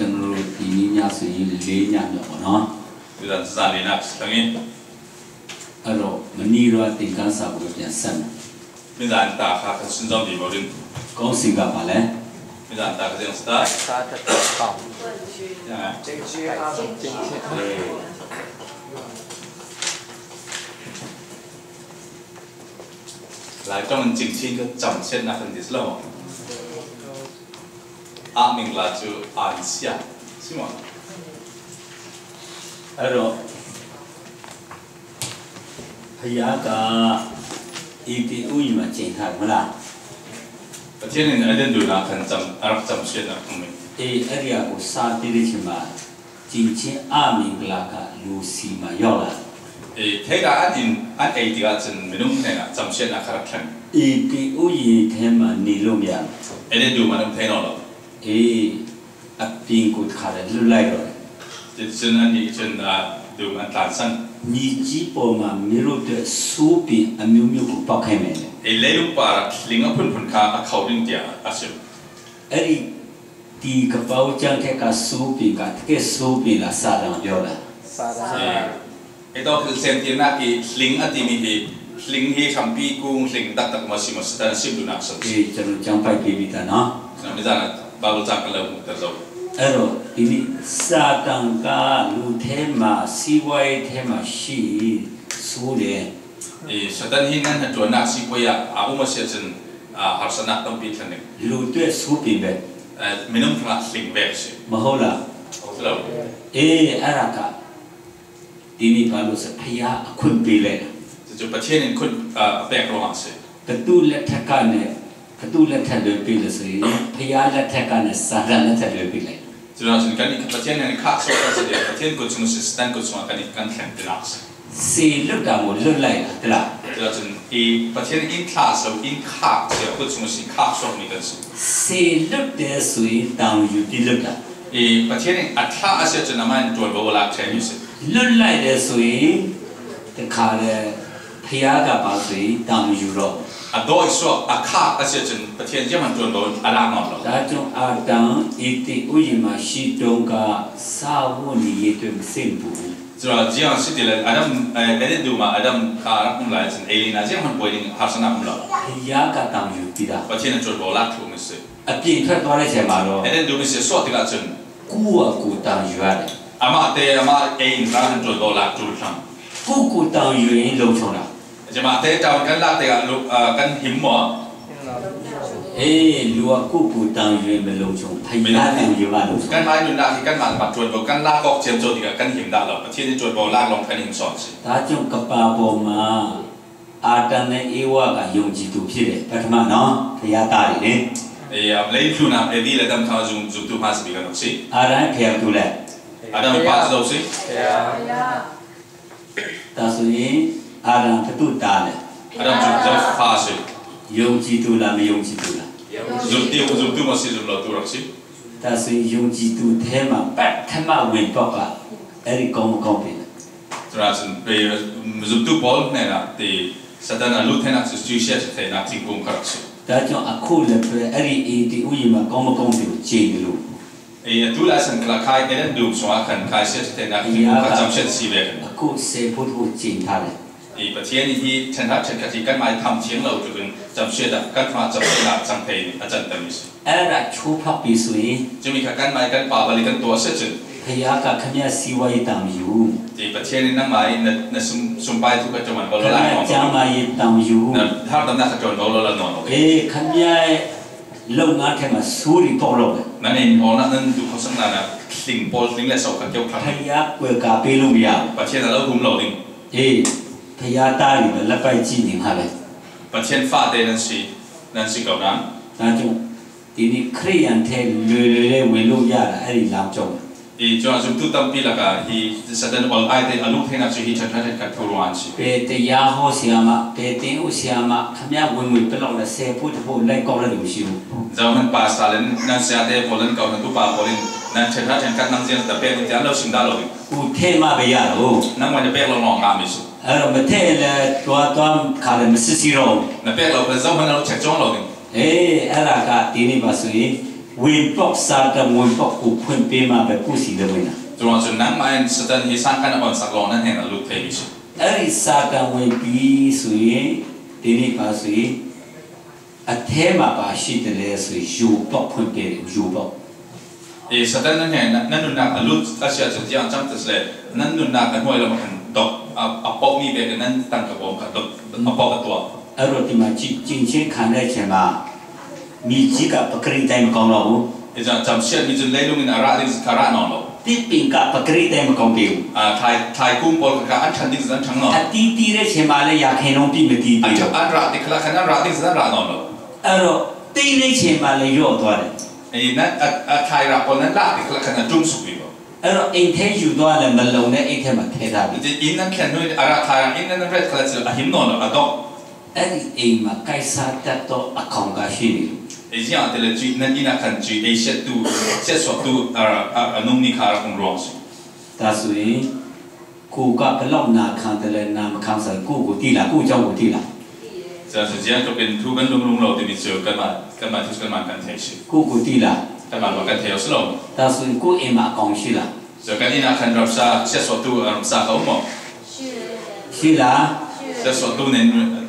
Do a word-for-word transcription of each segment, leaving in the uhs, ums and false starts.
ကျွန်တော်တို့ဒီနေ့ညဆိုရင်လေးညမြောက်ပေါ့နော်။ မိသားစုစာလေးနားစတင်။ အဲ့တော့မနေ့တော့သင်ခန်းစာကိုပြန်ဆက်မယ်။ မိသားစုတာခါကစွန့်ဆောင်ပြီးပါရင်။ ကောင်းစီကပါလဲ။ မိသားစုတာခါကစတာ။ စာတစ်ထောင်။ ညာ။ ကျင့်ခြင်းအားဖြင့်။ ကျင့်ခြင်းအားဖြင့်။ လာကြောင်းကျင့်ခြင်းကကြံစည်နာခံဒီစလော။ အာမင်္ဂလာကျူးအန်ဆျာစီမွန်။ အဲ့တော့ဘုရားကဧတံဥယျာဉ်မှာချိန်ထားတယ်မဟုတ်လား။ ပထင်းနဲ့အဲ့တဲ့ဒူနာခံစံအရပ်စံရှင်းနာခုံမင်း။ အေးအဲ့ဒီအကိုစားပြီးတဲ့ချိန်မှာကျင့်ခြင်းအာမင်္ဂလာကလူစီမှာရောက်လာတယ်။ အေးထဲကအန်အန်အဲ့ဒီကစံမနုံနဲ့စံရှင်းနာခရက်ထန်။ ဧတံဥယျာဉ်ထဲမှာနေလို့မရဘူး။ အဲ့တဲ့ဒူမနုံထဲနော်လို့။ အေး အပင်ကိုတခါတည်းလွတ်လိုက်တော့တယ်။ ကျန်အန်ဒီကျန်ဒူမန်တန်ဆန်။ မြေကြီးပေါ်မှာမင်းတို့အတွက်ဆိုးပင်အမျိုးမျိုးကိုပေါက်ခိုင်းမယ်တဲ့။ အဲလဲလူပါလင်အဖုန်ဖုန်ခါအခါရင်းတျာအစင်။ အဲ့ဒီဒီကပောက်ကျန်ထဲကဆိုးပင်ကတကယ်ဆိုးပင်လားစာတန်ပြောတာ။ စာတန်။ အဲတော့คือเซนตินากีลิงอติมีฮีลิงฮีคำปีกุ้งลิงดักตักมาชิมาสตานซิมดูนักสม အေးကျွန်တော်ကျောင်းပိုက်ပေးပြီးသားနော်။ နော်မိသားစုဘာလို့စံကလည်းမူတလို့အဲ့တော့ဒီနေ့စာတန်ကလူထဲမှာစီးပွားရေးထဲမှာရှိဆိုတယ်။ အဲစတန်ဟင်းနဲ့တူနာစီပွေးရအခုမရှိစင်အာဟာစနာတံပီထနေလူတွေဆိုးပင်ပဲအဲမင်းတို့ကလိင်ပဲရှိမဟုတ်လားဟုတ်တယ်အေးအဲ့ဒါက ဒီနေ့ဘာလို့ဆိုဖျားအခွင့်ပေးလဲ။ ကျွန်တော်ပထင်းနဲ့ခွင့်အပက်ရောင်းစေ။ ဘသူလက်ထက်ကနဲ့ဘသူလက်ထက်လွဲပေးလဲဆိုရင်ဖျားလက်ထက်ကနဲ့စာတန်လက်ထက်လွဲပေးလဲ။ ကျွန်တော်ကပထင်းနဲ့ခါဆိုတဲ့ပထင်းကိုကျွန်တော်စတန်ကိုကျွန်တော်ကနေကန်ခံတင်အောင်စေ။ စေလွတ်တာကိုလွတ်လိုက်တာတလား။ ကျွန်တော်ဒီပထင်းအင်းခါဆိုအင်းခါဆိုကိုကျွန်တော်စခါဆိုမိကန်စေ။ စေလွတ်တယ်ဆိုရင်တောင်ယူပြီးလွတ်တာ။ အေးပထင်းအထါအဆက်ကျွန်တော်မှန်တော်ဘောလာထဲယူစေ။ လွတ်လိုက်တယ်ဆိုရင်တခါလေဖျားကပါဆိုရင်တောင်ယူတော့အတော့ဆိုအခါအဆက်ကျွန်ပထင်းကျမန်တော်ဘောအလာနော်လို့ဒါကြောင့်အာတံဧတံဥယျာဉ်မှာရှိတုန်းကစားဝတ်နေရေးအတွက်မစိတ်မပူဘူး။ ကျွန်တော်ကျင်းအောင်စစ်တယ်လေအဒမ်အဲအဲ့ဒီမှာအဒမ်ခါရမ်လာစင်အေလီနာကျင်းမန်ပွဲရင်ဟာစနာမလို့ဖျားကတောင်ယူပြီးတာပထင်းတော်ဘောလာထုံးမစေ။ အပြင်ထွက်သွားတဲ့ချိန်မှာတော့အဲ့ဒီဒုမစစောတကချင်ကိုယ့်အကိုယ်တန်ယူရတယ်အမတဲအမအိမ်သားတို့တော့လာတူထံကိုယ့်ကိုယ်တန်ယူရင်လုံခြုံတာကျွန်မတဲတောင်းကလာတဲ့ကဟိမ်မအေးလူကကိုယ့်ကိုယ်တန်ယူရင်မလုံခြုံဖျားတန်ယူမှလုံခြုံကမ္ဘာလူနာကမ္ဘာပတ်တွတ်ကလာကောက်ချင်ဆိုဒီကဟိမ်ဒါလပချင်တွတ်လာလောကဟိမ်စောစီဒါကြောင့်ကပ္ပာပေါ်မှာအာတံနဲ့ဧဝကယုံကြည်သူဖြစ်တယ်ပထမနော်ဖျားသားတွေလေ။ အဲအပလေးခုနာပလေးဒီလက်တမ်းခါဇုံဇုံတူမတ်စဘီကနော်စီအာတံဖျားသူလဲ။ အာတံမပါစတော့စီဒါဆိုရင်အာတံဘသူ့သားလဲ။ အာတံဇုံဇုံဖာစီယုံကြည်သူလားမယုံကြည်သူလား။ ဇုံတီဇုံတူမစီဇုံလောတူရစီဒါဆိုရင်ယုံကြည်သူထဲမှာပထမဝင်ပေါက်ကအဲ့ဒီကောင်းမကောင်းပင်။ ကျွန်တော်ဆိုပေမဇုပ်တူပေါ်နဲ့ဒီစတန်အလူထဲနာစုစုရှက်ထဲနာတင်ကုန်ခါဆိုဒါကြောင့်အခုလည်းပဲအဲ့ဒီအေတီဥယျာဉ်မှာကောင်းမကောင်းတွေကိုချိန်လို့အဲအတူလာဆန်ကလာခိုင်တဲ့ဒုံဆောင်အခန်းခိုင်ရှက်ထဲနာတင်ကုန်ခါကြောင့်ရှက်စီပဲအခုစေဖို့ကိုချိန်ထားတယ်။ ဒီပထီယန်ဟီထန်ဟတ်ထန်ခတိကန်မိုင်ထမ်ထီယန်လောတုန်တမ်ရှေဒပ်ကန်ဖာတမ်ရှေဒပ်တမ်ဖဲအတန်တမ်စအဲ့ဒါချိုးဖောက်ပြီဆိုရင်ကျွန်မီခကန်မိုင်ကန်ပါဘလီကန်တောဆက်ချင်ဖယားကခမရစီဝါရေးတမ်ယူဒီပထီယန်နမိုင်နနစုံစုံပိုင်ထုကတမန်ဘလလာနော်ကျမ်းမာရေးတမ်ယူနဟာတမ်နခတွန်ဘလလာနော်အေးခမရလုပ်ငန်းထဲမှာဆိုးတွေပေါက်တော့တယ်နနေဟောနနန်ဒုခဆန်နာနသင်ပေါ်သင်လက်စောက်ကကြောက်ခါဖယားကွယ်ကာပေးလို့မရဘူးပထီယန်လည်းဟုံလို့ဒင်းအေး ဖယားသားတွေပဲလက်ပိုက်ကြည့်နေမှာပဲပထျင်ဖာတဲနန်စီနန်စီကောနန်ဒါကြောင့်ဒီနေ့ခရိယန်ထဲလွယ်လွယ်လေးဝင်လို့ရတာအဲ့ဒီလမ်းကြောင်းပဲဒီကျွန်တော်စုတူတမ်ပီလကဟီစတန်အလ်အိုက်တဲအလုထဲနစီဟီထထထကထူရန်စီပဲတရားဟောဆရာမပဲသင်ဦးဆရာမခမရဝင်ဝင်ပလောက်နဲ့ဆယ်ဖို့တဖို့လိုက်ကောက်လည်းမရှိဘူးဇောင်းနန်ပါစတာလန်နန်ဆရာတဲပေါ်လန်ကောက်နန်တူပါပေါ်လန်နန်ထထထကတ်နန်ဇင်တပဲကိုတရားလို့ရှင်ဒါလို့ဦးထဲမှာပဲရတော့နန်ဝင်ပဲလောက်လောက်ငါမရှိအဲ့တော့မထဲ့လဲတွားတွားခါလဲမစစ်စစ်တော့ဘူးနပဲ့လောက်ပဲဇောင်းမနလို့ချက်ကြောင်းလို့အေးအဲ့ဒါကဒီနေ့ပါဆိုရင် ဝင်ပေါက်၊ စာတန်ဝင်ပေါက်ကို ဖွင့်ပေးမှပဲ ကိုယ့်ဆီလည်းဝင်တာ။ ကျွန်တော်ကျွန်တော်မှန်စတန်ဟိစံခါနအွန်စက်လောနဟဲနလုတ်ဖဲမိရှိ။ အဲ့ဒီစာတန်ဝင်ပြီဆိုရင်၊ ဒီနေ့ပါဆိုရင်၊ အထဲမှာပါရှိတယ်လဲဆိုရင်၊ ယိုပေါက်ဖွင့်ပေးတယ်၊ ယိုပေါက်။ အေး၊ စတန်နဟဲနနနုနာအလုတ်အစီအစံအချမ်းတစလဲ၊ နနုနာကနွေလမကန်တော့၊ အအပေါက်မီပဲကနန်တန်ကဘောကတော့၊ အပေါက်ကတော့။ အဲ့တော့ဒီမှာကြည့်၊ ကျင့်ခြင်းခံတဲ့အချိန်မှာ၊ မြေကြီးက ပကတိအတိုင်း မကောင်းတော့ဘူး။ အဲကြောင့်၊ သင်ရှေ့မီးကျဉ်းလေးလုံးနဲ့ အရအသင့်စကားရအောင်လို့။ သစ်ပင်က ပကတိအတိုင်း မကောင်းသေးဘူး။ အာ၊ ထိုင်ထိုင်ကုန်းပေါ်ကအထန်သင့်စံထန်တော့။ အသီးသီးတဲ့အချိန်မှာလည်း ရာခိုင်နှုန်းပြည့် မသီးသေးဘူး။ အထက်အရသင့်ခလခဏရသင့်စံရအောင်လို့။ အဲ့တော့ သီးတဲ့အချိန်မှာလည်း လျော့သွားတယ်။ အဲနအအထိုင်ရပေါ်နဲ့ လသင့်ခလခဏတုံးစုပ်ပြီးတော့။ အဲ့တော့ အိမ်ထဲယူသွားလည်း မလုံတဲ့အိမ်ထဲမှာ ထည့်ထားပြီ။ ဒီအင်းနဲ့ခဏနွေအရထိုင်အင်းနဲ့ရက်ခလစအဟိမ်းနော်လို့အတော့။ အဲ့ဒီအိမ်မှာ ကိုက်စားတတ်သော အကောင်အကရှိနေလို့။ အရင်ကတည်းက နဒီနခံချီ အရှက်သူ၊ ရှက်စွတ်သူ၊ အ၊ အ၊ အနုံနီခါရခုံရောစီ။ ဒါဆိုရင် ကိုယ်က ဘယ်လောက်နာခံတယ်လဲ၊ နာမခံဆိုရင် ကိုယ့်ကိုသိလား၊ ကိုယ့်အကြောင်းကိုသိလား။ ဆိုတော့၊ ဆိုတော့၊ ကျွန်တော်တို့က လူမျိုးလုံးလို့ တမီးဆို ကမ္ဘာ၊ ကမ္ဘာ၊ သူကမ္ဘာကန်ထဲရှိ။ ကိုယ့်ကိုသိလား။ ကမ္ဘာမှာကန်ထဲရှိလို့။ ဒါဆိုရင် ကိုယ့်အိမ်မှာ အကောင်ရှိလား။ ဆိုတော့၊ ကဒီနခံရပ်စာ၊ ရှက်စွတ်သူ၊ အရပ်စာကောင်းမ။ ရှိလား။ ရှက်စွတ်သူနဲ့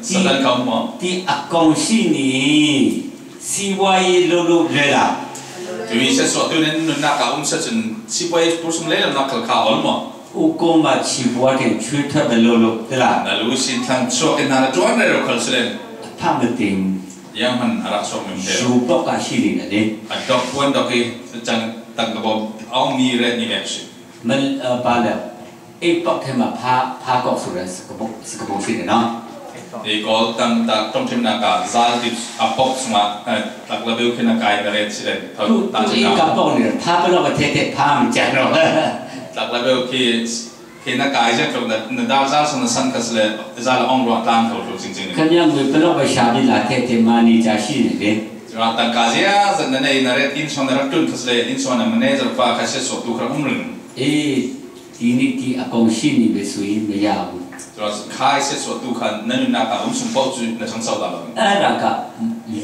စတန်ကောင်းမ။ ဒီအကောင်ရှိနေ၊ စီးပွားရေးလုပ်လို့လွယ်လား။ သူရှက်စွတ်သူနဲ့ နနာကအုံးဆက်စင်၊ စီးပွားရေးပူစံလဲလနခလခါအော်မ။ ဥက္ကမချီပွားတင်ချွေးထွက်မလို့လို့ တလား။ နလူစင်ထန်ချောကနာတွန်းရခလစလဲ။ အဖတ်မတင်ဘူး။ ယမန်အရဆိုမင်းတဲ့။ ယူပေါက်ကရှိနေတယ်လေ။ အတော့ကွန်တော့ကစံတန်ကဘောအောင်မီရဲနီမက်ရှိ။ မ၊ အဲ၊ ဘာလဲ၊ အိတ်ပေါက်ထဲမှာ ဖား၊ ဖားကောက်ဆိုတဲ့ စကပုံ၊ စကပုံရှိတယ်နော်။ ဒီကောတန်တတုံးထင်နာက ဇာတိအပေါက်စမ၊ အဲ၊ တကလဘဲခိနကအိုင်ရဲစီလဲ။ သူ့၊ သူ့အိတ်ကပေါက်နေတယ်။ ဖားဘယ်တော့မှထဲထဲ၊ ဖားမကျန်တော့။ တကလဘဲခိ ခိနကအိုင်ရဲ နဒါဇာစနစန်ကစလဲ၊ ဇာလအောင်ရတန်ထိုးထိုးစင်စင်။ ခင်ဗျား ငွေဘယ်တော့မှ ရှာပြီးလာထဲထဲ၊ မန်နေဂျာရှိနေတယ်။ ကျွန်တော်တန်ကါစီယာ၊ နနေနရဲအင်းစွန်နရတွန်ကစလဲ၊ အင်းစွန်နမန်နေဂျာပါခါရှက်စွတ်သူခရအုံးရင်။ အေး၊ ဒီနေ့ဒီအကောင်ရှိနေပြီဆိုရင် မရဘူး။ ကျွန်တော်ခါရှက်စွတ်သူခါနနနာကအုံးစုံပေါ့စုနဆန်းစောက်တာလို့။ အဲ့ဒါက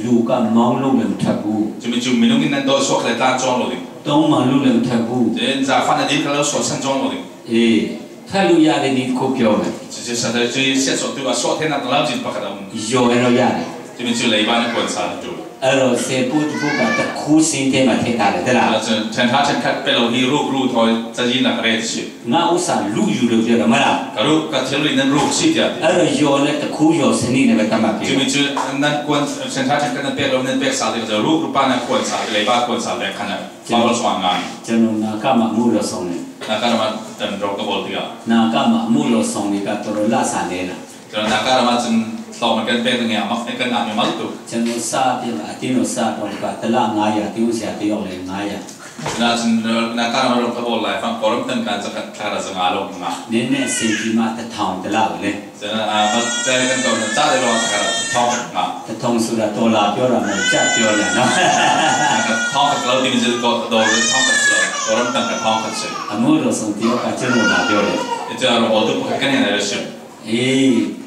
လူက မောင်းလို့လည်း မထွက်ဘူး။ ကျွန်တော်ကျွန်တော်မင်းတို့ကနတော့ ရှော့ခလဲတန်းကျောင်းလို့လေ။ တောင်းပန်လို့လည်း မထွက်ဘူး။ ကျွန်တော်ဖာနဒီကလောက်ရှော့ဆန်းကျောင်းလို့လေ။ အေး၊ ထွက်လို့ရတဲ့နည်းတစ်ခု ပြောမယ်။ ကျွန်တော်ဆက်တဲ့ရှက်စွတ်သူအရှော့ထဲနာတလောက်စီပါခါတော့။ ယိုရင်တော့ရတယ်။ ကျွန်တော်ကျွန်တော်လေဘာနဲ့ကွန်ဆာတူ။ အဲ့တော့ ဆယ်ဘိုးတစ်ဘိုးက တစ်ခုစင်းထဲမှာ ထည့်ထားတယ် တလား။ ကျွန်တော်ထန်ထားထန်ခတ်ပဲလို့ ဟီရုပ်ရုပ်ထော်စကြီးနာကရဲစီ။ ငါဥစ္စာလုယူလို့ ပြောတာမလား။ ကရုကချေလိနရုပ်စီပြတယ်။ အဲ့တော့ ယိုလည်း တစ်ခုယိုစနစ်နဲ့ပဲ သတ်မှတ်ပေး။ ကျွန်တော်ကျွန်တော်နန်ကွန်ဆန်ထားထန်ခတ်ပဲလို့ နန်ပဲစားတယ်။ ရုပ်ရူပနာကွန်ဆာလေဘာကွန်ဆာပဲခဏ။ ကျွန်တော်၊ ဘာလို့ဆိုငါ။ ကျွန်တော် နာဂမှာ အမှုတော်ဆောင်တယ်။ နာဂမှာ တန်တော့ကဘောတည်းက။ နာဂမှာ အမှုတော်ဆောင်တွေက တော်တော်လစာနည်းတာ။ ကျွန်တော်နာဂမှာ ကျွန်တော်ဆောင်မကပဲငယ်အမကနာမမတူ။ ကျွန်တော်စပြပါ၊ အတင်းတော်စတော့က တစ်လ ငါးရာ၊ တင်းဆရာတစ်ယောက်လည်း ငါးရာ။ ကျွန်တော်ကျွန်တော်နာဂမှာတော့ကဘောလိုက်ဖန်ကောရမ်တန်ကန်စကခါရစငါလုံးငါ။ နည်းနည်းအဆင်ပြေမှ တစ်ထောင်တစ်လကိုလေ။ ကျွန်တော်အာမတဲကန်တော့တားတယ်လို့ခါတော့ထောင်းငါ။ တစ်ထောင်ဆိုတာ ဒေါ်လာပြောတာမဟုတ်၊ ကျပ်ပြောတာနော်။ ထောင်းကလောက်ဒီမစကောတော့ထောင်းကလောက်ကောရမ်တန်ကထောင်းကစဲ။ အမှုတော်ဆောင်တစ်ယောက်က ကျွန်တော်လာပြောတယ်။ ကျွန်တော်တို့ဘုရားကနေလည်းရှိ။ အေး၊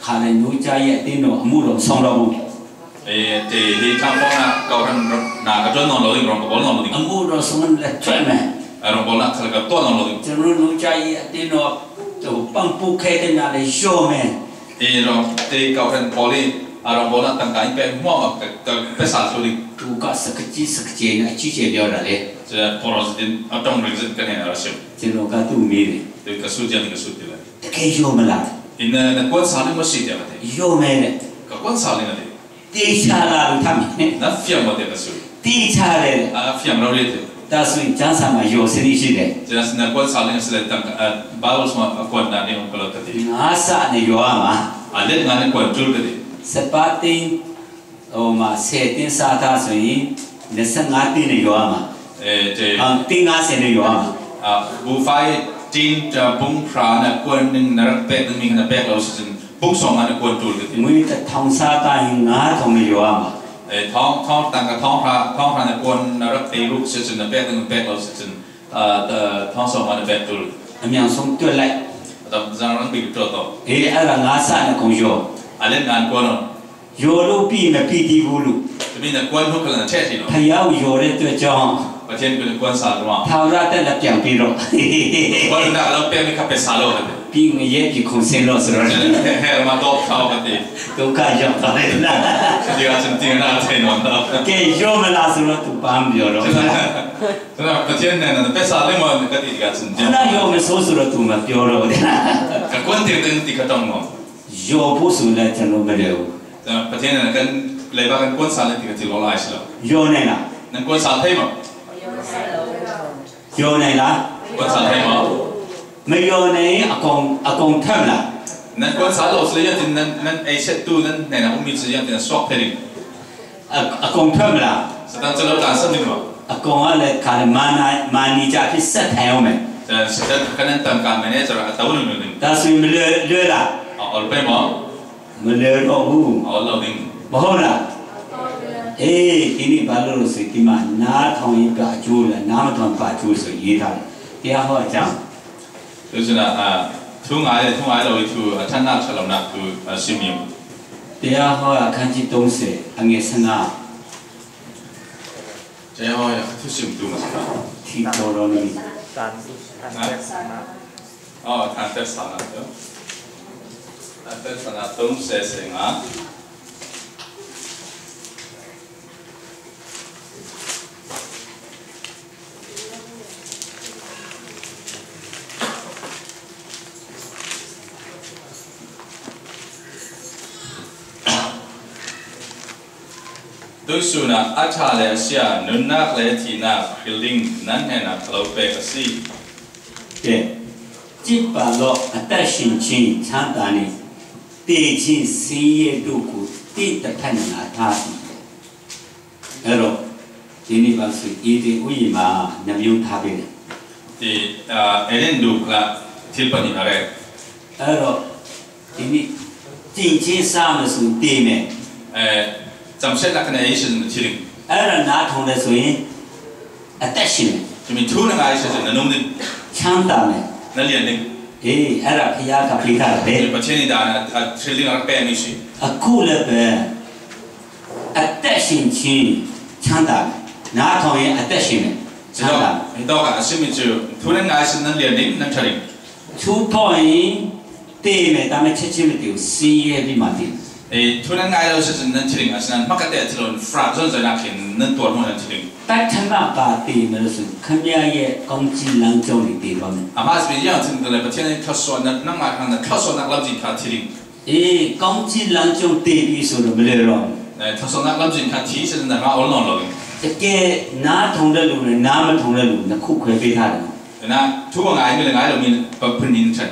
ခါရညူးကြားရဲ့အတင်းတော် အမှုတော်ဆောင်တော့ဘူး။ အေး၊ တေဟိထံပေါ်နာကောက်ထံနာကတွန်းတော်လို့ဒီရောကဘောနော်လို့ဒီ။ အမှုတော်ဆောင်လည်း ထွက်မယ်။ အရောဘောနာခလကတွန်းတော်လို့ဒီ။ ကျွန်တော်တို့ ညူးကြားရဲ့အတင်းတော် ဟိုပန့်ပိုးခဲတဲ့နာလည်း လျော့မယ်။ တေရောတေကောက်ထံပေါ်လေ၊ အရောဘောနာတန်တိုင်းပဲမော့ကကပဲစားဆိုဒီ။ သူက စကကြီးစကကြီးနဲ့ အကြီးကျယ်ပြောတာလေ။ ကျွန်တော်ပရိုစတင်အတောင်ရင်းစကနေရရှိ။ ကျွန်တော်က သူ့မေးတယ်။ တေကဆူကြံကဆူကြံ။ တကယ်လျော့မလား။ အင်းနကွန်ဆာလင်းမရှိကြပါသေး။ လျော့မယ်တဲ့။ ကကွန်ဆာလင်းတယ်။ တေချာလာလို့ ထမ်းနေ။ နဖျံမတဲ့ကဆူ။ တေချာတယ်။ အဖျံမလို့ရတဲ့။ ဒါဆိုရင် ကျမ်းစာမှာ လျော့စနစ်ရှိတယ်။ ကျွန်တော်နကွန်ဆာလင်းစလဲတန်က၊ အဲ၊ ဘာလို့ဆိုအကွန်နာနေအောင်ကလို့တည်း။ ငါးဆနဲ့ လျော့ရမှာ။ အလက်ငါနဲ့ကွန်တူးကတည်း။ စပါးတင်း၊ ဟိုမှာ ဆယ်တင်းစားထားဆိုရင် နှစ်ဆယ့်ငါးတင်းနဲ့ လျော့ရမှာ။ အဲ၊ တေ၊ အာ၊ တင်းငါးဆယ်နဲ့ လျော့ရမှာ။ အာ၊ ဘူဖိုင်တင်းတဘုံဖရာနဲ့ကွန်နင်းနရက်ပဲနင်းနပဲလို့စင် ဘုံဆောင်မနဲ့ကွန်တူးကတည်း။ ငွေတစ်ထောင်စားထားရင် ငါးထောင်နဲ့ လျော့ရမှာ။ အဲ၊ ထောင်းထောင်းတန်ကထောင်းဖရာ၊ ထောင်းဖရာနဲ့ကွန်နရက်ပဲရုပ်စင်နပဲနင်းပဲလို့စင် အာ၊ တထောင်းဆောင်မနဲ့ပဲတူး။ အမြန်ဆုံးတွက်လိုက်။ အတဇာရန်ဘီကတော်တော့။ အေး၊ အဲ့ဒါ ငါးဆနဲ့ အကုန်လျော့။ အလက်ငါကွန်နော်။ လျော့လို့ပြီး မပြီးသေးဘူးလို့။ တမင်နဲ့ကွမ်းဟုတ်ကလန်ထက်ရှိနော် ဖယားကိုယုံတဲ့အတွက်ကြောင့် ပထင်းကကွမ်းစားတော့ ထာဝရအသက်လည်းပြန်ပေးတော့ ဘာလို့လဲ အလောက်ပြန်ပြီးခပ်ပဲစားလို့ ပြီးငရဲပြည်ခုန်ဆင်းလို့ဆိုတော့ ဟဲဟဲမှာတော့ထောက်ပါသေး ဒုက္ခရောက်သွားတယ်လား ဒီကစံတင်တာတဲ့နော် ကဲ ယုံမလားဆိုတော့ သူဘာမှမပြောတော့ဘူး ကျွန်တော်ပထင်းနဲ့ပဲစားလို့မကတိကစံတင် ခုနယုံမဆိုးဆိုတော့ သူမပြောတော့ဘူး ကကွမ်းတင်တင်တိကတော့နော် ယုံဖို့ဆိုလည်း ကျွန်တော်မလွယ်ဘူး ပထင်းနဲ့ကလည်းဘာကကွမ်းစားလို့တိကတိလောလာရှိလို့ ယုံနိုင်လား နကွမ်းစားသေးမ ယုံနိုင်လား ကွမ်းစားသေးမ မယုံနိုင်ရင် အကုန်အကုန်ထွက်မလား နကွမ်းစားလို့ဆိုရင်နနအဲဆက်တူနနဲနအုံမီစရင်တင်ဆော့ဖဲရင် အအကုန်ထွက်မလား စတန်စလောက်တန်စမ်းနေမှာ အကောင်ကလည်းခါတယ် မာနာမာနီကြဖြစ်ဆက်ထိုင်အောင်မယ် စတန်ကနန်တန်ကမန်နေစရအတဝုန်နုန် ဒါဆိုရင်မလွယ်လွယ်လား အော်ပဲမ မလွယ်တော့ဘူး အော်လောက်နေ မဟုတ်လား အေး ဒီနေ့ဘာလို့လို့ဆိုရင် ဒီမှာနားထောင်ရင်ဘာအကျိုးလဲ နားမထောင်ဘာအကျိုးဆိုရေးထားတယ် တရားဟောအကြောင်း ဆိုစနာအထုံးငါရဲ့ထုံးငါရဲ့ဝိထုအထက်နောက်ချက်လောက်နောက်သူအစင်မြင် တရားဟောအခန်းကြီးသုံးဆယ် အငယ်ဆယ့်ငါး တရားဟောရာအထူးစင်တူမှာစကား ထီတော်တော်လေး တန်တန်သက်ဆန္ဒ အော်တန်သက်ဆန္ဒပြောတန်သက်ဆန္ဒသုံးဆယ်ဆယ့်ငါး Tusuna athale asia nunnak le thina building nan hena khalo pe asi. ကဲ ကြည့်ပါတော့ အသက်ရှင်ခြင်းချမ်းသာနှင့် သေခြင်းဆင်းရဲတို့ကို သင့်တစ်ဖက်နှင့်ငါထားပြီ။ အဲ့တော့ဒီနေ့ပါဆို Eden ဥယျာဉ်မှာ နှစ်မျိုးထားပေးတယ်။ Ti Eden dukla tilpani are. အဲ့တော့ဒီနေ့ကျင့်ခြင်းစားမယ်ဆိုသေမယ်။ Chamset lakana isin tiling. အဲ့ဒါနားထောင်တယ်ဆိုရင် အသက်ရှင်မယ်။ Tumi thuna nga isin nanung din. ချမ်းသာမယ်။ Nalian din. အေး အဲ့ဒါဘုရားကပေးထားတယ်။ Patini dana tiling are pe misi. အခုလည်းပဲ အသက်ရှင်ခြင်းချမ်းသာတယ်။ နားထောင်ရင်အသက်ရှင်မယ်။ ချမ်းသာတယ်။ Ito ka asimi chu thuna nga isin nalian din nan tiling. ချိုးဖောက်ရင်သေမယ်။ ဒါပေမဲ့ချက်ချင်းမသေဘူး။ ဆင်းရဲပြီးမှသေတယ်။ E thuna nga isin nan tiling asinan makate tilon fra zon zana kin nan tuan mo nan tiling. ပထမပါသေမယ်လို့ဆိုရင် ခမရရဲ့ကောင်းကြီးလမ်းကြောင်းတွေသေသွားမယ်။ Amas bi yang tin dale patini thasona nang ma khang na thasona lamjin ka tiling. အေးကောင်းကြီးလမ်းကြောင်းသေပြီဆိုတော့မလွယ်တော့ဘူး။ Thasona lamjin ka ti se na ma ol non lo. တကယ်နားထောင်တဲ့လူနဲ့နားမထောင်တဲ့လူနှစ်ခုခွဲပေးထားတယ်နော်။ Na thu nga ai mi le nga lo mi pa pun in chan.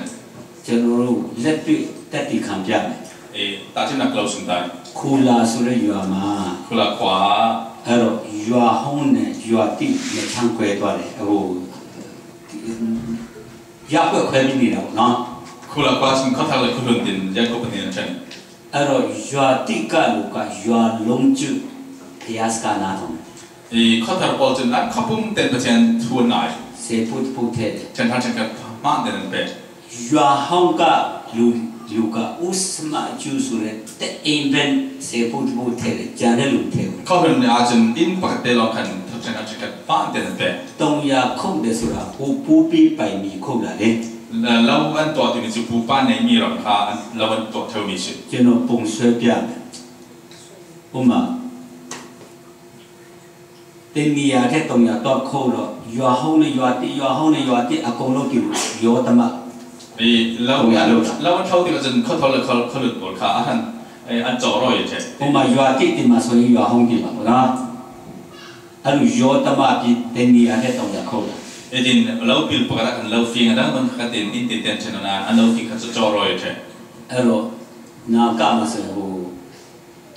ကျွန်တော်တို့လက်တွေ့သက်သေခံပြမယ်။ E ta tin na close in time. ခူလာဆိုတဲ့ရွာမှာ Khula kwa. အဲ့တော့ရွာဟောင်းနဲ့ရွာတိမချမ်းကွဲသွားတယ်။ ဟို ရပ်ကွက်ခွဲပြီးနေတာပေါ့နော်။ Khula kwa sin khathar le khulun din ya ko patin chan. အဲ့တော့ရွာတိကလူကရွာလုံးကျွတ်ဘုရားစကားနားထောင်တယ်။ E khathar pol chin an khapum ten patin thuan nai. ဆယ်ဖို့တစ်ဖို့ထဲတယ်။ Chan ha chan ka ma den pe. ရွာဟောင်းကလူလူကဥစမအကျူဆိုတဲ့တအိမ်ပဲဆယ်ဖို့တစ်ဖို့ထဲတယ်။ ကျန်တဲ့လူထဲဘူး။ Khapum ne a chin in pakate lo kan thak chan ha chan ka ma den pe. တုံးရခုတ်တယ်ဆိုတာဟိုပူးပြီးပိုင်မီခုတ်တာလေ။ Lau an to ti mi chu pu pa ne mi ram kha lau an to theu mi si. ကျွန်တော်ပုံဆွဲပြမယ်။ ဥပမာတနေရာထဲတုံးရတော့ခုတ်တော့ရွာဟောင်းနဲ့ရွာတိရွာဟောင်းနဲ့ရွာတိအကုန်လုံးတူရောတမ E lau lau thau ti ka chin khathar le khal khalut bol kha ahan an to ro ye che. ဥပမာရွာတိတင်မှာဆိုရင်ရွာဟောင်းတင်မှာပေါ့နော်။ အဲ့လိုရောတမပြီးတနေရာထဲတုံးရခုတ်တာ Edin lau pil pakata kan lau fing adang ban katin in tin ten chen na an lau fing khat cho ro ye che. အဲ့တော့နာကမှာဆိုရင်ဟို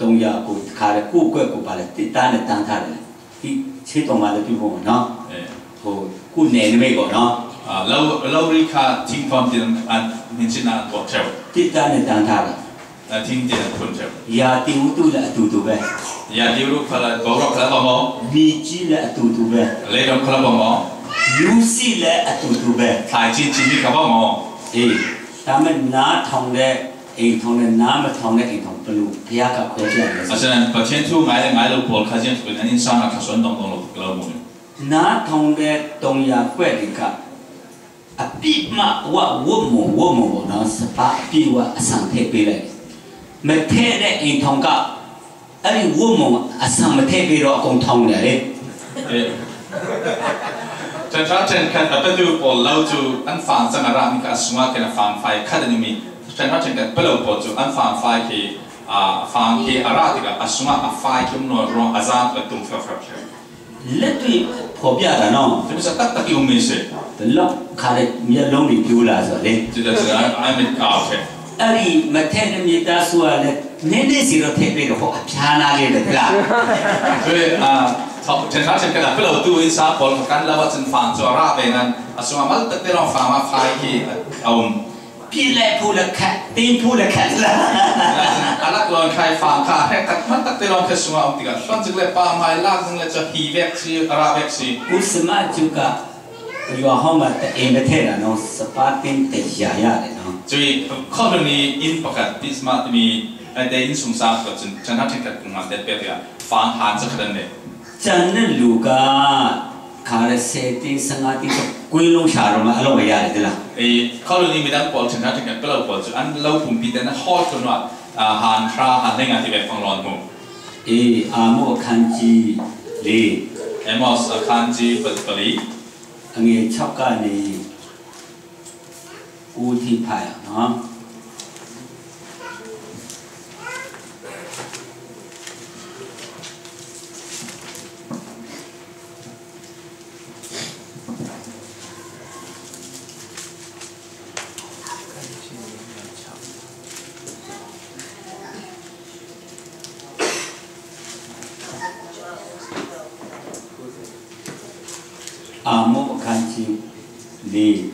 တုံးရကိုတခါတည်းကိုယ့်ကွက်ကိုပါလေတစ်သားနဲ့တန်းထားတယ်။ ဒီချစ်တော်မှာလည်းပြုဖို့နော်။ ဟိုကိုယ်နယ်နိမိတ်ပေါ့နော်။ Lau lau ri kha thing thon tin an min chin na to che. တစ်သားနဲ့တန်းထားတယ်။ Thing tin an thun che. ရာသီဥတုလည်းအတူတူပဲ။ Ya diru khala bawra khala bamo. မြေကြီးလည်းအတူတူပဲ။ Le dom khala bamo. လူစီလည်းအတူတူပဲ။ Thai chin chin ni kha bamo. အေးဒါပေမဲ့နားထောင်တဲ့ အိမ်ထောင်နဲ့ နားမထောင်တဲ့ အိမ်ထောင်ဘယ်လို ဘုရားက ခွဲပြလဲဆို အစံ Pathian thu ngai le ngai lo pawl kha ziang tukin an innsang a kha suan dong dong lo ka lo mu. နားထောင်တဲ့ တောင်ယာကွက်တွေက အပြည့်အဝ ဝတ်မုံ ဝတ်မုံပေါ့နော်။ စပါးအပြည့်အဝ အဆန်ထည့်ပေးလိုက်တယ်။ မထည့်တဲ့ အိမ်ထောင်က အဲ့ဒီဝတ်မုံ အဆန်မထည့်ပေးတော့ အကုန်ထောင်နေတယ်လေ။ Ṭhen ṭha ṭhenkhat a petu pawl lo cu an fang cang a rah mi kha a sungah khin a fang fai khat an i mi. Ṭhen ṭha ṭhenkhat pe lo pawl cu an fang fai khi, aa, a fang khi a rah tikah a sungah a fai khi um nawn ruang a zan tuk a tum fiafia ṭheu. လက်တွေ့ဖော်ပြတာနော်။ Timi sa taktak i ummi si. ဘယ်လောက်ခါလဲ မျက်လုံးတွေပြိုးလာဆိုတော့လေ။ Cita cita ai mit kau ṭheu. အဲ့ဒီမထည့်တဲ့ မိသားစုကလည်း နည်းနည်းစီတော့ ထည့်ပေးတော့ ဟိုအဖျားနာလေးတွေ လား။ Tui, aa, ṭhen ṭha ṭhenkhat a pe lo tu innsang pawl kha kan lo ahcun fang cu a rah ve nan a sungah mal tak te lawng fang ah fai khi a um. ပြစ်လိုက်ဖို့လည်းခက်၊ သိမ်းဖို့လည်းခက် လား။ A lak lawn khai fang kha hek khat mal tak te lawng kha sungah um tikah hloncik le pahmai lak zing le cu hi vek si, a rah vek si. ဥစမအကျုပ်က ရွာဟောင်းမှာ တစ်အိမ်ပဲထည့်တာနော်။ စပါးတင်း တစ်ရာရတယ်နော်။ Cui khuahlun i inn pakhat Pisma timi ai te inn sung sa pakhat cun ṭhen ṭha ṭhenkhat kung man te pek tikah fang han zakhat an nei. ကျန်တဲ့လူက ခါရဲ ဆယ်တင်း ဆယ့်ငါးတင်း တစ်ကွင်းလုံး ရှာတော့မှ အလုပ်မရလေ တလား။ I khuahlun i midang pawl ṭhen ṭha ṭhenkhat pe lo pawl cu an lo pumpi te an hawl ṭhun hnuah, aa, han hra, han hleinga ti vek fang lawn hmu. အေး၊ အာမို့ အခန်းကြီးလေး၊ Amos a khan ci pal-, pali. အငယ်ခြောက်ကနေ ကိုးထိဖတ်ရအောင်နော်။ အာမို့ အခန်းကြီးလေး၊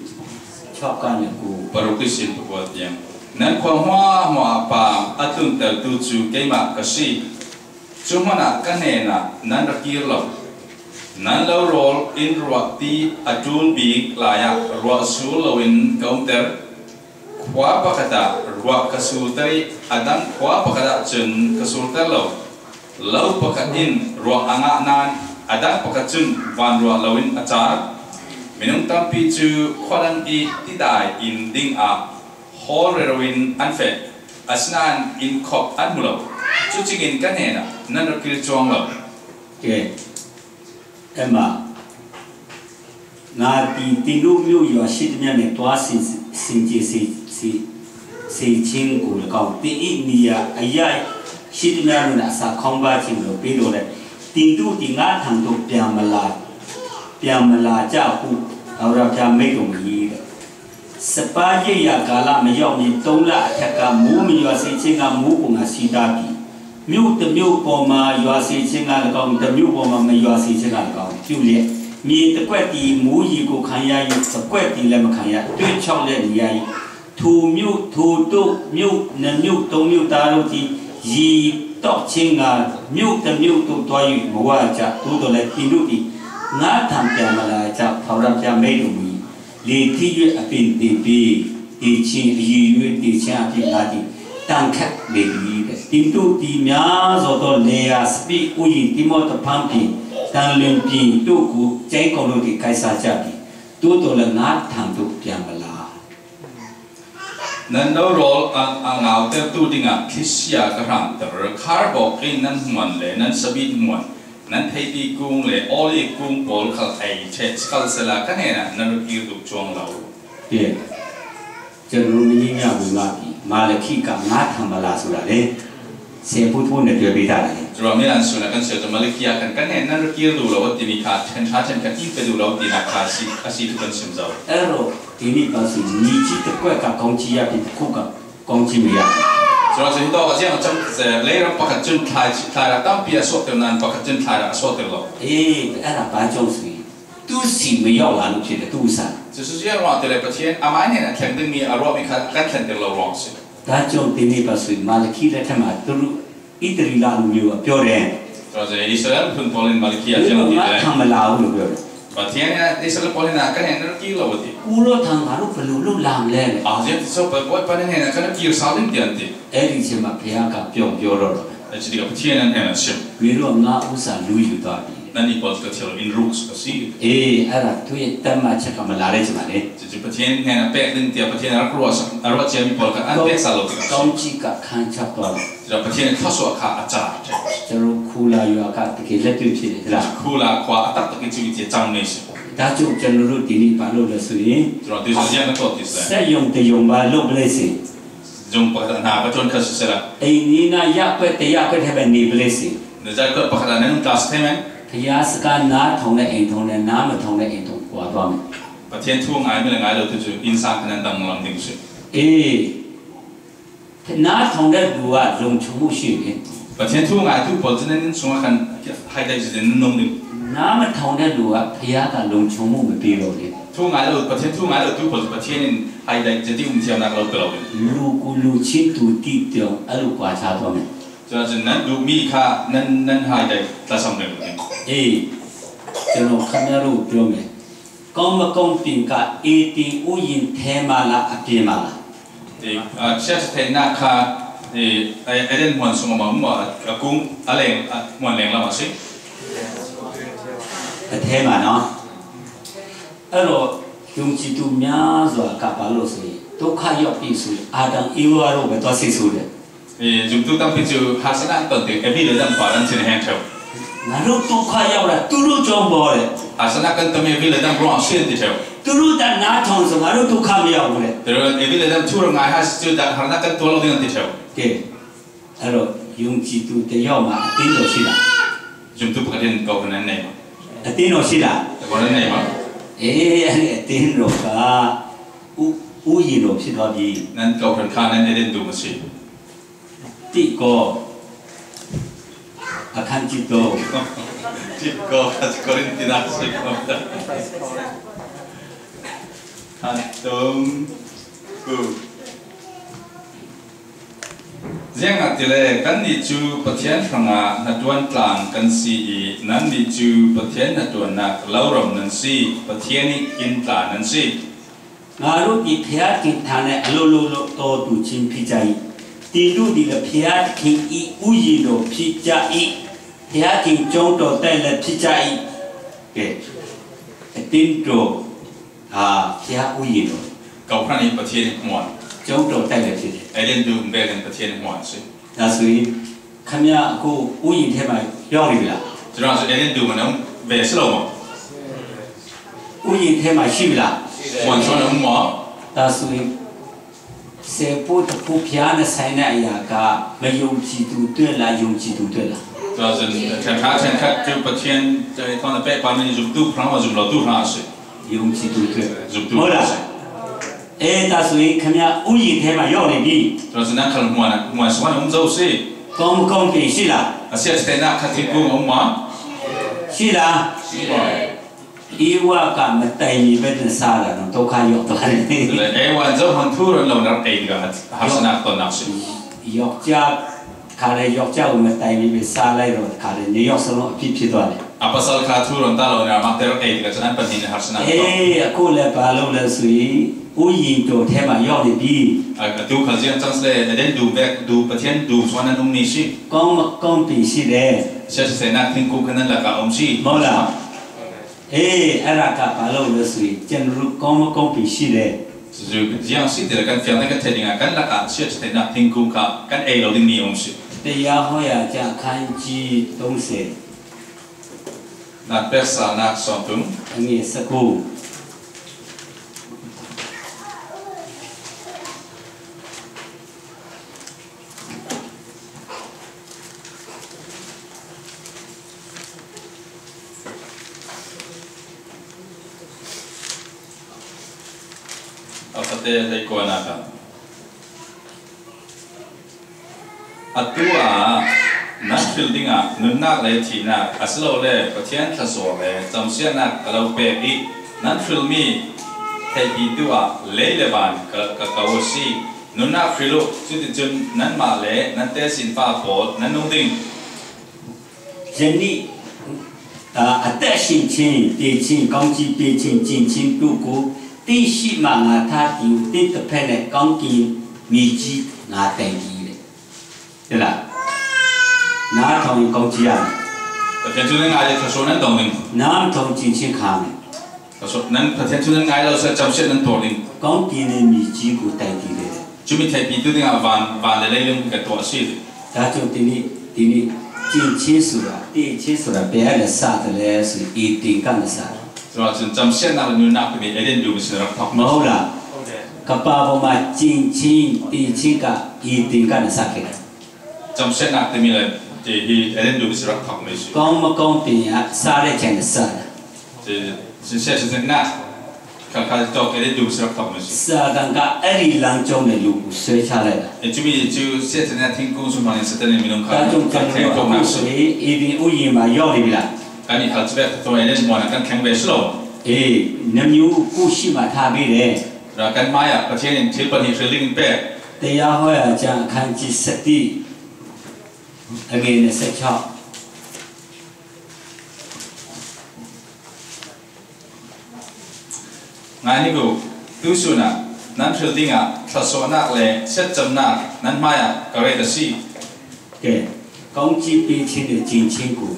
ခြောက်ကနေ ကိုး။ Paruk ihsin pakua tiang. Nan khua hmuahhmuah ah pa a tluntertu cu keimah ka si. Cu hmanh ah ka hnenah nan ra kir lo. Nan lo rawl in ruah ti a ṭul bik lai ah ruah sur loin ka umter. Khua pakhat ah ruah ka surter i a dang khua pakhat ah cun ka surter lo. Lo pakhat in ruah a ngah nain a dang pakhat cun vanruah loin a car. Minung tampi cu khuadang i tidai in ding ah hawl rero in an feh, asinain innkhop an hmu lo. Cucingin ka hnenah nan ra kir cuang lo. ကဲ၊ အဲ့မှာ ငါသည် တင်းဒူးမြို့ရွာရှိသမျှနှင့် သွားစင်၊ စင်ကြယ်စေ၊ စေ၊ စေခြင်းကိုလည်းကောင်း၊ သင်၏နေရာအရပ်ရှိသမျှတို့၌ အစာခေါင်းပါးခြင်းကို ပေးတော်လဲ၊ တင်းဒူးသည် ငါ့ထံသို့ ပြန်မလာ၊ ပြန်မလာကြဟု ထာဝရဘုရားမိန့်တော်မူ၏တဲ့။ စပါးရိတ်ရာကာလမရောက်မှီ သုံးလအထက်က မိုဃ်းမရွာစေခြင်းငှာ မိုဃ်းကို ငါဆီးတားပြီ။ မြို့တစ်မြို့ပေါ်မှာ ရွာစေခြင်းငှာလည်းကောင်း၊ တစ်မြို့ပေါ်မှာ မရွာစေခြင်းငှာလည်းကောင်း ပြုလျက်၊ မြေတစ်ကွက်သည် မိုဃ်းရေကို ခံရ၍ တစ်ကွက်သည်လည်း မခံရ၊ သွေ့ခြောက်လျက် နေရ၏။ ထိုမြို့၊ ထိုတို့၊ မြို့နှစ်မြို့၊ သုံးမြို့သားတို့သည် ရေသောက်ခြင်းငှာ မြို့တစ်မြို့သို့ သွား၍ မဝကြ။ သို့သော်လည်း တင်းဒူးသည် ငါ့ထံ ပြန်မလာကြောင်း ထာဝရဘုရား မိန့်တော်မူ၏။ လေထီး၍ အပင်သေပြီး၊ သေခြင်း၊ အရည်၍ သေခြင်းအပြစ်ငါသည် တန်ခတ်လေပြီ။ တင်းဒူးသည် များစွာသော လယ်ယာ၊ စပျစ်ဥယျာဉ်၊ သင်္ဘောသဖန်းပျဉ်၊ သံလွင်ပျဉ်တို့ကို ကျိုင်းကောင်တို့သည် ကိုက်စားကြပြီ။ သို့သော်လည်း ငါ့ထံသို့ ပြန်မလာ။ Nan lo rawl a, a ngautertu dingah thlisia ka hramter. Kharbawk in nan hmuan le nan sabit hmuan, nan theipi kung le olive kung pawl khal ei ṭheh, sikhalsehla ka hnenah nan ra kir duh cuang lo. ကဲ၊ ကျွန်တော်တို့ မင်းကြီးညွန့်ဝင်သွားပြီ။ မာလခိက ငါ့ထံမလာဆိုတာလေ။ ဆယ်၊ ဘုန်းဘုန်းနဲ့ ပြောပေးထားတယ်လေ။ Cura milan suna kan siat Malikia kan kan ne nan ra kir duh lo timi kha ṭhen ṭha ṭhen kan in pe duh lo tinak kha a si, a si tu kan sim zo. အဲ့တော့ ဒီနေ့ပါဆို မြေကြီးတစ်ကွက်က ကောင်းချီးရပြီ၊ တစ်ခုက ကောင်းချီးမရဘူး။ Cura cun hi tawk a ziang a cang, leiram pakhat cun thlai, thlai rak tampi a suahter nain pakhat cun thlai rak a suahter lo. အေး၊ အဲ့ဒါ ဘာကြောင့်ဆိုရင် သူ့ဆီမရောက်လာလို့ဖြစ်တယ်၊ သူ့ဥစ္စာ။ Cucu ziang ruang ti le Pathian amah hnenah thleng dingmi a ruahmi kha kan thlentir lo ruang a si. ဒါကြောင့် ဒီနေ့ပါဆိုရင် မာလခိလက်ထက်မှာ သူတို့ ဣသရေလလူမျိုးက ပြောတယ်။ Cun Israel phun pawl in Malikia မင်းတို့ ziang ti ငါ့ le ထံမလာဘူးလို့ ပြောတယ်။ Pathian nih Israel pawl hnenah, "Ka hnenah na ra kir lo," a ti. ကိုယ်တော်ထံ ငါတို့ဘယ်လိုလုပ်လာမလဲ။ အာ Ziang ti so pa, Bawipa nih hnenah kan ra kir sau ding ti an ti. အဲ့ဒီအချိန်မှာ ဘုရားက ပြန်ပြောတော့တယ်။ A ci tikah Pathian in a hnenah a sim. မင်းတို့က ငါ့ဥစ္စာလုယူသွားပြီ။ Nannih pawl cu ka thil in ruk ka si. အေး အဲ့ဒါ သူ့ရဲ့တမန်ချက်က မလာတဲ့အချိန်မှာလေ။ Cucu Pathian hnenah pek ding tiah Pathian a rak ruah, a ruah ciami pawl kha an pek sal lo tikah a si. ကောင်းကြီးက ခန်းခြောက်သွားတယ်။ Cucaah Pathian in thluasuah kha a car ṭheh. ကျွန်တော် ခူလာရွာက တကယ်လက်တွေ့ဖြစ်တယ် ဟုတ်လား။ Khula khua a taktak in cu ti a cang mi a si. ဒါကြောင့် ကျွန်တော်တို့ ဒီနေ့ ဘာလုပ်လဲဆိုရင် Cucaah tuisun ziang kan tuah ti seh. စက်ရုံတစ်ရုံပါ လုပ်ပလိုက်စေ။ Zung pakhat hna ka ṭuan kha siseh la. အိမ်နီးနား ရပ်ကွက်တစ်ရပ်ကွက်ထဲပဲ နေပလိုက်စေ။ Na zat kot pakhat ah nan um ta si thei men. ဘုရားစကား နားထောင်တဲ့ အိမ်ထောင်နဲ့ နားမထောင်တဲ့ အိမ်ထောင် ကွာသွားမယ်။ Pathian thu ngaimi le ngai lo tu cu innsang kha nan dang lam ding si. အေး နားထောင်တဲ့လူက လုံခြုံမှုရှိတယ်။ Pathian thu ngaitu pawl cu nan inn chungah khan hai dai zin nan nung ding. နားမထောင်တဲ့လူက ဘုရားက လုံခြုံမှုမပေးတော့ဘူး။ Thu ngai lo, Pathian thu ngai lo tu pawl cu Pathian in hai dai zin ti um thiamnak lo pe lo ding. လူကို လူချင်းတူ သိတဲ့အောင် အဲ့လို ကွာခြားသွားမယ်။ Cucaah cun nan duhmi kha nan, nan hai dai tlasam reng lo ding. အေး ကျွန်တော် ခင်ဗျားတို့ကို ပြောမယ်။ ကောင်းမကောင်းပင်က ဧဒင်ဥယျာဉ်ထဲမှာလား အပြင်မှာလား။ Ti, ah, siaṭha theihnak kha, ti, Eden hmuan sung ah maw, maw, a kung, a leng, a hmuan lenglam ah si. အထဲမှာနော်။ အဲ့တော့ ယုံကြည်သူများစွာက ဘာလို့ဆိုရင် ဒုက္ခရောက်ပြီဆိုရင် အာဒံ ဧဝတို့ပဲ သွားစိတ်ဆိုးတယ်။ Eh, zumtu tampi cu harsatnak ton ti Evi le Adam pa an thin hen ṭheu. ငါတို့ ဒုက္ခရောက်တာ သူတို့ကြောင့်ပေါ့တဲ့။ Harsatnak kan ton Evi le Adam ruang a si an ti ṭheu. သူတို့သာ နားထောင်ဆို ငါတို့ ဒုက္ခမရောက်ဘူးတဲ့။ Ti lo Evi le Adam thu rak ngai ha si cu dah harnak kan tuah lo ding an ti ṭheu. ကဲ အဲ့တော့ ယုံကြည်သူတစ်ယောက်မှာ အသင်းတော်ရှိလား။ Zumtu pakhat in kawhhran an nei maw? အသင်းတော်ရှိလား။ Kawhhran an nei maw? အေး အဲ့ဒီအသင်းတော်က ဥ ဥယျာဉ်တော်ဖြစ်သွားပြီ။ Nan kawhhran kha nan Eden dum a si. တိကော အခန်းကြီးသုံး။ Ti ko, Korin ti nak si ko. Khan tum ku. Ziangahtile kannih cu Pathian hrangah hnaṭuan tlang kan si i nannih cu Pathian hnaṭuannak loram nan si, Pathian i inn tla nan si. ငါတို့သည် ဘုရားသခင်ထံ၌ အလုပ်လုပ်သောသူချင်း ဖြစ်ကြ၏။ သင်တို့သည်လည်း ဘုရားသခင်၏ ဥယျာဉ်တော် ဖြစ်ကြ၏။ ဘုရားသခင် ကျောင်းတော်တိုက်လည်း ဖြစ်ကြ၏။ ကဲ အသင်းတော်ဟာ ဘုရားဥယျာဉ်တော်။ Kawhhran hi Pathian i hmuan. ကျောင်းတော်တိုက်လည်း ဖြစ်တယ်။ Eden dum bek in Pathian i hmuan a si. ဒါဆိုရင် ခင်ဗျား အခု ဥယျာဉ်ထဲမှာ ရောက်နေပြီလား။ Cucaah cu Eden dum ah nan um ve si lo maw? ဥယျာဉ်ထဲမှာ ရှိပြီလား။ Hmuan chung ah nan um maw? ဒါဆိုရင် ဆယ်ဘိုးတစ်ဘိုး ဘုရားနဲ့ဆိုင်တဲ့အရာက မယုံကြည်သူအတွက်လား၊ ယုံကြည်သူအတွက်လား။ Cucaah cun ṭhenkhat, ṭhenkhat cu Pathian, Pathian thawn a pehpar mi zumtu hrang maw, zum lotu hrang a si? ယုံကြည်သူအတွက်။ Zumtu. ဟုတ်လား။ အဲ၊ ဒါဆိုရင် ခင်ဗျား ဥယျာဉ်ထဲမှာ ရောက်နေပြီ။ Cucaah cun nan kha hmuan, hmuan sung ah nan um zo si. ကောင်းမကောင်းပင် ရှိလား။ A siaṭha theihnak kha thingkung a um maw? ရှိလား။ ရှိပါ ဧဝက မတိုင်မီပဲ စားတာနော်၊ ဒုက္ခရောက်သွားတယ်။ Eva in zohhmanh thu rawn lo nar ei tikah a harsatnak tonnak si. ယောက်ျား ခါရဲ ယောက်ျားကို မတိုင်မီပဲ စားလိုက်တော့ ခါရဲ နှစ်ယောက်စလုံး အပြစ်ဖြစ်သွားတယ်။ A pasal kha thu rawn ta lo nar mahter ei tikah cun an pahnih nih harsatnak ton. အေး၊ အခုလည်း ဘာလုပ်လဲဆိုရင် ဥယျာဉ်တော်ထဲမှာ ရောက်နေပြီ။ A, atu kha ziang cang si le, Eden dum bek, dum, Pathian dum sung ah nan ummi si. ကောင်းမကောင်းပင် ရှိတယ်။ Siaṭha theihnak thingkung kha nan lakah a um si. မဟုတ်လား။ အေး၊ အဲ့ဒါက ဘာလို့လဲဆိုရင် ကျွန်တော်တို့ ကောင်းမကောင်းပင် ရှိတယ်။ Cucu ziang si ti le kan fiang kan theih dingah kan lakah siaṭha theihnak thingkung kha kan ei lo dingmi a um si. တရားဟောရာကျမ်း အခန်းကြီးသုံးဆယ်။ Nan peksa nak sawm tum. အငယ်ဆယ့်ကိုး။ A fate hleikuanak ah, atu ah nan hril dingah nunnak le thihnak, asilole Pathian thlazuang le camsiatnak ka lo pek i, nan hrilmi theihpitu ah lei le van ka, ka ko a si. Nunnak hril uh, cuticun nanmah le nan tesinfa pawl nan nung ding. ယနေ့ အာ၊ အသက်ရှင်ခြင်း၊ သေခြင်း၊ ကောင်းကြီးပေးခြင်း၊ ကျင့်ခြင်းတို့ကို သိရှိမှ ငါထပ်တည်၊ သင့်တဘက်၌ ကောင်းကင်မြေကြီး ငါတည်တည်တယ်။ ဟုတ်လား။ နားထောင်ရင် ကောင်းကြီးရတယ်။ ပထမဆုံး နားထောင်ရင် ကောင်းကြီးရတယ်။ နားမထောင်ရင် ကျင့်ခြင်းခံရမယ်။ ပထမဆုံး နားထောင်ရင် ကောင်းကြီးရတယ်။ ကောင်းကင်နဲ့ မြေကြီးကို တည်တည်တယ်။ ကျင့်ခြင်းဆိုတာ၊ သင့်ခြင်းဆိုတာ ဘယ်ကနေစသလဲဆိုရင် ဧဒင်ကနေစတယ်။ ကျွန်တော် ကျင့်ခြင်းနဲ့ နုတ်နာကမီး ဧဒင်ဒုံးစင်ရပ်ထောက်။ မဟုတ်လား။ ဟုတ်တယ်။ ကမ္ဘာပေါ်မှာ ကျင့်ခြင်း၊ သင်ခြင်းက ဧဒင်ကနေစခဲ့တာ။ ကျင့်ခြင်းနဲ့ တမီးလည်း ဒီဧဒင်ဒုံးစင်ရပ်ထောက်မီးရှိ။ ကောင်းမကောင်း သင်ရ၊ စားတဲ့အချိန်နဲ့ စားတာ။ ကျင့်ခြင်းနဲ့ ခါခါတော့ ဧဒင်ဒုံးစင်ရပ်ထောက်မီးရှိ။ စာတန်က အဲ့ဒီလမ်းကြောင်းနဲ့ လူကို ဆွဲချလိုက်တာ။ အဲ ကျင့်ခြင်းနဲ့ သင်ကုန်းဆုံးမှာ စတန်နဲ့ မင်းတို့ခါ ဒါကြောင့် ကျွန်တော်တို့ အခုဆိုရင် ဧဒင်ဥယျာဉ်မှာ ရောက်နေပြီလား။ ကနီခါ ကျဘက်တော့ အဲဒင်မော်နကန်ခံပဲစလုံး။ အေး၊ နှစ်မျိုး ကိုယ့်ရှေ့မှာ ထားပေးတယ်။ ရကန်မယာ ပထမဆုံး ထီလ်ပနီ ထီလ်လင်းပဲ။ တရားဟောရာကျမ်း အခန်းကြီး ဆယ့်တစ်၊ အငယ် နှစ်ဆယ့်ခြောက်။ ငါနုကို သူစုနာ နန်ထရလ်ဒင်းငါ ထရစောနာကလဲ ဆက်စမ်နာ နန်မယာ ကရဲတစီ။ ကဲ၊ ကောင်းချီးပေးခြင်းနဲ့ ကျင့်ခြင်းကို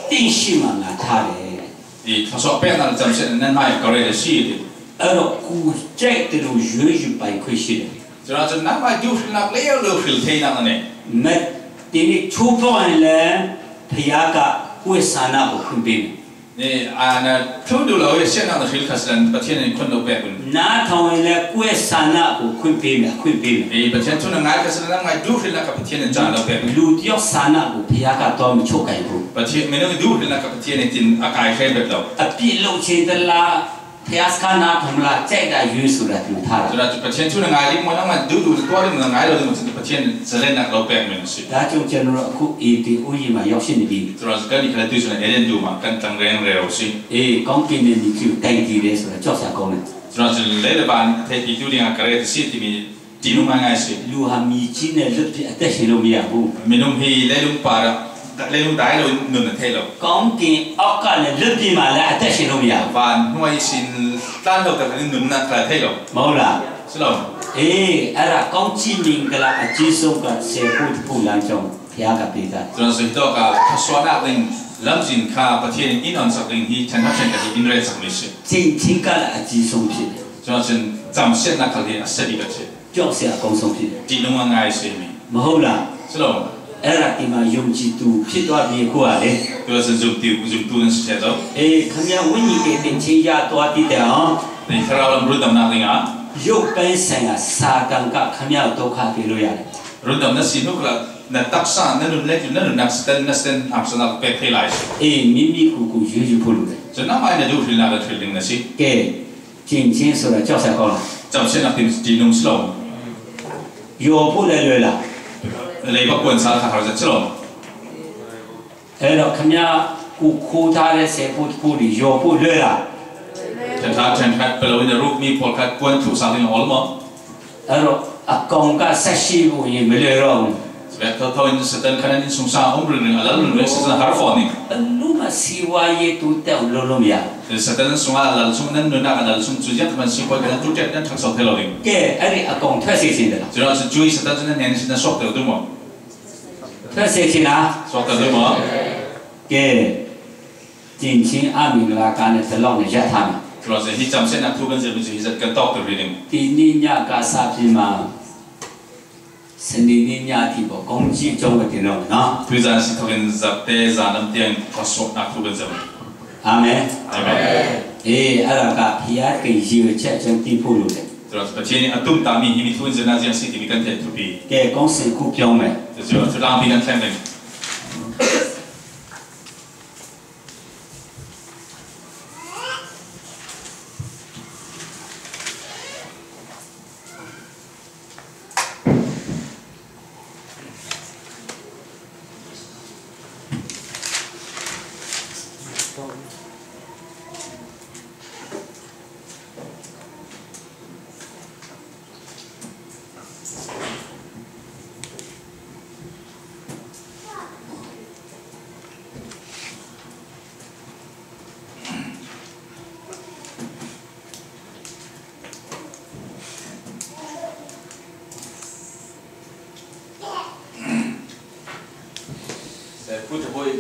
သင့်ရှေ့မှာ ငါထားတယ်။ ဒီထရစောပဲနာ စမ်ဆက် နန်မယာ ကရဲတစီ။ အဲ့တော့ ကိုယ်ကြိုက်သလို ရွေးယူပိုင်ခွင့်ရှိတယ်။ ကျွန်တော် ကျွန်တော် နန်မယာ ဒူထရလ်နာကလဲ လို့ထရလ်ထဲနာနဲ့။ မက်၊ ဒီနေ့ ချိုးဖောက်ရင်လည်း ဘုရားက ကိုယ့်ဆန္ဒကို ခွင့်ပေးမယ်။ နေ အာ နထူဒူလာဝဲ ရှေ့နာ နထူခါစလန် ပထမဆုံး ခွင့်လုပ်ပေးကွန်း။ နားထောင်ရင်လည်း ကိုယ့်ဆန္ဒကို ခွင့်ပေးမယ်၊ ခွင့်ပေးမယ်။ ဒီပထမဆုံး နငါခါစလန် နငါဒူထူလက ပထမဆုံး ကြားလုပ်ပေး။ လူတယောက်ဆန္ဒကို ဘုရားက သွားမချုပ်ကိုင်ဘူး။ ပထမဆုံး မင်းတို့ဒူထူလက ပထမဆုံး တင်အကအိုက်ခဲဘက်တော့။ အပြစ်လုပ်ခြင်းသလား၊ ဘုရားစကားနားထောင်မလား၊ ကြိုက်တာရွေးဆိုတာ သူထားတာ။ ကျွန်တော် ပထမဆုံး နငါလိမ့်မနငါဒူဒူတွားလိမ့် နငါလို့ ပထမဆုံး စလန် နားလုပ်ပေးမယ်ရှိ။ ဒါကြောင့် ကျွန်တော်တို့ အခု ဧဒင်ဥယျာဉ်မှာ ရောက်ရှိနေပြီ။ ကျွန်တော် စကနီခါ သူစလန် ဧဒင်ဒူမှာ ကန်တန်ရန်ရဲရှိ။ အေး၊ ကောင်းကင်နဲ့ မြေကြီးကို တည်တည်တယ်ဆိုတာ ကြောက်စရာကောင်းတယ်။ ကျွန်တော် လဲလပန် ထဲပြည်သူတွေက ကရဲတစီတီမီ တီနုမငါရှိ။ လူဟာ မြေကြီးနဲ့ လွတ်ပြီး အသက်ရှင်လို့ မရဘူး။ မင်းတို့ ဟေး လဲလုံးပါတော့ လဲလုံးတိုင်းလို့ နုံနထဲလို့။ ကောင်းကင်အောက်ကလည်း လွတ်ပြီးမှလည်း အသက်ရှင်လို့ မရဘူး။ ဘာနွားရှင် တန်းတော့ ကနုံနထဲလို့။ မဟုတ်လား။ စလုံး။ အေး၊ အဲ့ဒါ ကောင်းချီးမင်္ဂလာ အကြီးဆုံးက ဆယ်ဖို့တစ်ဖို့ လမ်းကြောင်း ဘုရားက ပေးတာ။ ကျွန်တော် စိတ်တော့က ထဆွနာကရင် လမ်းစဉ်ခါ ပထမဆုံး အင်းအောင်စကရင် ဟိ ထန်ထပ်ဆန်ကတိ အင်းရဲစကလေးရှိ။ ကျင့်ခြင်းကလည်း အကြီးဆုံးဖြစ်တယ်။ ကျွန်တော် စံ စံစက်နာကလေး အဆက်ဒီကချက်။ ကြောက်စရာ အကောင်းဆုံးဖြစ်တယ်။ တီနုမငါရှိမီ။ မဟုတ်လား။ စလုံး။ အဲ့ဒါ ဒီမှာ ယုံကြည်သူ ဖြစ်သွားပြီး အခုကလေ။ သူက စံ ယုံကြည်သူ ယုံကြည်သူနဲ့ ဆက်တော့။ အေး၊ ခင်ဗျား ဝိညာဉ်ကယ်တင်ခြင်း ရသွားတတ်တယ်နော်။ ဒီခါရအောင် ရုံးတမ်းနာကရင်က။ ရုပ်ပိုင်းဆိုင်ရာ စာတန်က ခင်ဗျားကို ဒုက္ခပေးလို့ရတယ်။ ရုံးတမ်းနာ စီနုကလ နတပ်ဆာ နနုလက် နနုနက်စတန် နစတန် အပ်စနာ ပဲဖဲလိုက်။ အေး၊ မိမိကိုယ်ကိုယ် ရွေးယူဖို့လိုတယ်။ ကျွန်တော် မနဒူထီလာ ထီလင်းနစီ။ ကဲ၊ ကျင့်ခြင်းဆိုတာ ကြောက်စရာကောင်းလား။ ကျင့်ခြင်းနဲ့ တီနုံစလုံး။ လျော်ဖို့လည်း လွယ်လား။ လေပကွန်ဆာခါခါစလုံး။ အဲ့တော့ ခင်ဗျား ကိုယ်ခိုးထားတဲ့ ဆယ်ဖို့တစ်ဖို့တွေ လျော်ဖို့လွယ်လား။ ထန်ထပ် ထန်ထပ် ပလဝိနရုပ်မီ ပေါ်ခတ် ကွန်ထူ something almost. အဲ့တော့ အကောင်က ဆက်ရှိဖို့ရင် မလွယ်တော့ဘူး။ ဘယ်တော့ စတန်ခါ နင်း စုံစမ်း အုံး ရင်း ရင်း အလလ် ရင်း စတန် ဟာရ် ဖော် နေ။ ဘယ်လိုမှ စီးပွားရေး တိုးတက်အောင် လုပ်လို့မရဘူး။ စတန် စုံ အလလ် စုံ နန် နုနာ အလလ် စုံ စုံ ယက် မန် စီးပွားရေး က တိုးတက် နန် ထပ် ဆောက် ထဲ လို့ ရင်း။ ကဲ၊ အဲ့ဒီ အကောင် ထွက်စေချင်တယ်လား။ ကျွန်တော် စ ကျူ စတန် စ နန် နန် စ န ဆောက် တယ် တူ မော်။ ထွက်စေချင်လား။ ဆောက် တယ် တူ မော်။ ကဲ၊ ကျင့်ခြင်း အမင်္ဂလာကားနဲ့ ဒီလောက်နဲ့ ရပ်ထားမယ်။ ကျွန်တော် စ ဟိ ကျင့်ခြင်းနဲ့ ထူပန် စ မ စ ဟိ စ က တော့ တယ် ရင်း။ ဒီနေ့ညက စပြီးမှ စနေနေ့ညအထိပေါ့၊ ကောင်းချီးအကြောင်းပဲ သင်တော့မယ်နော်။ သူစားစီ ထူပန် စ တဲ စား နမ် တ ျန် ထ ဆောက် န ထူပန် စ မ အာမင်။ အာမင်။ အေး၊ အဲ့ဒါက ဘုရားသခင် ရည်ရွယ်ချက်အကြောင်း သိဖို့လိုတယ်။ ကျွန်တော် ပထမဆုံး အတုံးတမီ ဟိ မီ ထူပန် စ နာ စ စီ တီ မီ ကန် ထဲ ထူပီ။ ကဲ၊ ကောင်းစင် အခုပြောင်းမယ်။ ကျွန်တော် ထူပန် စ မ ီ ကန် ထဲ မ ီ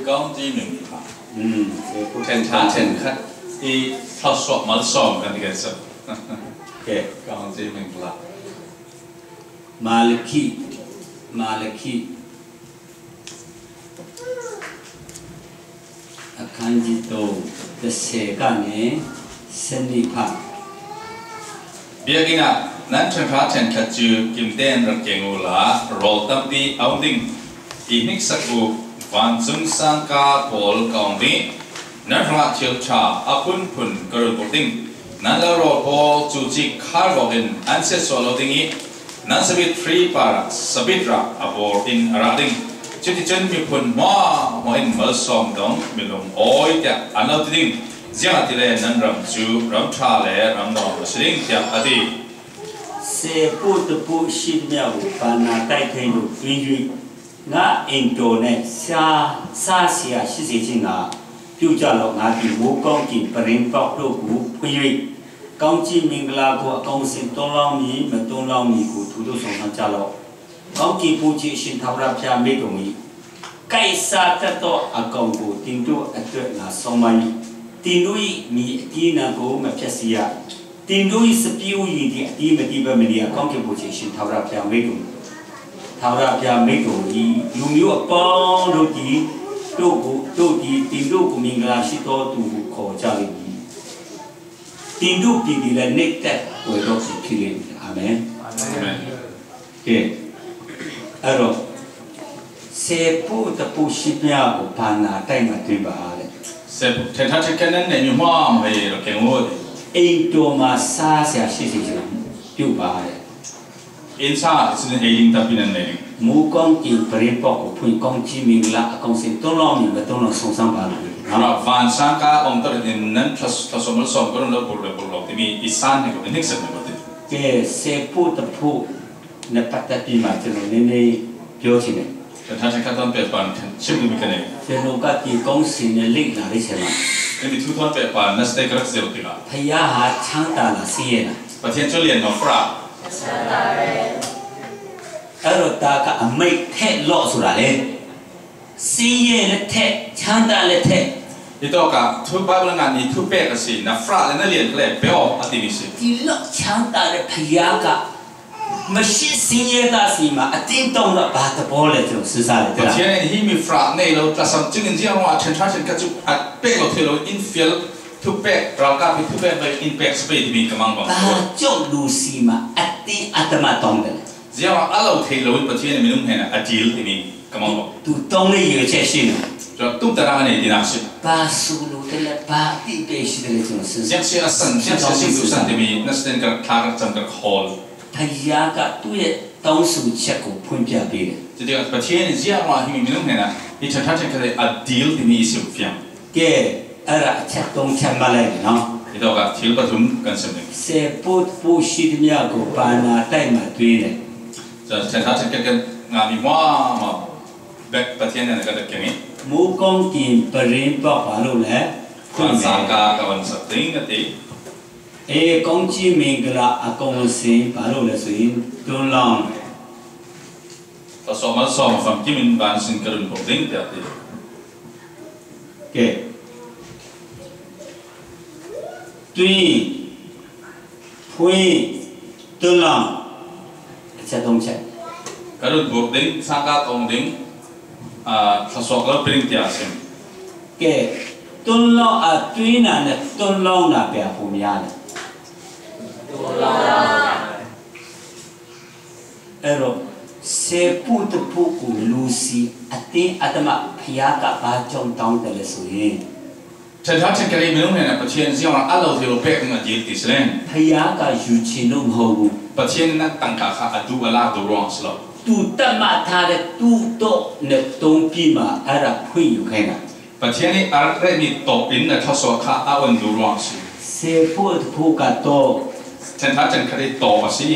ကောင်းကြီးမင်္ဂလာ။ อืม เทนทานเทนขัด อีทศวรรษสองกันดีกันสัก โอเค ကောင်းကြီးမင်္ဂလာ။ Malaki, Malaki အခန်းကြီးသုံး၊ တစ်ဆယ်ကနေ ဆယ့်နှစ်ဖတ်။ Biakinn ah nan ṭhenṭha ṭhenkhat cu kimtein rak keng uhla, rawl tampi a um ding. I hniksak uh vancung sangka pawl ka ong ding i, nan hrangah thil ṭha a phunphun ka run buk ding. Nan lo rawl pawl cu cik khar bawkin an siatsuah lo ding i, nan sabit hri parah sabit rah a bawr in a rah ding. Cuticun miphun hmuahhmuah in malsawm dong milung awi tiah an lo ti ding. Ziangahtile nan ram cu ram ṭha le ram nuam a si ding, tiah a ti. ဆယ်ဖို့တစ်ဖို့ရှိသမျှကို ဘဏ္ဍာတိုက်ခိုက်လို့ သွေးကြွေးငါ့အိမ်တော်နဲ့ စားစားစရာရှိစေခြင်းငှာ ပြုကြလော့။ ငါသည်မိုဃ်းကောင်းကင်ပြတင်းပေါက်တို့ကိုဖွင့်၍ ကောင်းကြီးမင်္ဂလာကို အကုန်အစင်သွန်းလောင်းမည်၊ မသွန်းလောင်းမည်ကို ထိုသို့စုံစမ်းကြလော့။ ကောင်းကင်ဗိုလ်ခြေအရှင်ထာဝရဘုရားမိန့်တော်မူ၏။ ကိုက်စားတတ်သောအကောင်ကို သင်တို့အတွက်ငါစောင်းမည်။ သင်တို့၏မြေအသီးအနှံကို မဖျက်ဆီးရ။ သင်တို့၏စပျစ်ဥယျာဉ်သည် အသီးမသီးဘဲမနေရ။ ကောင်းကင်ဗိုလ်ခြေအရှင်ထာဝရဘုရားမိန့်တော်မူ၊ ထာဝရဘုရားမိန့်တော်မူ၏။ လူမျိုးအပေါင်းတို့သည် တို့ကို၊ တို့သည် သင်တို့ကို မင်္ဂလာရှိသောသူဟု ခေါ်ကြလိမ့်မည်။ သင်တို့ပြည်သည်လည်း နှစ်သက်ဖွယ်သောပြည်ဖြစ်လိမ့်မည်။ အာမင်။ အာမင်။ ကဲ၊ အဲ့တော့၊ ဆယ်ဖို့တစ်ဖို့ရှိသမျှကို ဘဏ္ဍာတိုက်မှာသွင်းပါတဲ့။ Sep, ṭhenṭha ṭhenkhat nan neih mi hmuahhmuah hi rak keng uh. အိမ်တော်မှာ စားစရာရှိစေချင် ပြုပါတဲ့။ Inn sang ah cun ei ding tampi nan nei ding. မိုဃ်းကောင်းကင်ပြတင်းပေါက်ကိုဖွင့်၊ ကောင်းကြီးမင်္ဂလာအကုန်အစင်သွန်းလောင်းမည်၊ မသွန်းလောင်းစုံစမ်းပါလို့နော်။ Van sangka ong ter in nan thlas-, thlasawm malsawm ka run lo, bur le bur lo timi i san hnik, i hniksak hnik ti. ကဲ၊ ဆယ်ဖို့တစ်ဖို့နဲ့ပတ်သက်ပြီးမှ ကျွန်တော်နည်းနည်းပြောချင်တယ်။ Ṭhenṭha ṭhenkhat thawn pehpar chim ding ka nei. ကျွန်တော်က ဒီကောင်းစင်နဲ့လေ့လာတဲ့ဆရာမှာ၊ Himi thu thawn pehpar na site ka rak zir tikah ဘုရားဟာချမ်းသာလား၊ ဆင်းရဲလား။ Pathian cu lian maw, farah? အဲ့တော့ ဒါကအမိတ်ထဲ့လော့ဆိုတာလေ။ ဆင်းရဲလည်းထဲ့၊ ချမ်းသာလည်းထဲ့။ Hitawk ah thu Baibal ngan i thupek a si, na farah le na lian kha le pe aw a timi si. ဒီလောက်ချမ်းသာတဲ့ဘုရားက မရှိဆင်းရဲသားဆီမှာ အတင်းတောင်းတာ ဘာသဘောလဲ ကျွန်တော်စဉ်းစားတယ်။ Pathian in himi farah nei lo, tlasam cingin ziang ruangah ṭhenṭha ṭhenkhat cu a pek lo thei lo in fial, thupek, ralkap hi thupek ve in pek si pei timi ka mang bang. ဘာကြောင့်လူဆီမှာ အတင်းအဓမ္မတောင်းတယ်လဲ။ Ziangah a lo thei loin Pathian in minung hnenah a dil timi ka mang lo. သူတောင်းတဲ့ရည်ရွယ်ချက်ရှိနေတယ်။ Cun tumtahnak a nei tinak a si. ဘာဆိုလိုတယ်လဲ၊ ဘာအဓိပ္ပာယ်ရှိတယ်လဲ ကျွန်တော်စဉ်းစား။ Ziang si a san, ziang si a si duhsan timi na siten ka rak thla, ka rak cam, ka rak hawl. ဘုရားကသူ့ရဲ့တောင်းဆိုချက်ကို ဖွင့်ပြပေးတယ်။ Cutikah Pathian in ziangah himi minung hnenah hi ṭhenṭha ṭhenkhat hi a dil timi i sim fiang. ကဲ၊ အဲ့ဒါအချက်သုံးချက်မှတ်လိုက်ပြီနော်။ Hitawk ah thil pathum kan sim ding. ဆယ်ဖို့တစ်ဖို့ရှိသမျှကို ဘဏ္ဍာတိုက်မှာသွင်းတယ်။ Cun ṭhenṭha ṭhenkhat kan ngahmi hmuahhmuah bek Pathian hnenah kan rak keng i. မိုဃ်းကောင်းကင်ပြတင်းပေါက် ဘာလုပ်လဲ။ Van sangka ka van sak ding a ti. အေး၊ ကောင်းကြီးမင်္ဂလာအကုန်အစင် ဘာလုပ်လဲဆိုရင် သွန်းလောင်းတယ်။ Thlasawm malsawm famkim in van sin ka run buk ding tiah a ti. ကဲ၊ သွင်း၊ ဖွင့်၊ သွန်းလောင်း၊ အချက်သုံးချက်။ Ka run buk ding, sangka ka ong ding, aa, thluasuak lo pe ding tiah a sim. ကဲ၊ သွန်းလောင်း၊ အသွင်းတာနဲ့ သွန်းလောင်းတာ ဘယ်ဟာပိုများလဲ။ သွန်းလောင်းတာ။ အဲ့တော့၊ ဆယ်ဖို့တစ်ဖို့ကို လူဆီအတင်းအဓမ္မ ဘုရားက ဘာကြောင့်တောင်းတယ်လဲဆိုရင်၊ Ṭhenṭha ṭhenkhat i minung hnenah Pathian ziangah a lo thei lo pek ding a dil ti si len. ဘုရားက ယူချင်လို့မဟုတ်ဘူး။ Pathian in nan tangka kha a duh, a lak duh ruang a si lo. သူသတ်မှတ်ထားတဲ့ သူ့တော့နဲ့သုံးပြီးမှ အဲ့ဒါဖွင့်ယူခိုင်းတာ။ Pathian i a rak rehmi tawh in na thluasuak kha a on duh ruang a si. ဆယ်ဖို့တစ်ဖို့က တော့၊ Ṭhenṭha ṭhenkhat i tawh a si.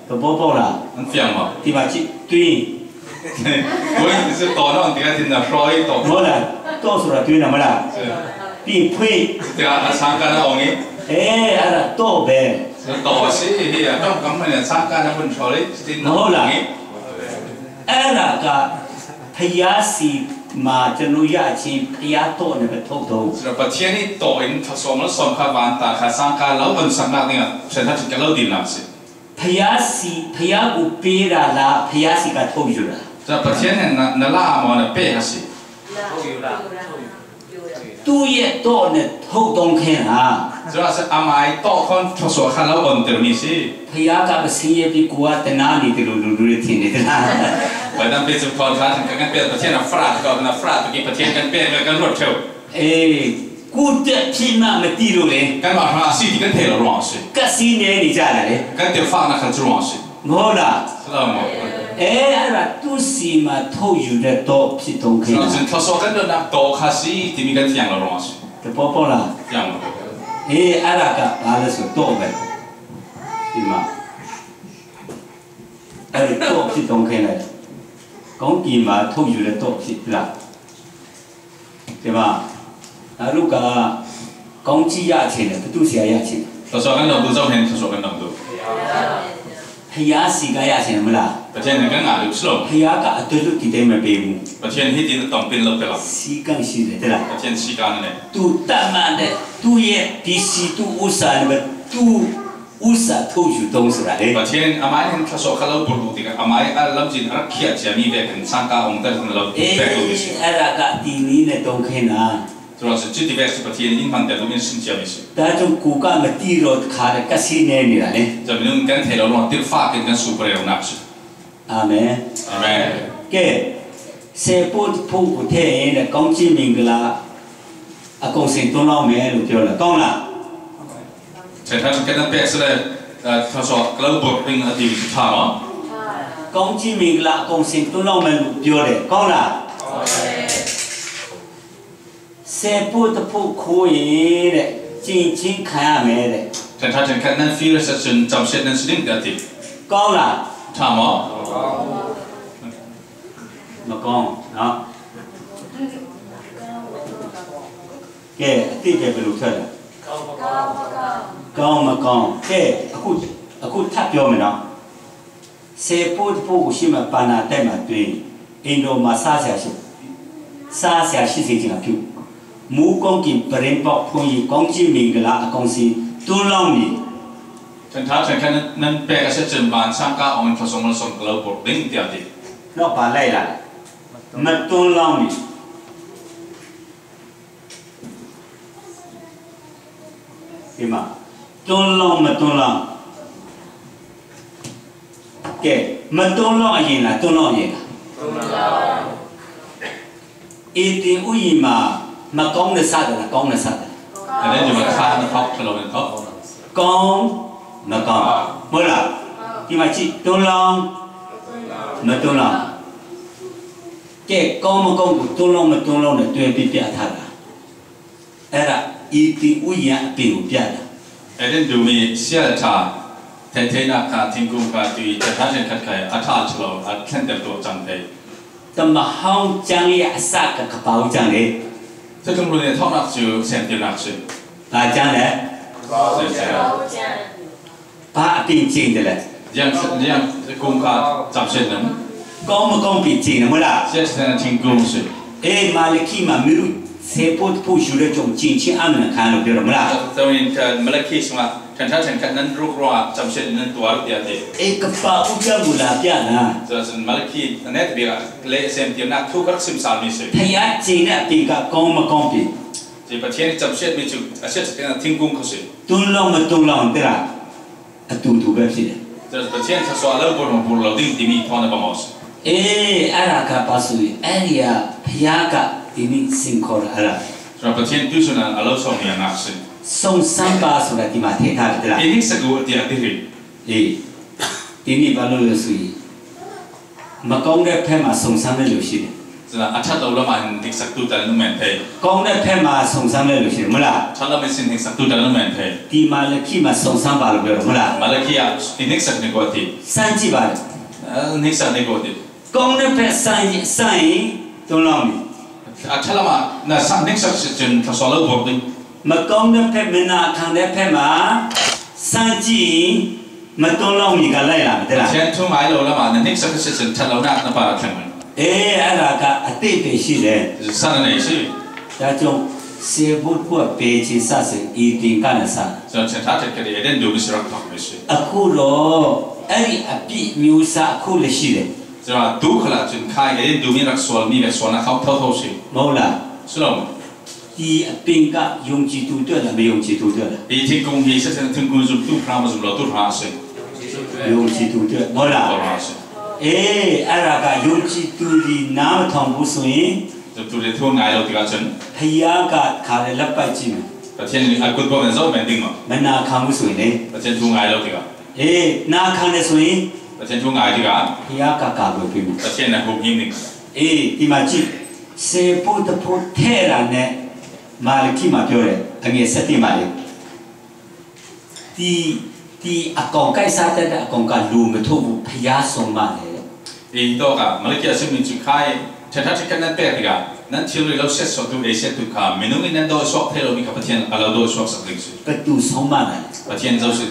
သဘောပေါက်လား။ An fiang maw? ဒီမှာကြည့်၊ သွင်း။ သွင်း၊ ဒီစစ်တော့တော့ ဒီကတင်တာ hrawi တော့။ ဟုတ်လား။ တော့ဆိုတာ သွင်းတာမဟုတ်လား။ ပြီးရင် ဖွင့်။ ဒီကအဆန်းကန်းအောင်ကြီး။ အဲ၊ အဲ့ဒါတော့ပဲ။ တော့ရှိဟိယတော့ ကမ္မနဲ့ ဆန်းကန်းနဲ့ ဝင် hrawi စစ်တော့။ ဟုတ်လား။ အဲ့ဒါက ဘုရားဆီ မှာ ကျွန်တော်ရခြင်း ဘုရားတော်နဲ့ပဲထုတ်တော့ ဆိုတော့ ပထရန်ဟီတိုင် ထရန်စီမလစီမ်ခါ ဝန်တာခါ စံကာလဝ်အွန်စံနာနံ ဆန်ထထကလဝ်ဒီနာစီ ဘုရားစီဘုရားကိုပေးတာလား ဘုရားစီကထုတ်ယူတာ ဆိုတော့ ပထရန်ဟီနလအမောနပဲဟစီ သူ့ရဲ့တော့နဲ့ထုတ်သုံးခဲတာ ဆိုတော့ အမိုင်တိုခွန်ထရစီခါလဝ်အွန်တရနီစီ ဘုရားကပစင်းရဲ့ပြီးကိုကတနာနေတယ်လို့လူလူတွေထင်နေသလား ဘယ်တမ်းပေးစုခေါ်ထားတယ် ကံပေးပထရန်ဟီဖရတ်ကောနဖရတ်ကံပထရန်ဟီကံပေးကံလွတ်ထဲ အေး ကိုယ့်အတွက်ဖြစ်မှမသိလို့လေ ကံမဟာစီတီကံထဲလရောစီ ကပ်စီးနေနေကြတာလေ ကံတဲဖာနခါချရောစီ မဟုတ်လား ဆလမ် အဲအဲ့ဒါသူ့စီမှာထုတ်ယူတဲ့တော့ဖြစ်သုံးခဲ ဆိုတော့ ထရစီကံဒနာတိုခါစီတီမီကံထျံလရောစီ တပေါ်ပေါ်လား ထျံလရော အေးအဲ့ဒါကဘာလဲဆိုတော့ပဲဒီမှာအဲ့ဒီတော့ဖြစ်သုံးခဲလိုက်ကောင်းကင်မှာထုတ်ယူတဲ့တော့ဖြစ်လား ဒီမှာဒါတို့ကကောင်းကြီးရချင်တယ်ဘသူဆရာရချင်တယ် ထရစီကံဒနာဒူဇောင်းဟန်ထရစီကံဒနာဒူ ဘုရားစီကရချင်တယ်မလား ပထရန်ဟီကံငါလူစလော ဘုရားကအတူတူတည်တယ်မပေးဘူး ပထရန်ဟီတီနတုံပင်လဝ်ကလဝ် စီကံရှိတယ်တဲ့လား ပထရန်ဟီစီကံနဲ သူ့တတ်မှတ်တဲ့သူ့ရဲ့ပစ္စည်းသူ့ဥစ္စာနဲ့ပဲသူ့ဥစ္စာထုတ်ယူသုံးဆိုတာလေ ပထရန်ဟီအမိုင်ဟီထရစီခါလဝ်ပူတူတီကအမိုင်အလမ်ချင်အရခိယချာမီဘဲကံစံကာအောင်တတ်နလဝ် အေး ဘဲကံမီစီ အဲ့ဒါကတီနည်းနဲ့သုံးခဲတာ ဆိုတော့ စချစ်တီဘဲကံပထရန်ဟီမန်တဲလူမင်းစင်ချာမီစီ ဒါကြောင့်ကိုယ်ကမသိတော့တခါတည်းကပ်စီးနေနေတာလေ ဆိုတော့ မင်းကံထဲလရောတီဖာကံကံစူပရေနာစီ အာမင် အာမင် ကဲဆယ်ဖို့တစ်ဖို့ကိုထည့်ရင်တဲ့ကောင်းချီးမင်္ဂလာအကုန်စင်သွန်းလောက်မယ်လို့ပြောတာကောင်းလား ဆန်ထထကံဒနာပဲဆလဲ ထရစီကလဝ်ဘိုတ်ပင်းအတီထရစီ ကောင်းချီးမင်္ဂလာအကုန်စင်သွန်းလောက်မယ်လို့ပြောတယ်ကောင်းလားဆယ်ဖို့တစ်ဖို့ခိုးရင်တဲ့ကျင့်ချင်းခံရမယ်တဲ့ ထရန်ဟီထရန်ကံနန်ဖီရစချင်ချမ်စက်နန်စဒင်းကံတီ ကောင်းလား ထရစီ မကောင်းနော်ကဲအသိပဲဘယ်လိုထွက်လဲကောင်းမကောင်းကဲအခုအခုထပ်ပြောမယ်နော်ဆယ်ဖို့တစ်ဖို့ကိုရှေ့မှာပန္နာတိုက်မှာတွင်အိမ်တော်မှာစားဆရာရှိစားဆရာရှိစေချင်တာပြုမိုးကောင်းကင်ပရင်းပေါက်ဖုံးရင်ကောင်းချီးမင်္ဂလာအကောင်စီတွန်းလောင်းမည် ထရန်ဟီထရန်ကံနန်ပဲကံစချင်မန်စံကာအောင်ထရစီမလစီမ်ကလဝ်ဘိုတ်ပင်းတီတီ နောက်ပါလိုက်လာတယ်မတွန်းလောင်းမည်ဒီမှာတွန်းလောင်းမတွန်းလောင်းကဲမတွန်းလောင်းအရင်လားတွန်းလောင်းအရင်လားတွန်းလောင်းအီတင်ဥယျာဉ်မှာမကောင်းတဲ့စားတယ်လားကောင်းတဲ့စားတယ်အဲ့ဒါဒီမှာခါနှစ်ခေါက်ထလို့နှစ်ခေါက်ကောင်းမကောင်းမဟုတ်လားဒီမှာကြည့်တွန်းလောင်းမတွန်းလောင်းကဲကောင်းမကောင်းကိုတွန်းလောင်းမတွန်းလောင်းနဲ့တွဲပြီးပြထားတာအဲ့ဒါအီတင်ဥယျာဉ်အပင်ကိုပြတာအဲ့ဒါဒူမီဆရာတာထဲထဲနာခါတင်ကူခါတီတထားတဲ့ခတ်ခဲအထားချလို့အထက်တဲ့တော့စံတဲ့တမဟောင်းကျမ်းရဲ့အစကကပောက်ကျမ်းလေ သထုံလူနဲ့ထောက်နောက်စုဆင်ပြနောက်စုဘာကျမ်းလဲဘာအပင်ကျင့်တယ်လဲយ៉ាងយ៉ាងကုံကစံစင်နံကောင်းမကောင်းပင်ကျင့်တယ်မလားဆက်စင်တင်ကုံစုအေးမာလခိမှာမင်းတို့ဆယ်ဖို့တစ်ဖို့ယူတဲ့ကြောင့်ကျင့်ခြင်းအမှန်ခံလို့ပြောတယ်မလားဆိုရင်မလခိမှာ ထရန်ထထရန်ကတ်နန်ရုကရောအစံစင်နံတွာရတျာတေဧကပဥဒမူလာပြနာဆိုတော့မလခိအနက်တဘီကလေအစံတျာနာထုကရစံစာမီစေဘုရားကျင့်တဲ့အပင်ကကောင်းမကောင်းပင်ဒီပထရန်စံစင်မီစုအစံစင်တင်ကုံကစေတွန်းလောင်းမတွန်းလောင်းတရာအတူတူပဲဖြစ်တယ်ဆိုတော့ပထရန်သစွာလဝ်ပေါ်မပူလောဒိၣ်တိမီထွန်းနပမောစအေးအဲ့ဒါကပါဆိုရင်အဲ့ဒီကဘုရားကဒီနေ့စင်ခေါ်တာအဲ့ဒါဆိုတော့ပထရန်တုစနံအလဝ်ဆောင်နေငါစင်စုံစမ်းပါဆိုတာဒီမှာထည့်ထားတယ်တလား အင်းစကူအတျာတေဟေ အေးဒီနေ့ဘာလို့လဲဆိုရင်မကောင်းတဲ့ဖက်မှာစုံစမ်းတဲ့လူရှိတယ်ဆိုတော့အထက်တော်လမ်းမှာဟိုစက်တူတန်နုမဲန်ဖဲကောင်းတဲ့ဖက်မှာစုံစမ်းတဲ့လူရှိတယ်မလားထက်တော်မှာစင်ဟိုစက်တူတန်နုမဲန်ဖဲဒီမှာလက်ခိမှာစုံစမ်းပါလို့ပြောတယ်မလားမလခိယအင်းစက်နေကိုတီစမ်းကြည့်ပါလေအင်းစက်နေကိုတီကောင်းတဲ့ဖက်စမ်းရင်စမ်းရင်တွန်းလောင်းပြီအထက်လမ်းမှာနာစမ်းဟိုစက်စင်ထဆောလဘိုတ်မကောင်းတဲ့ဖက်မနာခံတဲ့ဖက်မှာစမ်းကြည့်ရင်မတွန်းလောင်းမီကလိုက်လာတယ်လားဆဲထူမိုင်လောလမနနစ်စကစစ်စင်ထလောနာနပါရထမန် အဲအဲ့ဒါကအသေးပဲရှိတယ် It's a sudden issue. ဒါကြောင့်ဆယ်ဘုတ်ကပဲချင်းစစေအီတင်ကနစ So, ten thirty kadi eden dumi sirak tak misi. အခုတော့အဲ့ဒီအပြစ်မျိုးစားအခုလည်းရှိတယ် So, tu khala chun khai eden dumi rak sual ni rak sual na khau thau thau si. မဟုတ်လား Sulom. ဒီအပင်ကယုံကြည်သူအတွက်လားမယုံကြည်သူအတွက်လား Itin kung hi sa ten tung kung zum tu phra ma zum lo tu phra si. ယုံကြည်သူအတွက်မဟုတ်လား Lo phra si. အေးအဲ့ဒါကယုံကြည်သူဒီနားမထောင်ဘူးဆိုရင် Zum tu le tu ngai lo tiga chun. ဖယားကခါတဲ့လက်ပိုက်ကြည့်မယ် Pathian ni akut bo men zo men ding ma. မနာခံဘူးဆိုရင်လေ Pathian tu ngai lo tiga. အေးနားခံတယ်ဆိုရင် Pathian tu ngai tiga. ဖယားကကာကွယ်ပေးမယ် Pathian na hum him ding. အေးဒီမှာကြည့်ဆယ်ဘုတ်တစ်ဘုတ်ထဲတာနဲ့မာလခိမှာပြောတယ်အငယ်ဆယ့်တစ်မှာလေဒီဒီအကောင်ကိုက်စားတတ်တဲ့အကောင်ကလူမထုတ်ဘူးဖျားဆုံးမတယ် Ito ka, malaki asim ni chikai, ten thirty kan na pe tiga, nan thil ri lo set so tu e set tu ka, minung in nan do sok thelo mi ka Pathian, a lo do sok sak ding si. ဘယ်သူဆုံးမတယ်လဲ Pathian zo si.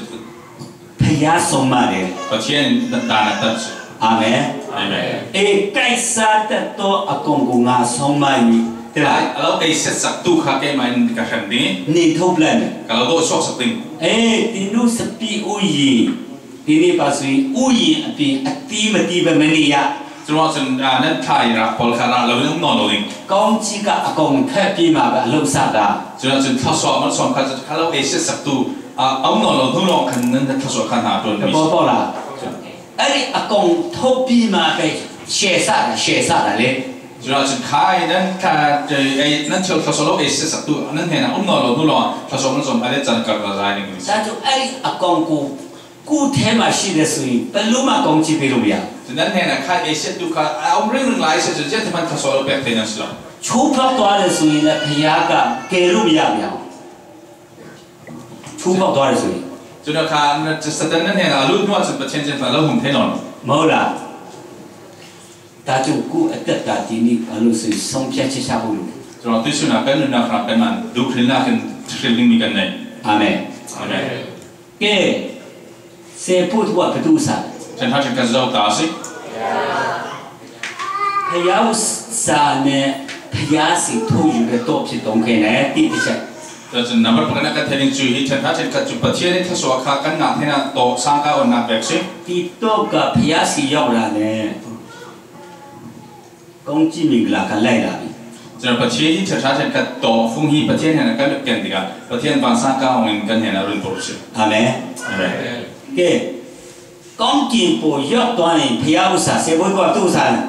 ဖျားဆုံးမတယ် Pathian da na tat si. အာမင် Amen. အေးကိုက်စားတတ်သောအကောင်ကိုငါဆုံးမမည်တဲ့လား Ai, a lo e set sak tu ka ke mai ka khan ding. နှင်ထုတ်ပလိုက်မယ် Ka lo do sok sak ding. အေးဒီနုစပီဥယျာဉ်ဒီနေ့ပါဆိုရင်ဥယျာဉ်အပြင်အသီးမသီးပဲမနေရ Chun chun, ah, nan thai ra pol kha ra lo nung non lo ding. ကောင်းကြီးကအကုန်ဖျက်ပြီးမှပဲအလုပ်စတာ Chun chun thaswa man som kha kha lo e se sak tu, ah, aung non lo nu lo khan nan thaswa khan na ton တ mi. ဘောပေါက်လားအဲ့ဒီအကုန်ထုတ်ပြီးမှပဲရှယ်စတာရှယ်စတာလေ Chun chun khai nan tha, eh, nan thil thaswa lo e se sak tu nan he na aung non lo nu lo thaswa man som ale chan kar la zai ding. ဒါကြောင့်အဲ့ဒီအကောင်ကို ကိုယ်ထဲမှာရှိတယ်ဆိုရင်ဘယ်လိုမှကောင်းချီးပေးလို့မရဘူး Chun nan he na khai e se tu kha, ah, um ring ring lai se chun jet man thaswa lo pek thei nan sila. ချိုးဖောက်သွားတယ်ဆိုရင်လည်းဘုရားကကယ်လို့မရဘူးချိုးဖောက်သွားတယ်ဆိုရင် Chun kha, na, Satan nan he na lut nuwa chun Pathian chen fa lo hum thei non. မဟုတ်လားဒါကြောင့်ကိုယ်အသက်တာဒီနေ့ဘာလို့ဆိုရင်ဆုံးဖြတ်ချက်ချဖို့လိုတယ် Chun tu su na kan na kha kan man du khin na khin thil ding mi kan nei. အာမင် Amen. ကဲစေဖို့သူကဘသူစားလဲ Ten thirty kan zo ta si. ဖျားဥစ္စာနဲ့ဖျားစီထုတ်ယူတဲ့တော့ဖြစ်တော့ခဲနဲ့တိတိကျကျ Chun number pa kan ka thei ding chu hi ten thirty kan chu Pathian ni thaswa kha kan na thei na to sang ka on na pek si. ဒီတော့ကဖျားစီရောက်လာတယ်ကောင်းချီးမင်္ဂလာကလိုက်လာပြီ Chun Pathian hi ten thirty kan to fung hi Pathian he na kan ken tiga Pathian ban sang ka ong in kan he na run por si. အာမင် Amen. ကဲကောင်းကင်ပေါ်ရောက်သွားရင်ဖျားဥစ္စာစေဖို့ကသူ့ဥစ္စာလဲ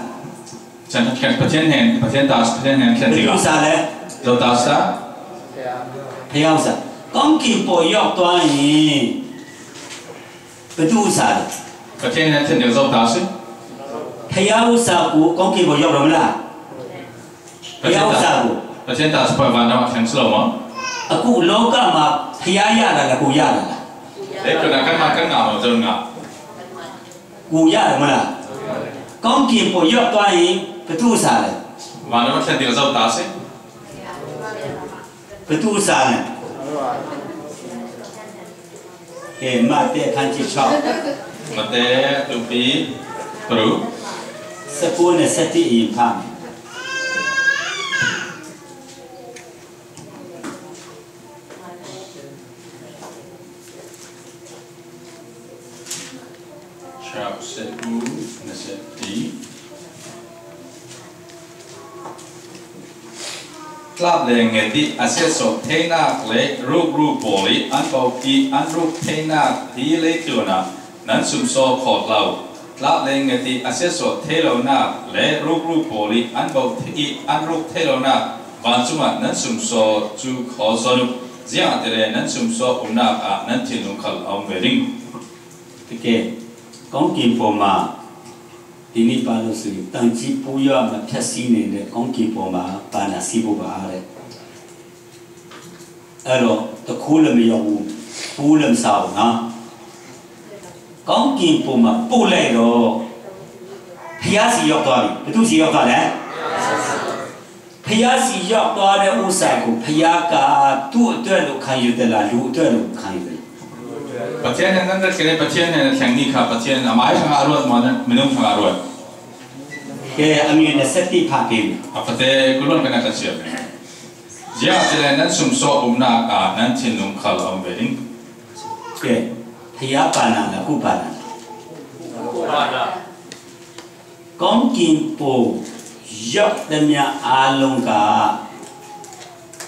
Ten thirty kan Pathian he, Pathian ta Pathian he kan ဘယ်သူ့ဥစ္စာလဲ tiga. Zo ta sa. ဖျားဥစ္စာကောင်းကင်ပေါ်ရောက်သွားရင်ဘယ်သူ့ဥစ္စာလဲ Pathian he ten tiga zo ta si. ဖျားဥစ္စာကိုကောင်းကင်ပေါ်ရောက်တော့မလား ဖျားဥစ္စာကို Pathian ta sa pa van na kan slo mo. အခုလောကမှာဖျားရတာလားကိုရတာလား Dai ko na kan ma kan nga mo zo nga. ကိုရတယ်မလားကောင်းကင်ပေါ်ရောက်သွားရင်ဘယ်သူ့ဥစ္စာလဲ Van na kan tiga zo ta si. ဘယ်သူ့ဥစ္စာလဲကဲမတ်တဲခန်းကြီး6 Mate tu pi pru. စက်ကိုနဲ့စက်တိအရင်ဖတ်မယ် Chau se u na se ti. Tlap le ngeti a se so theina le ruk ruk boli an bau ki an ruk theina ti le tuna nan sum so khot lau. Tlap le ngeti a se so thei lo na le ruk ruk boli an bau ki an ruk thei lo na van suma nan sum so chu khot so nuk. Zia te le nan sum so um na a nan thin nung khal aum ve ding. တကယ်ကောင်းကင်ပေါ်မှာဒီနေ့ပါလို့ဆိုရင်တန်ကြီးပူရမဖြတ်စည်းနေတဲ့ကောင်းကင်ပေါ်မှာပါဏာစီးဖို့ပါတဲ့အဲ့တော့တခိုးလည်းမရောက်ဘူးပူလည်းမစားဘူးနော်ကောင်းကင်ပေါ်မှာပို့လိုက်တော့ဖျားစီရောက်သွားပြီဘသူစီရောက်သွားလဲ ဖျားစီရောက်သွားတဲ့ဥစ္စာကိုဖျားကသူ့အတွက်လို့ခံယူတယ်လားလူအတွက်လို့ခံယူတယ် Pathian nan nan kene Pathian nan thleng ni kha Pathian amai thang arwat ma nan minung thang arwat. ကဲ၊ အငယ်နှစ်ဆယ့်တစ် ဖတ်ပေးမယ်။ အဖတ်တဲ့ ကုလွန်ကနကချင်။ ရကြတဲ့နန်းစုံစောအုံနာကနန်းချင်းလုံးခါလောင်ပဲရင်။ ကဲ၊ ဖျားပါနာလား၊ ကုပါနာလား။ ကောင်းကင်ဘုံရောက်သမျှအားလုံးက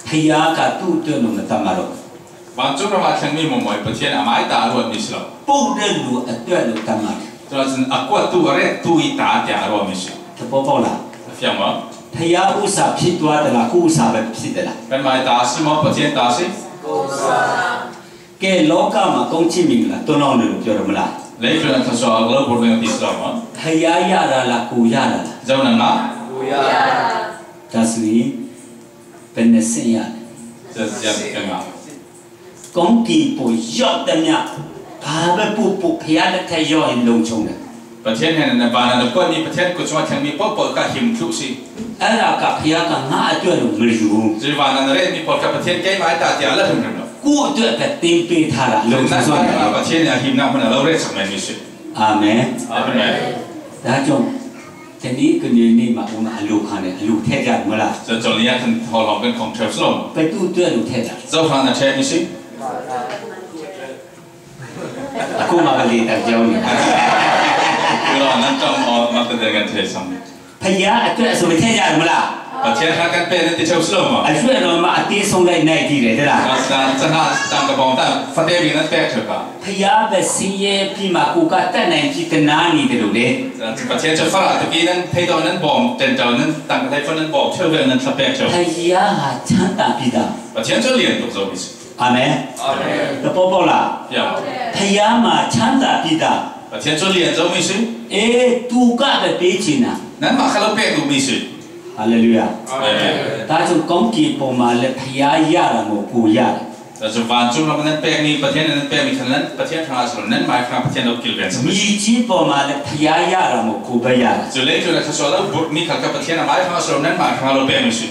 ဖျားကသူ့အတွက်လို့မသတ်မှတ်တော့ဘူး။ Bang cuma ma thang mi mo mo, pathian amai ta ruat mi silo. ပုတ်တဲ့လူအတွက်လို့သတ်မှတ်တယ်။ Terus aku tu are tu ita tia ruat mi silo. သဘောပေါက်လား။ Fiang mo. ဖျားဥစ္စာဖြစ်သွားသလား၊ ကိုယ့်ဥစ္စာပဲဖြစ်သလား။ Kan mai ta si mo, pathian ta si. ကဲ၊ လောကမှာကောင်းချီးမင်္ဂလာ သုံးလောင်းတယ်လို့ပြောတယ်မလား။ Lai tu na thaswa lo bor nang ti silo mo. ဖျားရတာလား၊ ကိုယ်ရတာလား။ Jauh nang na. ကိုယ်ရတာ။ ဒါဆိုရင် ဘယ်နှစ်ဆင့်ရတယ်။ Jauh jauh kena. ကောင်းကင်ဘုံရောက်သမျှ ဘာပဲပို့ပို့ ဘုရားလက်ထက်ရောက်ရင်လုံခြုံတယ်။ Pathian hen na ba na ko ni pathian ko chuma thang mi po po ka him thu si. အဲ့ဒါက ဘုရားက ငါအတွက်လို့မယူဘူး။ Jiwa na re ni po ka pathian kai mai ta tia la thum no. ကိုယ့်အတွက်ပဲသင်ပေးထားတာ လုံခြုံစွာနေတယ်။ Pathian ya him na mana lo re sa mai ni si. အာမင်။ Amen. ဒါကြောင့် တနင်္ဂနွေနေ့မှာ ဘုရားအလိုခံတယ်၊ အလိုထည့်ကြတယ်မလား။ Sa jol ni ya kan hol hom kan kong thep slom. ဘယ်သူ့အတွက်လို့ထည့်တာ။ Jauh hang na thep ni si. အခုမှပဲလေ့လာပြောနေတာ။ Kulo nan tong o ma ka dengan thep sam. ဘုရားအတွက်ဆိုပြီးထည့်ကြတယ်မလား။ Pathian ha kan pe na ti thep slom. အရွယ်တော်မှာအသေးဆုံးလိုက်နိုင်ကြည့်တယ်တဲ့လား။ Sa sa na tang ka bom ta fa te bi na pe thep ka. ဘုရားပဲဆင်းရဲပြီးမှ ကိုယ်ကတတ်နိုင်ပြီးတနာနေတယ်လို့လေ။ Pathian cha fa ta ki nan thei to nan bom ten to nan tang thei fa nan bom thep nan sa pe thep. ဘုရားဟာချမ်းသာပြီးသား။ Pathian cho lien to zo mi si. အာမင်။ Amen. သဘောပေါက်လား။ Ya. ဘုရားမှာချမ်းသာပြီးသား။ Pathian cho lien zo mi si. အေး၊ သူကပဲပေးချင်တာ။ Nan ma kha lo pe tu mi si. ဟာလေလုယာ။ Amen. ဒါကြောင့်ကောင်းကင်ဘုံမှာလည်း ဘုရားရတာမဟုတ်၊ ကိုယ်ရတယ်။ Sa so van chung lo nan pe mi, pathian nan pe mi, kan nan pathian thang aslo nan mai kha pathian lo kil ben sa mi si. မြေကြီးပေါ်မှာလည်း ဘုရားရတာမဟုတ်၊ ကိုယ်ပဲရတယ်။ So lai tu na thaswa lo bor ni kha ka pathian mai kha aslo nan mai kha lo pe mi si.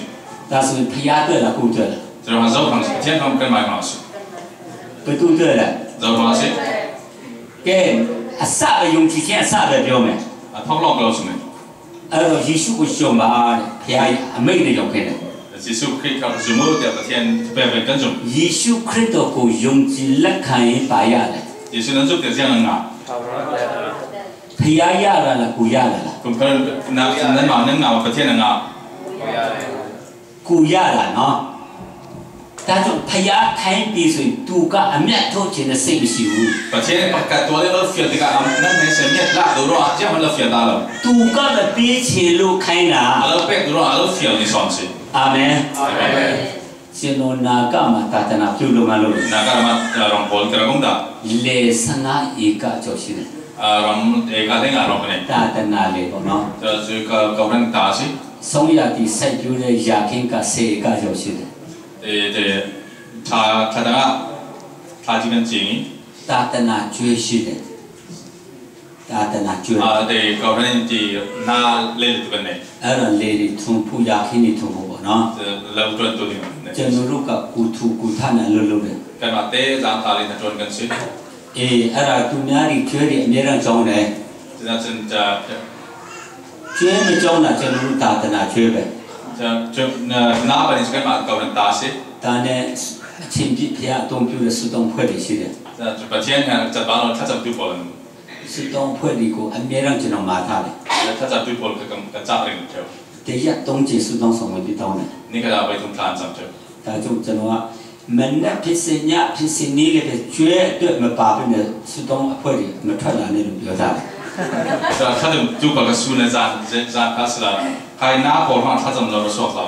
ဒါဆိုရင် ဘုရားအတွက်လား၊ ကိုယ့်အတွက်လား။ Jauh hang jauh hang pathian hang kan mai kha si. ဘယ်သူ့အတွက်လဲ။ Jauh hang si. ကဲ၊ အစပဲ၊ ယုံကြည်ခြင်းအစပဲပြောမယ်။ A thok long lo si me. အဲ့တော့ယေရှုကိုယုံပါတဲ့၊ ဘုရားအမိန့်နဲ့ယုံခဲ့တယ်။ Jisu Khrist ka zum mo te pathian pe pe kan zum. ယေရှုခရစ်တော်ကိုယုံကြည်လက်ခံရင် ဘာရတယ်။ Jisu nan zum te ziang nga. ဘုရားရတာလား၊ ကိုယ်ရတာလား။ Kum kan na nan ma nan nga pathian nga. ကိုယ်ရတာနော်။ ဒါကြောင့်ဘုရားခိုင်းပြီဆိုရင် သူကအမျက်ထုတ်ခြင်းနဲ့စိတ်မရှိဘူး။ Pathian pa ka to le lo fiel te ka am nan ne se miat la do ro a jam lo fiel ta lo. သူကမပေးချင်လို့ခိုင်းတာ။ A lo pe do ro a lo fiel ni som si. အာမင်။ Amen. ကျွန်တော်နာဂမှာသာသနာပြုလုပ်ငန်းလုပ်တယ်။ Na ka ma rong pol kra gum da. လယ်ဆယ့်ငါးဧကကျော်ရှိတယ်။ A ram e ka le nga rong ne. သာသနာလယ်ပေါ့နော်။ Sa zu ka ka ran ta si. ဆောင်းရာသီစိုက်ပျိုးတဲ့ရာခင်းက ဆယ်ဧကကျော်ရှိတယ်။ Te te tha tha da tha ji kan ji. သာသနာကျွဲရှိတယ်။ သာသနာကျွဲ။ A te ka ran ti na le tu kan ne. အဲ့တော့လယ်တွေထွန်ဖို့၊ ရာခင်းတွေထွန်ဖို့ပေါ့နော်။ Te la u ton tu ni ne. ကျွန်တော်တို့ကကိုယ်ထူကိုယ်ထပ်နဲ့အလုပ်လုပ်တယ်။ Kan ma te zang ta le na ton kan si. အေး၊ အဲ့ဒါသူများတွေ၊ ကျွဲတွေအမြဲတမ်းကြောင်းတယ်။ Sa sa ကျွဲမကြောင်းတာ ကျွန်တော်တို့သာသနာကျွဲပဲ။ Sa sa na na ba ni kan ma ka ran ta si. ဒါနဲ့အချိန်ပြည့်ဘုရားအသုံးပြုတဲ့ဆုတောင်းအဖွဲ့တွေရှိတယ်။ Sa sa pathian ha cha ba lo tha cha tu pol. ဆုတောင်းအဖွဲ့တွေကိုအမြဲတမ်းကျွန်တော်မှာထားတယ်။ Sa sa tu pol ka ka cha ring tu. တရက်သုံးကြိမ်ဆုတောင်းဆောင်ဝင်ပြီးတောင်းတယ်။ Ni ka da ba tum plan sam tu. ဒါကြောင့်ကျွန်တော်ကမနက်ဖြစ်စေ၊ ညဖြစ်စေ၊ နေ့လည်ဖြစ်စေ၊ ကျွဲအတွက်မပါဘဲနဲ့ဆုတောင်းအဖွဲ့တွေမထွက်လာနဲ့လို့ပြောထားတယ်။ Sa sa tu tu ka ka su na zan zan ka sla. Kai na ko ha tha cha lo so la.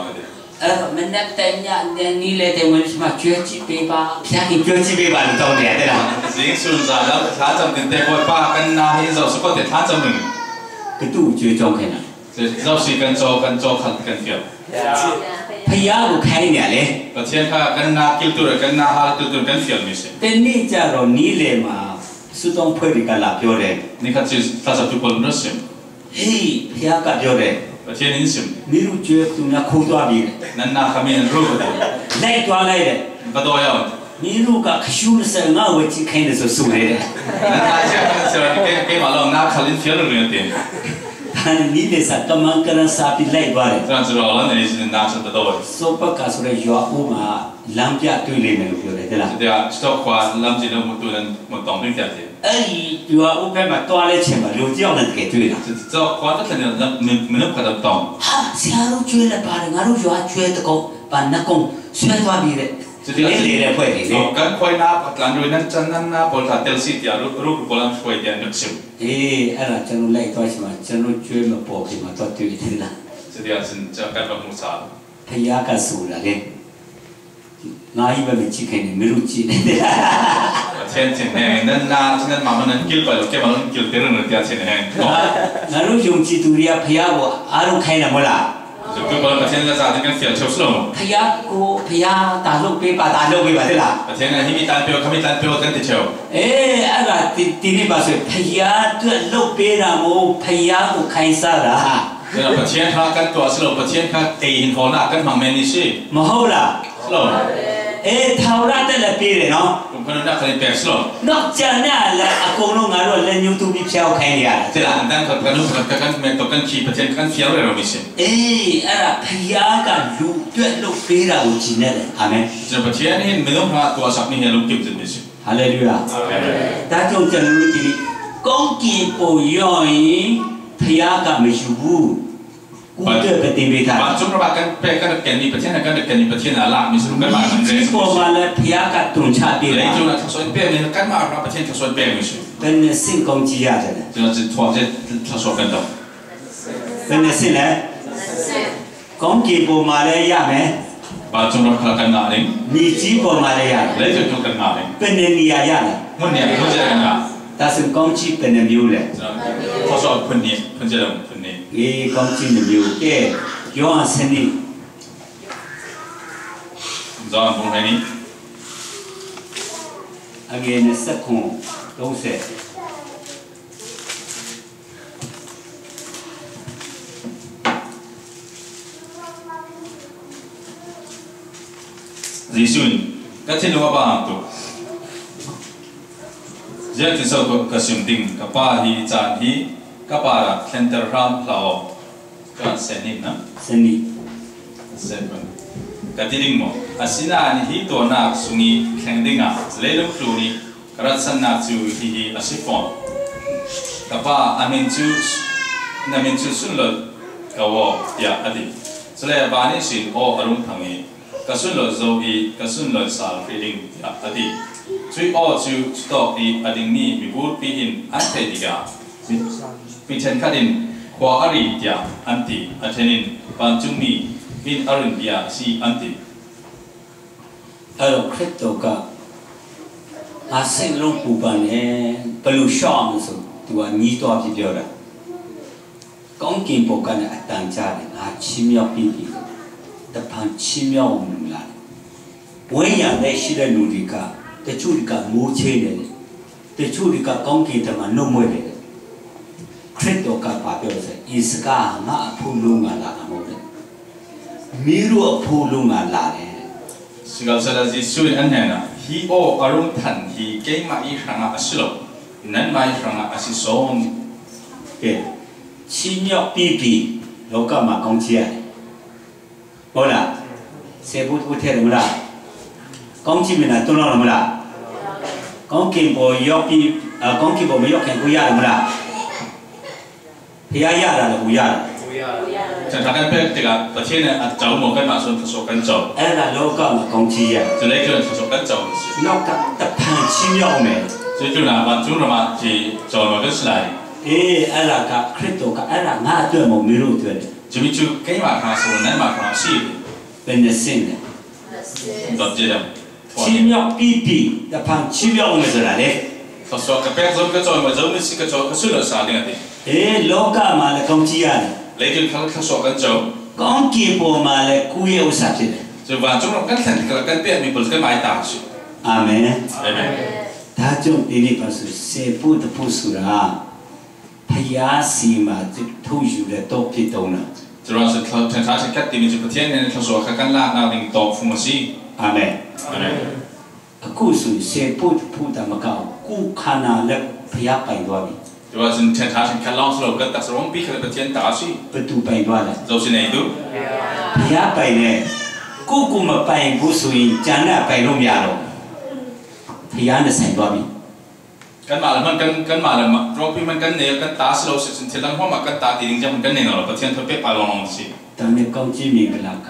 အဲ့တော့မနက်တညညနေလဲတဲ့ဝင်ချမှာကျွဲကြည့်ပေးပါ။ ဖျားခင်ကျွဲကြည့်ပေးပါလို့တောင်းနေရတယ်လား။ Zing sun za la tha cha tin te ko pa kan na hi zo so ko te tha cha mun. ကတူကြွေးကြောင်းခင်ဗျာ။ Zau si kan cho kan cho khan kan fiel. ဖျားကိုခိုင်းနေရလေ။ Pathian kha kan na kil tur kan na ha kil tur kan fiel mi si. တနေ့ကျတော့နီးလေမှာဆုတောင်းအဖွဲ့တွေကလာပြောတယ်။ Ni khat si tha cha tu pol no sim. ဟေး၊ ဘုရားကပြောတယ်။ Pathian in sim. မင်းတို့ကျွဲသူများခိုးသွားပြီ။ Nan na kha mi ru ko. လိုက်သွားလိုက်တယ်။ Ka do ya. မင်းတို့ကခရှုမစဲငါဝယ်ချီခိုင်းတယ်ဆိုဆိုတယ်။ Nan na cha ka sa ke ke ma lo na kha lin fiel ru ne tin. ဒါ မီးသစ္စာကမန်းကတန်းစားပြီးလိုက်သွားတယ်။ ကျွန်တော်ကျွန်တော်လည်းနေနေနားချင်တော့တယ်။ စောဘကဆိုတဲ့ရွာဦးမှာလမ်းပြတွေ့လိမ့်မယ်လို့ပြောတယ် တဲ့လား။ ဒီကစတော့ခွာလမ်းစီလုံးမတူတဲ့မတော်တွေ့ကြတယ်။ အဲ့ဒီရွာဦးဘက်မှာသွားလဲချိန်မှာလူတစ်ယောက်နဲ့တကယ်တွေ့တာ။ ကျွန်တော်ခွာတဲ့ခါကျတော့မင်းမင်းတို့ကတော့တောင်း ဟာဆရာတို့ကျွဲလည်းပါတယ်ငါတို့ရွာကျွဲတစ်ကောင်ပါနှစ်ကောင်ဆွဲသွားပြီးတဲ့ ဒီကနေ့လေလည်းဖွဲ့တယ်လေ။ ကျွန်တော်ကခွေးနာပတ်လမ်းတွေနဲ့ကျွန်တော်နာပေါ်တာတယ်စီတရားရုပ်ရုပ်ပေါ်လမ်းဆွဲတဲ့နှစ်ဆူ။ အေးအဲ့ဒါကျွန်တော်လိုက်သွားချိန်မှာကျွန်တော်ကျွဲမပေါ်ခင်မှာသွားတွေ့တယ်လား။ ဒီကစင်ကျွန်တော်ကပတ်မှုစား ဖယားကဆိုတာလေငါကြီးပဲမကြည့်ခင်နေမင်းတို့ကြည့်နေတယ်။ ပထင်တင်နေနနာတင်မမနကီလ်ပါလို့ကဲမလို့ကီလ်တဲ့ရတဲ့တင်နေ။ ငါတို့ယုံကြည်သူတွေကဖယားကိုအားလုံးခိုင်းတယ်မဟုတ်လား။ ကျွန်တော်ပထင်လက်စားတင်ကီလ်ချုပ်စလုံးဖယားကိုဖယားတာလုပ်ပေးပါတာလုပ်ပေးပါတဲ့လား။ ပထင်နဲ့ဟိမိတန်ပြောခမိတန်ပြောတဲ့တချို့ အေးအဲ့ဒါဒီဒီနေ့ပါဆိုရင်ဖယားအတွက်လုပ်ပေးတာမို့ဖယားကိုခိုင်းစားတာ ကျွန်တော်ပထင်ထားကတ်တော်စလို့ပထင်ထားတေဟင်ဟောနာကတ်မှမင်းနေရှိမဟုတ်လား slow အေးထာဝရတက်လက်ပေးတယ်နော် ผมคนนั้นเคยแปลก slow နောက်ကျန်တဲ့လည်းအကုန်လုံးငါတို့ကလက်ညှိုးထိုးပြီးဖျောက်ခိုင်းနေရတယ် แต่ละอันนั้นก็กระนุ่มกับกันแม่ตกกันขี่ประเทศกันเฟี้ยวเลยเรามีสิ အေးအဲ့ဒါဖယားကလူအတွက်လုပ်ပေးတာကိုကြည်နေတယ်အာမင် ကျွန်တော်ပထင်နေမင်းတို့ဟာကိုယ်စားနေရလို့ပြုတ်နေရှိ ဟာလေလုယာ အာမင် ဒါကြောင့်ကျွန်တော်တို့ဒီကောင်းကင်ပေါ်ရောက်ရင်ဖယားကမယူဘူးကိုယ်အတွက်ပဲတင်ပေးထား ဘာကျွန်တော်ကပဲကတဲ့ကနေ့ပထင်ကတဲ့ကနေ့ပထင်လာမစ်စရုံကမှာ ဒီပေါ်မှာလည်းဖယားကတုံချပေး လ တာ ကျွန်တော်ဆိုပြမယ်ကမှာပထင်ဆိုပြမယ်ရှိ ဘယ်နှစ်ဆင့်ကောင်းကြီးရတယ်လဲ ကျွန်တော်ထွားတဲ့ဆိုပြတော့ ဘယ်နှစ်ဆင့်လဲကောင်းကင်ပေါ်မှာလည်းရမယ် ဘာကျွန်တော်ခါကနာရင် မြေကြီးပေါ်မှာလည်းရတယ် လဲကျွန်တော်ကနာရင် ဘယ်နှစ်နေရာရလဲ မွန်းနေမွန်းကြရနာ ဒါဆိုကောင်းကြီးဘယ်နှမျိုးလဲ ကျွန်တော်ဆိုပြနေပြကြရပြနေ အေးကောင်းကြီးနှမျိုးကဲယောဟန်ဆယ်နှစ် ဇွန်ဘုံဟဲနီ အငယ်နှစ်ဆယ့်ခုနစ်သုံးဆယ် Jisun, ka thil hua bang tu. Ziak ti so ka sim ding, ka pa hi chan hi, ka pa ra thlenter hram hlau. Kan sen ni na. Sen ni. Sen pun. Ka ti ding mo. Asina ni hi to na sungi thleng ding a, leilung tu ni Ka ratsanna chu hihi a si fawn. Ka pa, a min chu, na min chu Sunlawih ka aw, tiah a ti. Cule a pa nih sin aw a rung thang i, ka sunlawih zo i, ka sunlawih sal hrih ding, tiah a ti. Cuih aw cu cutawk i a dingmi mibulpi in an theih tikah, mi, mi ṭhenkhat in, khua a ri, tiah an ti. A ṭhen in, vancungmi in a run bia a si, an ti. အဲ့တော့ခရစ်တော်ကငါစိတ်လုံးပူပန်နေဘယ်လိုရှော့အောင်ဆိုသူကညီးတွားပြီးပြောတာကောင်းကင်ပေါ်ကနေအတန်ကြားတယ်ငါချီးမြှောက်ပြီးပြီတဖန်ချီးမြှောက်အောင်မလို့လားဝိညာဉ်နဲ့ရှိတဲ့လူတွေကတချို့တွေကမိုးချေးနေတယ်တချို့တွေကကောင်းကင်ထဲမှာနှုတ်မွေးနေတယ်ခရစ်တော်ကဘာပြောလဲဆိုရင်အီစကားဟာငါအဖို့လုံးငါလာတာမဟုတ်ဘူး မင်းတို့အဖို့လုံးကလာတယ်။ Sikhalsehla Jesuh in an hnenah, hi aw a rung than hi keimah ih hrangah a si lo, nanmah ih hrangah a si sawn. ကဲချီးမြှောက်ပြီးပြီလောကမှာကောင်းချီးရတယ်။ဟုတ်လား။ဆယ်ဖို့တစ်ဖို့ထဲတယ်မလား။ကောင်းချီးမင်္ဂလာတွန်းလောက်တယ်မလား။ကောင်းကင်ပေါ်ရောက်ပြီးအာကောင်းကင်ပေါ်မရောက်ခင်ကိုရတယ်မလား။ဖခင်ရတယ်လို့ကိုရတယ်။ Chan kan pek tika Pathian nih a co maw kanmah sawn thluachuah kan co. အဲ့ဒါလောကမှာကောင်းချီးရ။ Cu leitlun thluachuah kan co si. နောက်ကတဖန်ချီးမြှောက်မယ်။ Cu cu na vancung ramah ci co maw kan si lai. အေးအဲ့ဒါကခရစ်တော်ကအဲ့ဒါငါအတွက်မဟုတ်မင်းတို့အတွက်လေ။ Cumi cu keimah hrangah si lo, nanmah hrangah si. ဘယ်နှစ်ဆင့်လဲ။ Dot jedam. ချီးမြှောက်ပြီးပြီတဖန်ချီးမြှောက်အောင်မယ်ဆိုတာလေ။ Thluachuah ka pek zong ka co maw, Zomi si ka co ka sunlawih sal ding a ti. အေးလောကမှာလည်းကောင်းချီးရတယ်။ Leitlun kha thluachuah kan co. ကောင်းကင်ပေါ်မှာလည်းကိုယ့်ရဲ့ဥစ္စာဖြစ်တယ်။ Cu vancung ram kan thlen tikah kan pekmi pawl kan mai ta si. အာမင်။ Amen. ဒါကြောင့်ဒီနေ့ပါဆိုဆယ်ဖို့တစ်ဖို့ဆိုတာဖျားစီမှာထုတ်ယူတဲ့တော့ဖြစ်တုံးတာ။ Cu ruang cu thla- ṭhen ṭha ṭhen khat timi cu Pathian nih thluachuah kha kan laknak ding tawk fung a si. အာမင်။ Amen. အခုဆိုရင်ဆယ်ဖို့တစ်ဖို့တာမကအောင်ကိုယ်ခန္ဓာလည်းဖျားပိုင်သွားပြီ။ Tua cun ṭhen ṭha ṭhen khat lawng si lo, kan taksa ruangpi khat le Pathian ta a si. ဘယ်သူပိုင်သွားလဲ။ Zo si nei tu. ဘုရားပိုင်တယ်။ ကိုယ့်ကိုယ်မပိုင်ဘူးဆိုရင်ကျန်တဲ့အပိုင်လို့မရတော့ဘူး။ ဘုရားနဲ့ဆိုင်သွားပြီ။ Kan mah le hman, kan, kan mah le mah, ruangpi hman kan nei, kan ta si lo si cun thil dang hmanh kan ta ti ding tiang hman kan nei lo, Pathian thawh pek pa lawnglawng si. ဒါနဲ့ကောင်းကြီးမင်္ဂလာက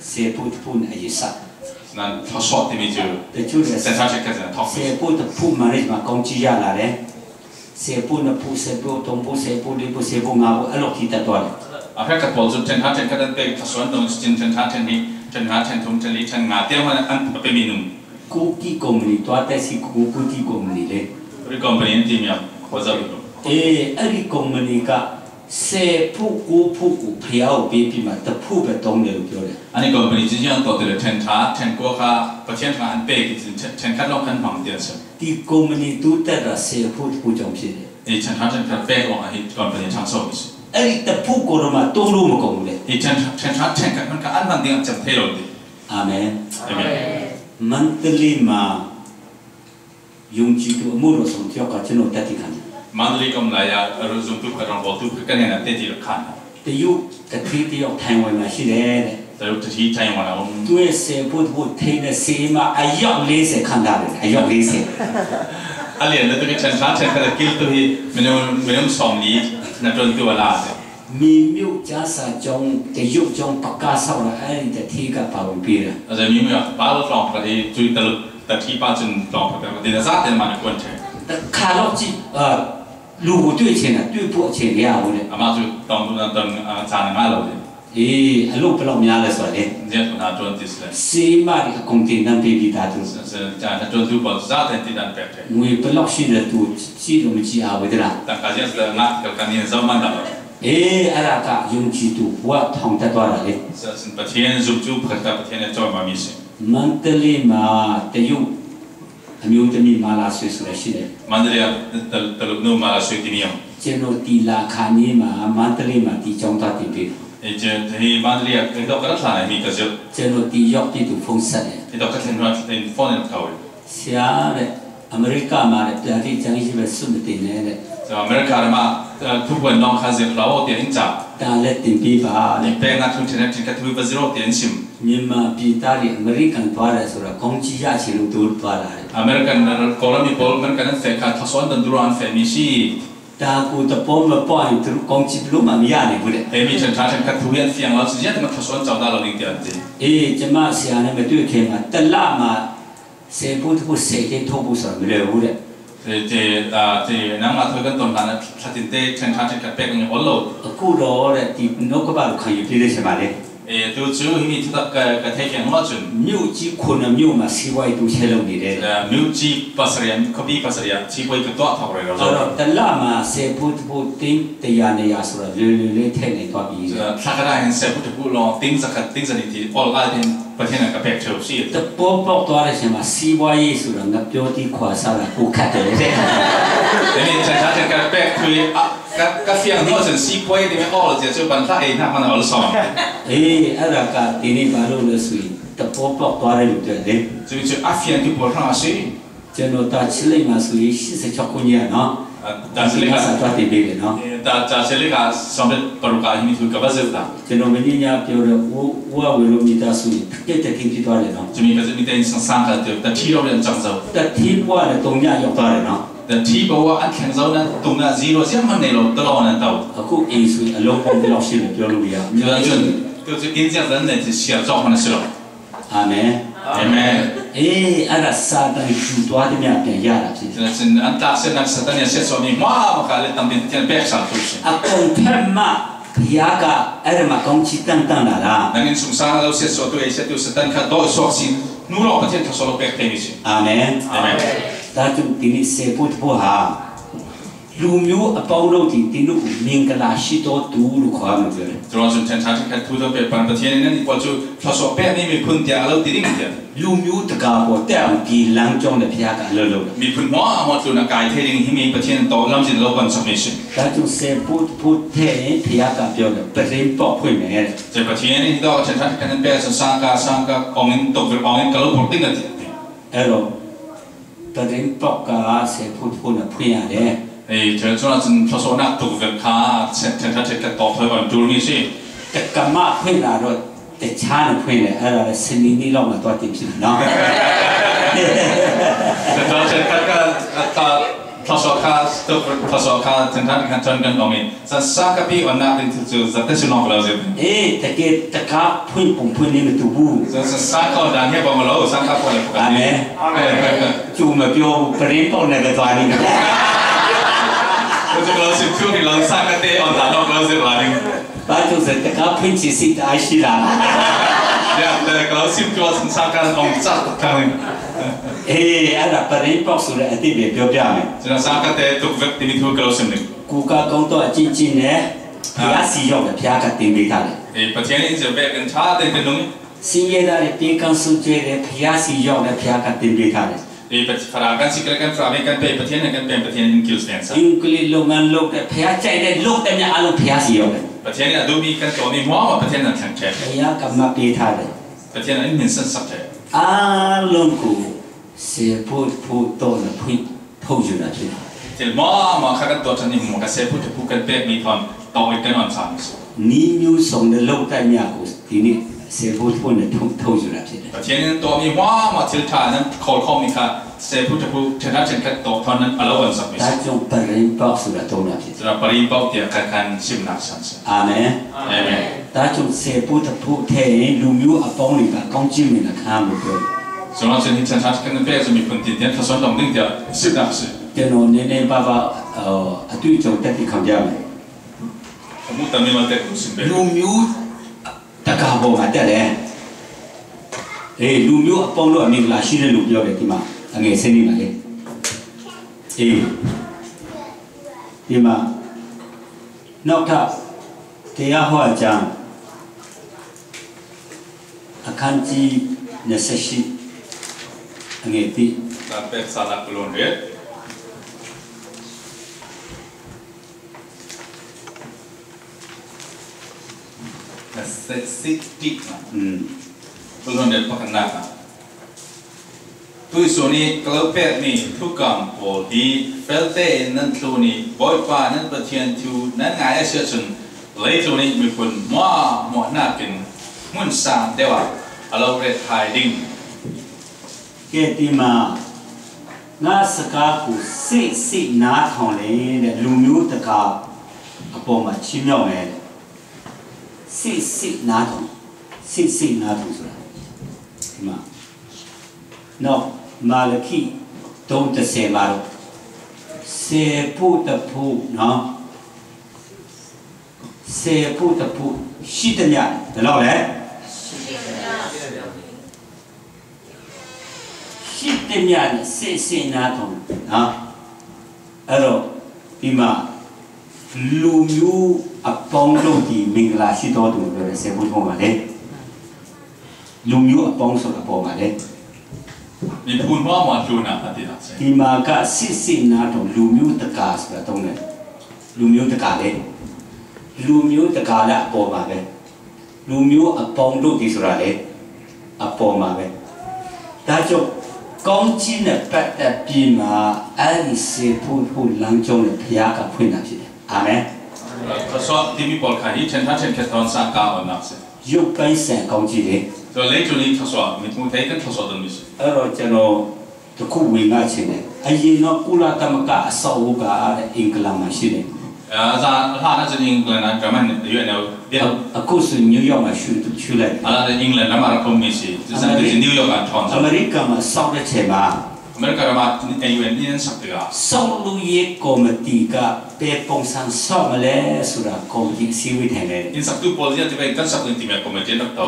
ဆယ်ဖို့တစ်ဖို့နဲ့အရင်စ။ Nan thawsawh timi cu တချို့လည်း ṭhen ṭha ṭhen khat cun thawk. ဆယ်ဖို့တစ်ဖို့မှလည်းမှကောင်းကြီးရလာတယ်။ ဆယ်ဖို့နှစ်ဖို့၊ ဆယ်ဖို့သုံးဖို့၊ ဆယ်ဖို့လေးဖို့၊ ဆယ်ဖို့ငါးဖို့၊ အဲ့လိုထိတက်သွားတယ်။ A hrekkhat pawl cu ṭhen ṭha ṭhen khat an pek, thawsuah an tong cun ṭhen ṭha ṭhen hnih, ṭhen ṭha ṭhen thum, ṭhen li ṭhen nga tiang hmanh an pek mi nung. ကိုယ့်ကုမ္ပဏီသွားတက်စီ၊ ကိုယ့်ကုမ္ပဏီလေ။ Ri company an timi ah khuazo i hnu. အေး၊ အဲ့ဒီကုမ္ပဏီကဆယ်ဖို့ကိုးဖို့ကိုဖျောက်ပေးပြီးမှတစ်ဖို့ပဲသုံးတယ်လို့ပြောတယ်။ Ani company cu ziang tawh ti le ṭhen ṭha ṭhen kua kha Pathian ṭha an pek i cun ṭhen, ṭhen khat lawng kan hmang tiah a si. ဒီကုမ္ပဏီတိုးတက်တာဆယ်ဖို့တစ်ဖို့ကြောင့်ဖြစ်တယ်။ I ṭhen ṭha ṭhen khat pek lawng ah hi company ṭhangso mi si. အဲ့ဒီတစ်ဖို့ကိုတော့မှသုံးလို့မကုန်ဘူးလေ။ I ṭhen, ṭhen ṭha ṭhen khat hmanh kha an hman ding ah cem thei lo ti. Amen. Amen. မန္တလေးမှာယုံကြည်သူအမှုတော်ဆောင်တစ်ယောက်ကကျွန်တော်တက်တည်ခံတယ်။ Mandalay ka um lai ah, a zumtu pakhat, rawngbawltu pakhat kan hnenah teti rak khan. တရုတ်သူဌေးတစ်ယောက်ထိုင်ဝယ်မှာရှိတယ်တဲ့။ Tayuk tathi Taiwan a um. သူရဲ့ဆယ်ဖို့တစ်ဖို့ထိန်းတဲ့ဆေးမအယောက်လေးဆယ်ခံထားတယ်။ အယောက်လေးဆယ်။ A lian le tu hi ṭhen ṭha ṭhen khat a kiltu hi minung, minung sawmli na ṭuantu a la. မြေမြို့ကျမ်းစာကျောင်း၊ တရုတ်ကျောင်း ပကဆောက်တာ၊ အဲ့ဒီသူဌေးကပါဝင်ပေးတာ။ A zei mi mui a pa lo tlawng pakhat hi cui talu, tathi pa cun tlawng pakhat te, a zate mah na kuan ṭheh. တစ်ခါတော့ကြည့်၊ အာ၊ လူကိုတွေ့ချင်တာ၊ တွေ့ဖို့အချိန်မရဘူးတဲ့။ Amah cu tlawng tu nan ton, ah, caan a ngah lo ding. အေး၊ အလုပ်ဘယ်လောက်များလဲဆိုတာလေ။ Ziah hna ṭuan ti si le. ဆေးမတွေအကုန်တင်တန်းပေးပြီးသားသူ။ Sa, sa, caan a ṭuantu pawl zate ti dan pek ṭheh. ငွေဘယ်လောက်ရှိလဲသူကြည့်လို့မကြည့်ရဘူးတဲ့လား။ Tangka ziah si le ngah kal kan nih zoh man dah lo. အေး၊ အဲ့ဒါကယုံကြည်သူဘဝထောင်တက်သွားတာလေ။ Sa, sin Pathian zumtu pakhat kha Pathian a cawlma mi si. မန္တလေးမှာတရုတ်အမျိုးသမီးမာလာဆွေဆိုတာရှိတယ်။ Mandalay ah tal, taluk nu Mala Sui timi a um. ကျွန်တော်ဒီလခါနေ့မှာမန္တလေးမှာဒီကျောင်းသားတင်ပေးတယ်။ Eh, cu, hi Mandalay ah hi dawh ka rak hlan ah hi mi ka zirh. ကျွန်တော်ဒီရောက်ပြီးသူဖုန်းဆက်တယ်။ Hi dawh ka thlen hnu ah phone in ka kal. ဆရာတဲ့၊ အမေရိကမှာတဲ့၊ ဗျာဒိတ်ကျမ်းရေးပဲစွန့်မတင်နဲ့တဲ့။ Cu America ram ah, eh, thupuan lawng kha zirh hlah aw tiah in cah. ဒါလည်းတင်ပေးပါတဲ့။ Hi peknak thu ṭhen, ṭhen khat thu va zirh aw tiah in chim. မြန်မာပြည်သားတွေအမေရိကန်သွားတယ်ဆိုတာကောင်းကြီးရချင်လို့သူတို့သွားတာတဲ့။ American, eh, Kawlram mi pawl American an feh kha thluasuah an don duh ruangah an fehmi si. ဒါကိုသဘောမပေါက်ရင်သူတို့ကောင်းကြီးဘယ်လိုမှမရနိုင်ဘူးတဲ့။ Hi mi ṭhen ṭha ṭhen khat thu hi an fiang lo cun ziah tiah thluasuah an co dah lo ding tiah an ti. အေး၊ ကျွန်မဆရာနဲ့မတွေ့ခင်မှာတစ်လမှာဆယ်ဖို့တစ်ဖို့ဆယ်ကျင်းထုတ်ဖို့ဆိုတာမလွယ်ဘူးတဲ့။ Ti, ti, ah, ti, nangmah thawi kan ton hlan ah thla tinte ṭhen ṭha ṭhen khat pek ning a ol lo. အခုတော့တဲ့၊ ဒီနှုတ်ကပတ်ကိုခံယူပြီးတဲ့ချိန်မှာလေ။ Eh, tu cu hi mi thutak ka, ka theih fiang hnu ahcun. မြို့ကြီးခုနှစ်မြို့မှာစီးပွားရေးတိုးချဲ့လုပ်နေတယ်။ Eh, miuci pasarih, khuapi pasarih, sipuai ka tuah thawk rero. အဲ့တော့တစ်လမှာဆယ်ဖို့တစ်ဖို့တင်းတစ်ရာနှစ်ရာဆိုတော့လွယ်လွယ်လေးထည့်နိုင်သွားပြီ။ Eh, thla khat ah hin seh put put lawng, ting zakhat, ting zahnih ti ol lai tein Pathian ah ka pek ṭheu si. သဘောပေါက်သွားတဲ့အချိန်မှာစီးပွားရေးဆိုတာငှက်ပျောသီးခွာစားတာပိုခက်တယ်တဲ့။ Hi mi ṭhen ṭha ṭhen khat pek thu hi, ah, ka, ka fiang hnu ahcun sipuai timi awl cia cu pan hlah ei hna hmanh a ol sawm. အေး၊ အဲ့ဒါကဒီနေ့ဘာလို့လဲဆိုရင်သဘောပေါက်သွားတဲ့လူတွေလေ။ Cu, cu a fiangtu pawl hrang a si. ကျွန်တော်တာချစ်လိမ့်မှာဆိုရင်ရှစ်ဆယ်ခြောက်ခုနှစ်ကနော်။ Ah, ta chili kha. စာသွားတင်ပေးတယ်နော်။ Eh, ta, ta chili kha sawmriat paruk ah hi mi thu ka va zirh ta. ကျွန်တော်မင်းကြီးညာပြောတဲ့ဦးဦးဝေလို့မိသားစုတွေတကယ့်တကင်းဖြစ်သွားတယ်နော်။ Cu mi ka zirh mi te in sang, sang kha ti, ta thi lo rian cang zo. တထီးဘဝနဲ့တုံညရောက်သွားတယ်နော်။ Ta thi paoh an thleng zo nan tung na zero ziah hmanh nei lo, talaw nan to. အခုအိမ်ဆိုရင်အလုံးပေါင်းဘယ်လောက်ရှိလဲပြောလို့မရဘူး။ Cu cun, cu cu in ziah zan nei ti siar cawk hmanh a si lo. Amen. Amen. အေး၊ အဲ့ဒါစာတန်ယူသွားတဲ့မြတ်ပြန်ရတာဖြစ်တယ်။ Cun an tlak siatnak Satan nih a siatsuah mi hmuahhmuah kha le tampi Pathian pek sal tu si. အကုန်ဖက်မှဘုရားကအဲ့ဒါမှာကောင်းချီးတန်းတန်းလာတာ။ Nang in sungsang lo siatsuah tu ei siat tu Satan kha dawh suak si, hnu lawng Pathian thluasuah lo pek thei mi si. Amen. Amen. ဒါကြောင့်ဒီနေ့ဆယ်ဖို့တစ်ဖို့ဟာလူမျိုးအပေါင်းတို့သည်သင်တို့ကိုမင်္ဂလာရှိသောသူလို့ခေါ်ရမည်ပြောတယ်။ Cu ruang cun ṭhen ṭha ṭhen khat thu thawh pek pan Pathian in nan i pawl cu thluasuah pekmi miphun tiah a lo ti ding tiah. လူမျိုးတကာပေါ်တက်အောင်ဒီလမ်းကြောင်းနဲ့ဘုရားကအလုပ်လုပ်တယ်။ Miphun hmuahhmuah tlun a kai thei ding hi mi Pathian in tawh lamzin a lo pon chawk mi si. ဒါကြောင့်ဆယ်ဖို့တစ်ဖို့ထဲ့ရင်ဘုရားကပြောတယ်ပြတင်းပေါက်ဖွင့်မယ်တဲ့။ Cun Pathian in hi dawh ṭhen ṭha ṭhen khat nan pek cun sangka, sangka awng in, tukverh awng in ka lo phurh ding a ti. အဲ့တော့ပြတင်းပေါက်ကဆယ်ဖို့တစ်ဖို့နဲ့ဖွင့်ရတယ်။ Ei, ṭhen chuan chun thlasawhna tukverh kha, ṭhen, ṭhen kha ṭhen kha tawh thawi kan tul mi si. တကမဖွင့်လာတော့ တခြားနဲ့ဖွင့်တယ်။ အဲ့ဒါလည်း စနေနေ့လောက်မှာသွားတင်ဖြစ်မယ်နော်။ Ṭhen kha ṭhen khat kha, a, thlasawh kha, tukverh thlasawh kha, ṭhen kha ṭhen khat ṭhen kan awm in. San sangkah pi awnna ding thil chu zat te si lawng ka lo zir. အေး တကယ် တကမဖွင့် ပုံဖွင့်နေမတူဘူး။ San, san sangkah awn dan hi a bang lo, sangkah pawl le pakhat. Amen. Amen. ကျူမပြောဘူး ပြတင်းပေါက်နဲ့ပဲသွားနေတယ်။ Chu chu ka lo sim thung ni lo, sangkah te awn dan lawng ka lo zir la ding. ဘာလို့လဲဆိုတော့ တကမဖွင့်ချင်စိတ်တအားရှိလာ။ Ya, le ka lo sim thung a, san sangkah awng chak tak ding. အေး အဲ့ဒါ ပြတင်းပေါက်ဆိုတဲ့အဓိပ္ပာယ်ပြောပြမယ်။ Chu sangkah te tukverh timi thu ka lo sim ding. ကိုယ်ကကောင်းသောအကျင့်ကျင့်နဲ့ အာ ဘုရားဆီရောက်တယ်။ ဘုရားကတင်ပေးထားတယ်။ Ei, Pathian in zir ve kan ṭha te te nung. ဆင်းရဲသားတွေ ပေးကမ်း ဆုတ်ယွဲတယ်။ ဘုရားဆီရောက်တယ်။ ဘုရားကတင်ပေးထားတယ်။ Ei, Pat-, Farang kan si kre kan Farang kan pe, Pathian kan pe, Pathian in kil sten sa. ယူကလစ်လုပ်ငန်းလုပ်တယ်။ ဘုရားကြိုက်တဲ့ လုပ်သမျှအားလုံး ဘုရားဆီရောက်တယ်။ Pathian in a duhmi kan tawhmi hmuahmah Pathian in a thleng ṭheh. ဘုရားကမပေးထားတယ်။ Pathian in min san sak ṭheh. အားလုံးကို ဆယ်ဖို့ဖို့တော့နဲ့ ဖွင့်ထုတ်ယူတာဖြစ်တယ်။ Thil hmuahmah kha kan tawh ṭan hmun kha sephu thephu kan pekmi thawn tawh in kan awn chang si. နည်းမျိုးစုံနဲ့ လုပ်သမျှကို ဒီနေ့ ဆယ်ဖို့ဖို့နဲ့ ထုတ်ထုတ်ယူတာဖြစ်တယ်။ Pathian in tawhmi hmuahmah thil ṭha nan khawl khawmmi kha sephu thephu ṭhen kha ṭhen khat tawh thawn nan a lo awn sak mi si. ဒါကြောင့် ပြတင်းပေါက်ဆိုတာ သုံးတာဖြစ်တယ်။ Chu chu ပြတင်းပေါက် tia kan, kan simna san si. Amen. Amen. ဒါကြောင့် ဆယ်ဖို့တစ်ဖို့ထဲရင် လူမျိုးအပေါင်းတွေက ကောင်းချီးမင်္ဂလာခံရမယ်ပြောတယ်။ Chu chu hi ṭhen ṭha kan pek chu miphun tin tian thlasawh an awm ding tia simna si. ကျွန်တော်နည်းနည်းပါးပါး အတွေ့အကြုံ သက်သေခံပြမယ်။ Ka hmuh tak mimal te kan sim pek. လူမျိုးတစ်ကာပေါ်မှာ တက်တယ်။ အေး လူမျိုးအပေါင်းတို့ အမင်္ဂလာရှိတယ်လို့ ပြောတယ် ဒီမှာ အငယ်ဆယ်နှစ်မှာလေ။ အေး ဒီမှာ နောက်ထပ် တရားဟောအကြောင်း အခန်းကြီး နှစ်ဆယ့်ရှစ် အငယ်တစ်။ Kan pek sa lak pulun rit. Sixty. Mm. Pulun rit pakhatna. Tuihsun hi ka lo pekmi thukam pawl hi fel tein nan thlun ih, Bawipa nan Pathian thu nan ngai a si ahcun, leitlun ih miphun hmuahhmuah hnakin hmun sang deuh ah a lo rethai ding. Kei tima, nga saka ku sik sik na thong le, le lu myu taka a pawm a chim yau me. Sik sik na thong, sik sik na thong sura. Tima. No, Malaki tong ta se ma lo. Se pu ta pu, no. Se pu ta pu, shi ta nya, ta lo le. Shi ta nya ni se se na thong, no. အဲ့တော့ ဒီမှာ လူမျိုးအပေါင်းတို့သည် မင်္ဂလာရှိသောသူ ပြောတယ် ဆယ်ဖို့ထုံးပါလေ။ လူမျိုးအပေါင်းဆိုတာ ပေါ်ပါလေ။ Miphun hmuahhmuah tlunah a ti hna seh. ဒီမှာက စစ်စစ်နားထောင် လူမျိုးတကာဆိုတာ သုံးတယ်။ လူမျိုးတကာလေ။ လူမျိုးတကာလည်း အပေါ်ပါပဲ။ လူမျိုးအပေါင်းတို့သည်ဆိုတာလေ အပေါ်မှာပဲ။ ဒါကြောင့် ကောင်းကြီးနဲ့ပတ်သက်ပြီးမှ အဲ့ဒီစေဖို့ဖို့လမ်းကြောင်းနဲ့ ဘုရားကဖွင့်တာဖြစ်တယ်။ အာမင်။ Thluasuah timi pawl kha hi ṭhen hna ṭhen khat thawn sang ka awnnak si. ရုပ်ပိုင်းဆိုင်ရာကောင်းကြီးလေ။ Cu leitlun i thluasuah, mitmu thei kan thluasuah tawnmi si. အဲ့တော့ကျွန်တော် တစ်ခုဝေငှချင်တယ်။ အရင်တော့ ကုလသမဂ္ဂအဆောက်အဦးကတဲ့ အင်္ဂလန်မှာရှိတယ်။ A za hlan ahcun England ah ram an, U N L biak. အခုဆို New York မှာရွှေ့ရွှေ့လိုက်ပြီ။ A la England ram ah rak pummi si. Cu san America, New York ah ṭhawn. အမေရိကမှာ ဆောက်တဲ့ချိန်မှာ America ram ah U N in an sak tikah ဆောက်လုပ်ရေးကော်မတီက ဘယ်ပုံစံဆောက်မလဲဆိုတာ ကော်မတီအစည်းအဝေးထိုင်တယ်။ Inn saktu pawl ziah ti ve kan sak ding timi ah committee an rak to.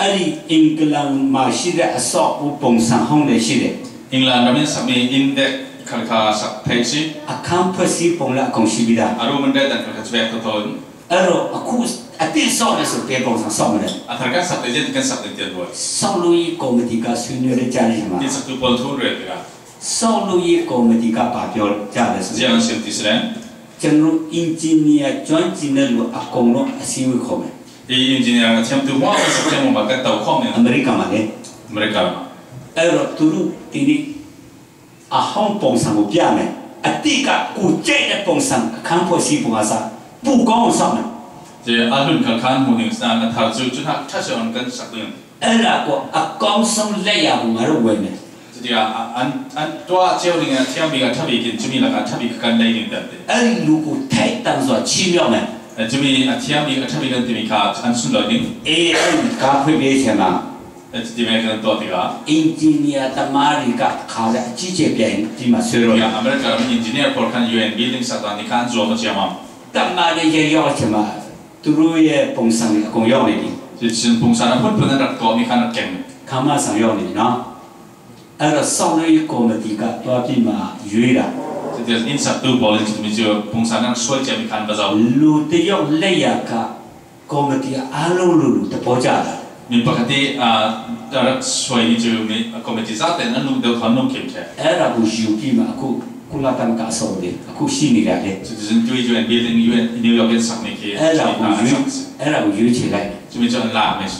အဲ့ဒီ အင်္ဂလန်မှာရှိတဲ့ အဆောက်အဦးပုံစံဟောင်းလည်းရှိတယ်။ England ram in sakmi inn dek kha kha sak theih si. အခန်းဖွဲ့စည်းပုံလည်း အကုန်ရှိပြီးသား။ A room an rel dan kha kha cu vek thotho in. အဲ့တော့ အခုအသစ်ဆောက်မယ်ဆို ဘယ်ပုံစံဆောက်မလဲ။ A thar kan sak te zia kan sak ding tiah ruat. ဆောက်လုပ်ရေးကော်မတီက ဆွေးနွေးတဲ့ကြားထဲမှာ Inn saktu pawl thu an rel tikah ဆောက်လုပ်ရေးကော်မတီက ဘာပြောကြလဲဆို Ziah an sim ti si len. ကျွန်တော် engineer ကျွမ်းကျင်တဲ့လူ အကုန်လုံး အစည်းအဝေးခေါ်မယ်။ I engineer a thiamtu hmuahhmuah, sak thiam hmuahhmuah kan to khawm ning. အမေရိကမှာလေ။ America ram ah. အဲ့တော့ သူတို့ ဒီနေ့ အဟောင်းပုံစံကိုပြမယ်။ အဓိက ကိုယ်ကြိုက်တဲ့ပုံစံ အခန်းဖွဲ့စည်းပုံကစ ပိုကောင်းအောင် ဆောက်မယ်။ ကျန်အလွန်ကခန်းမှုနဲ့စံအထက်ကျူးကျူးဟတ်ထက်အောင်ကန်စက်တွင်။ အဲ့ဒါကို အကောင်းဆုံးလက်ရာကို ငါတို့ဝယ်မယ်။ ကျန်အန်အန်တွားကျူးရင်အထျံဘီကအထဘီကင်ကျူးမီလကအထဘီကကန်လေးရင်တဲ့။ အဲ့ဒီလူကို ထိုက်တန်စွာ ချီးမြှောက်မယ်။ အဲကျူးမီအထျံဘီကအထဘီကန်တမီကအန်စွန်လို့ရင်။ အေး အဲ့ဒီကားဖွင့်ပေးချိန်မှာ အဲကျူးမီကန်တော့တကအင်ဂျင်နီယာသမားတွေက ခါတဲ့အကြီးကျယ်ပြိုင်ကြီးမှာ ဆွဲတော့ ဒီကအမေရိကအင်ဂျင်နီယာပေါ်ခန်း ယူအန်ဘီလဒင်းစက်တန်ဒီခန်းဇော်မချီမမ် တမန်တွေ ရေရောက်ချိန်မှာ သူတို့ရဲ့ပုံစံတွေ အကုန်ရောက်နေပြီ။ ကျန်ပုံစံအဖုန်ဖုန်နဲ့တော့မီခန်းကင် ခမ်းမဆောင်ရောက်နေပြီနော်။ အဲ့တော့ ဆောက်လုပ်ရေးကော်မတီက သွားပြီးမှ ရွေးတာ။ ကျန်အင်းစက်တူပေါ်လင်းကျူးမီကျူးပုံစံနဲ့ဆွဲချင်မီခန်းကဇော် လူတစ်ယောက်လက်ရာက ကော်မတီအားလုံးလိုလို သဘောကျလာတယ်။ မီပကတိအာဒါရက်ဆွဲမီကျူးမီကော်မတီစားတဲ့နနုံတော့ခနုံကင်ချဲ အဲ့ဒါကို ယူပြီးမှ အခု ကုလသမဂ္ဂအဆောက်အအုံတွေ အခုရှိနေတာလေ။ ကျန်တူယူအန်ဘီလဒင်းယူအန်နယူးယောက်ရဲ့စက်မီက အဲ့ဒါကို ရွေးအဲ့ဒါကို ရွေးချယ်လိုက်။ ကျူးမီကျူးအန်လာမီးစ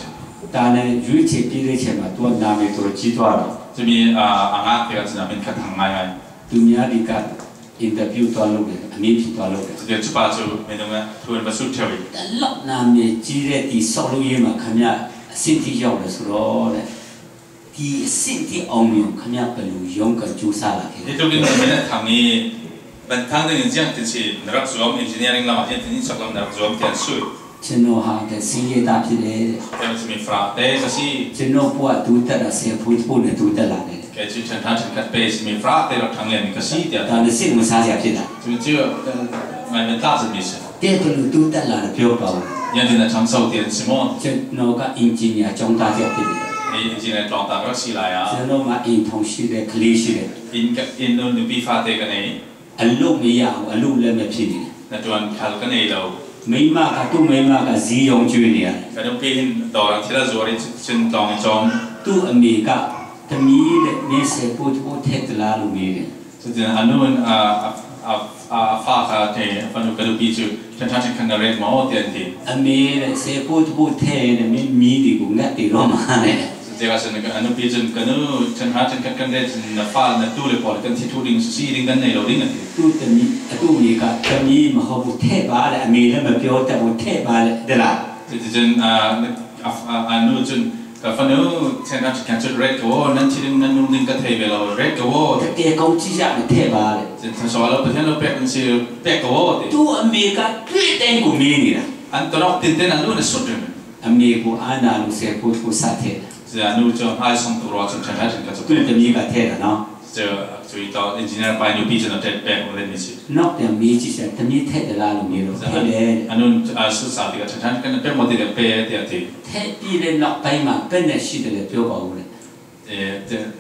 ဒါနဲ့ ရွေးချယ်ပြီးတဲ့ချိန်မှာ သူက နာမည်တော်ကြီးသွားတော့ ကျူးမီအာအငါကကျန်အမင်းကထငါယ သူများတွေက အင်တာဗျူးသွားလုပ်တယ်။ အမေးဖြေသွားလုပ်တယ်။ ကျန်ကျူးပါကျူးမင်းတို့ကထူဝဲပစုထဲဝီ ဒီလောက်နာမည်ကြီးတဲ့ ဒီဆောက်လုပ်ရေးမှာ ခင်ဗျား အဆင့်ထိရောက်တယ်ဆိုတော့တဲ့ ဒီအဆင့်ထိအောင်မြင်အောင် ခင်ဗျား ဘယ်လိုရုန်းကန်ကြိုးစားလာခဲ့လဲ။ ဒီတို့ကင်းမင်းနဲ့ထမ်းနေ ဘန်ထန်းတဲ့ငင်းကျန်တင်စီနရပ်ဇွမ် အင်ဂျင်နီယာရင်းလာမတင်တင်စက်လမ်နရပ်ဇွမ်ကျန်ဆွေ ကျွန်တော်ဟာ ကဆင်းရဲသားဖြစ်တယ်တဲ့။ ကျန်စီမီဖရာတဲကစီ ကျွန်တော်ဘဝတိုးတက်တာ ဆယ်ဖိတဖို့နဲ့ တိုးတက်လာတယ်။ ကဲကျူးထန်ထန်ထန်ကတ်ပဲစီမီဖရာတဲတော့ထမ်းလင်းကစီတဲ့။ ဒါနဲ့ စိတ်ဝင်စားစရာဖြစ်လာ ကျူးကျူးမင်းမင်းသားစမီးစ ကဲ ဘယ်လိုတိုးတက်လာလဲ ပြောပါဦး။ ယန်ဒီနထမ်းစောက်တဲ့စီမီ ကျွန်တော်က အင်ဂျင်နီယာကျောင်းသားတစ်ယောက်ဖြစ်တယ်။ အင်ဂျင်နီယာကျောင်းသားကစီလာယ ကျွန်တော်မှာ အိမ်ထောင်ရှိတယ်။ ကလေးရှိတယ်။ အင်းကအင်းနုံနုပီဖာတဲကနေ အလုပ်မရဘူး။ အလုပ်လက်မဲ့ဖြစ်နေတယ်။ နတွန်ခါလ်ကနေလော မိန်းမက သူ့မိန်းမက ဈေးရောင်းကျွေးနေရတယ်။ ကနုပီဟင်ဒေါ်ရန်ထီလာဇော်ရီချင်းတောင်းချောင်း သူ့အမေက သမီးတဲ့ မင်းဆယ်ဖိတဖို့ထည့်သလားလို့မေးတယ်။ ကျန်အနုအန်အအအအဖာခါတဲအဖနုကနုပီကျူးထန်ထန်ထန်ကနရက်မောတဲန်တီ အမေတဲ့ ဆယ်ဖိတဖို့ထည့်ရင်တဲ့ မင်းမီးတွေကို ငတ်တေတော့မှာတဲ့။ ကျန်ကစနကအနုပီကျူးကနုထန်ထန်ထန်ကနရက်နဖာနတူလေပေါ်ကန်တီထူဒင်းစီဒင်းကနေလောဒင်းအတီ သူ့သမီး အသူ့အမေက သမီးမဟုတ်ဘူး ထည့်ပါတဲ့။ အမေလည်း မပြောတတ်ဘူး ထည့်ပါတဲ့ တလား။ ကျန်အ အနုကျန်ကဖနုဆန်ကတ်ကတ်ရက်ကဝနန်တီရင်နနုန်ကထဲဝဲလဝရက်ကဝ တကယ်ကောင်းကြီးရမယ် ထည့်ပါတဲ့။ ကျန်သစောလပထန်လပက်စီပက်ကဝတဲ သူ့အမေက တွေ့တိုင်းကို မေးနေတာ။ အန်တနောက်တင်တင်အနုနဆုတ်တယ်။ အမေကို အားနာလို့ ဆယ်ဖိတဖို့ စထည့်တာ။ ကျန်အနုကျန်ဟိုင်းဆောင်တူရောကျန်ထန်ထန်ကတ် သူ့သမီးက ထည့်တာနော်။ ကျန်ကျန်တော့ အင်ဂျင်နီယာပိုင်းနုပီကျန်တော့တဲပက်ဝဲမီးစီ နောက်ပြန်မေးကြည့်စမ်း သမီးထည့်သလားလို့မေးတော့ ထည့်တယ်။ အနုအဆုတ်စာတီကထန်ထန်ကနပက်မောတဲပက်တဲတီ ထည့်ပြီးတဲ့နောက်ပိုင်းမှာ ဘယ်နဲ့ရှိတယ်လဲ ပြောပါဦးတဲ့။ အဲ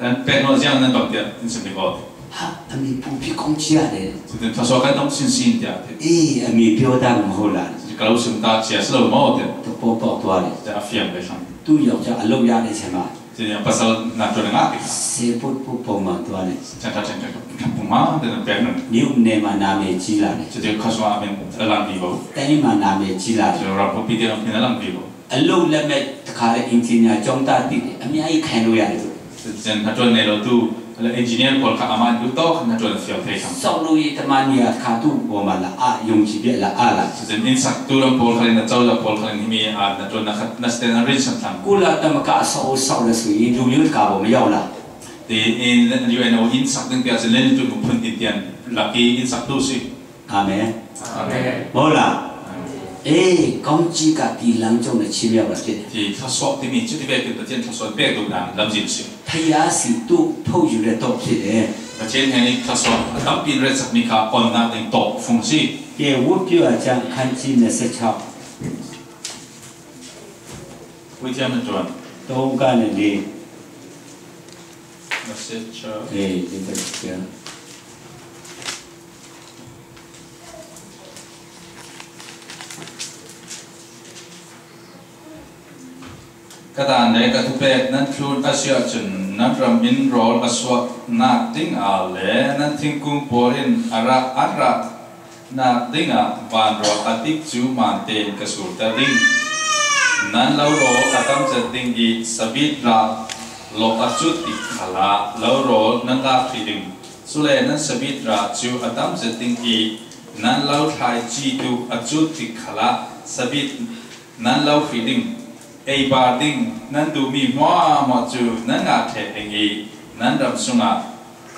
အဲပက်နော်ကျန်နန်တော့တဲစမီးကော ဟာ အမေပိုပြီးကောင်းကြီးရတယ်။ ကျန်သစောကနုံစင်စင်တဲ အေး အမေပြောတတ်မှာ မဟုတ်လား။ ကျန်ကလောစင်တာကျန်စလောမောတဲ သဘောပေါက်သွားတယ်။ ကျန်အဖျံးပဲဆမ် သူ့ယောက်ျား အလုပ်ရတဲ့အချိန်မှာ ကျန်ပစလ်နတ်တော်ငါ ဆယ်ဖိတဖို့ ပုံမှန်သွားတယ်။ ကျန်ထထင်ကပူမါတဲ့ပက်နော် မြို့နယ်မှာ နာမည်ကြီးလာတယ်။ ကျန်ခါဆွာအမင်းအလန်ဒီဘော တိုင်းမှာ နာမည်ကြီးလာတယ်။ ကျန်ရပူပီတဲနော်မင်းအလန်ဒီဘော အလုပ်လက်မဲ့တခါလဲ အင်ဂျင်နီယာကျောင်းသားသစ်တွေ အများကြီး ခိုင်လို့ရတယ်လို့။ ကျန်နတ်တော်နေလို့သူအင်ဂျင်နီယာပေါ်ခါအမန်ဒူတော့နတ်တော်ဖျော်သေးဆမ် ဆောက်လုပ်ရေးသမားနေရာတခါ သူ့ပေါ်မှာ လာအယုံကြည်ချက် လာအလာ ကျန်အင်းစက်တူလမ်ပေါ်ခါလင်းနတ်တော်ပေါ်ခါလင်းဟိမီအာနတ်တော်နတ်စတန်အရင်းဆမ်ဆမ် ကုလသမဂ္ဂအဆောက်အအုံ ဆောက်တယ်ဆိုရင် လူမျိုးတကာပေါ် မရောက်လာ။ ဒီအင်းယူအန်အိုအင်းစက်တင်ပြစလင်းတူမဖုန်တင်တန်လကီအင်းစက်တူစီ အာမင်။ အာမင်။ ဟုတ်လား။ အာမင်။ အေး ကောင်းကြီးက ဒီလမ်းကြောင်းနဲ့ ချီးမြှောက်တာဖြစ်တယ်။ ဒီထဆော့တင်မီချစ်တဲ့ဘက်ကတည်းကထဆော့ဘက်တော့လမ်းစီစီ ဘုရားဆီသို့ ထုတ်ယူတဲ့သော့ဖြစ်တယ်။ ပချင်းဟဲနီထဆော့အတမ်းပင်ရဲစက်မီခါအွန်နာတင်တော့ဖုန်စီ ကဲ ဝတ်ပြုအကျမ်း အခန်းကြီး နှစ်ဆယ့်ခြောက်။ ဝိထျာမတွန် သုံးကနေ လေး။ နှစ်ဆယ့်ခြောက်။ အေး လေးဆယ့်ခြောက်။ ကတၢၢ်နဲကထူးပဲၢ်နၢ်ထူၣ်အဆဵတ်ၸိုၼ်ႈ နၢ်ရမ်ဢိၼ်းရီးလ်အသွၵ်ႈၼႃႈတိင်ႇဢႃႈလႄႈ နၢ်ထိင်းၵုင်ႇပေႃႇရိၼ်ႇ ဢရႃႇဢႃႇရႃႇ ၼႃႈတိင်ႇဢႃႈ ဝၢၼ်ႈရွႃႇဢတိၵ်ႉၸူးမၢၼ်ႇတဵင်ႈ ၵသူဝ်ႇတႃႇရိင်ႇ ၼၼ်ႉလဝ်ႈရေႃး ဢၵမ်ႇၸႃႇတိင်ႇဢီႈ သပိတ်ႉရႃႇ လေႃးဢၸုတ်ႉတိၵ်ႉၶႃႇလႃႇ လဝ်ႈရေႃး ၼၼ်ႉလႃႇၽီႇလိင်ႇ Cule nan sabit rah cu a tam zet ding i, nan lo thlaici tu a cut tik khalah sabit nan lo hrih ding, ei bar ding, nan duhmi hmuahhmuah cu nan ngah ṭheh ding i, nan ram sungah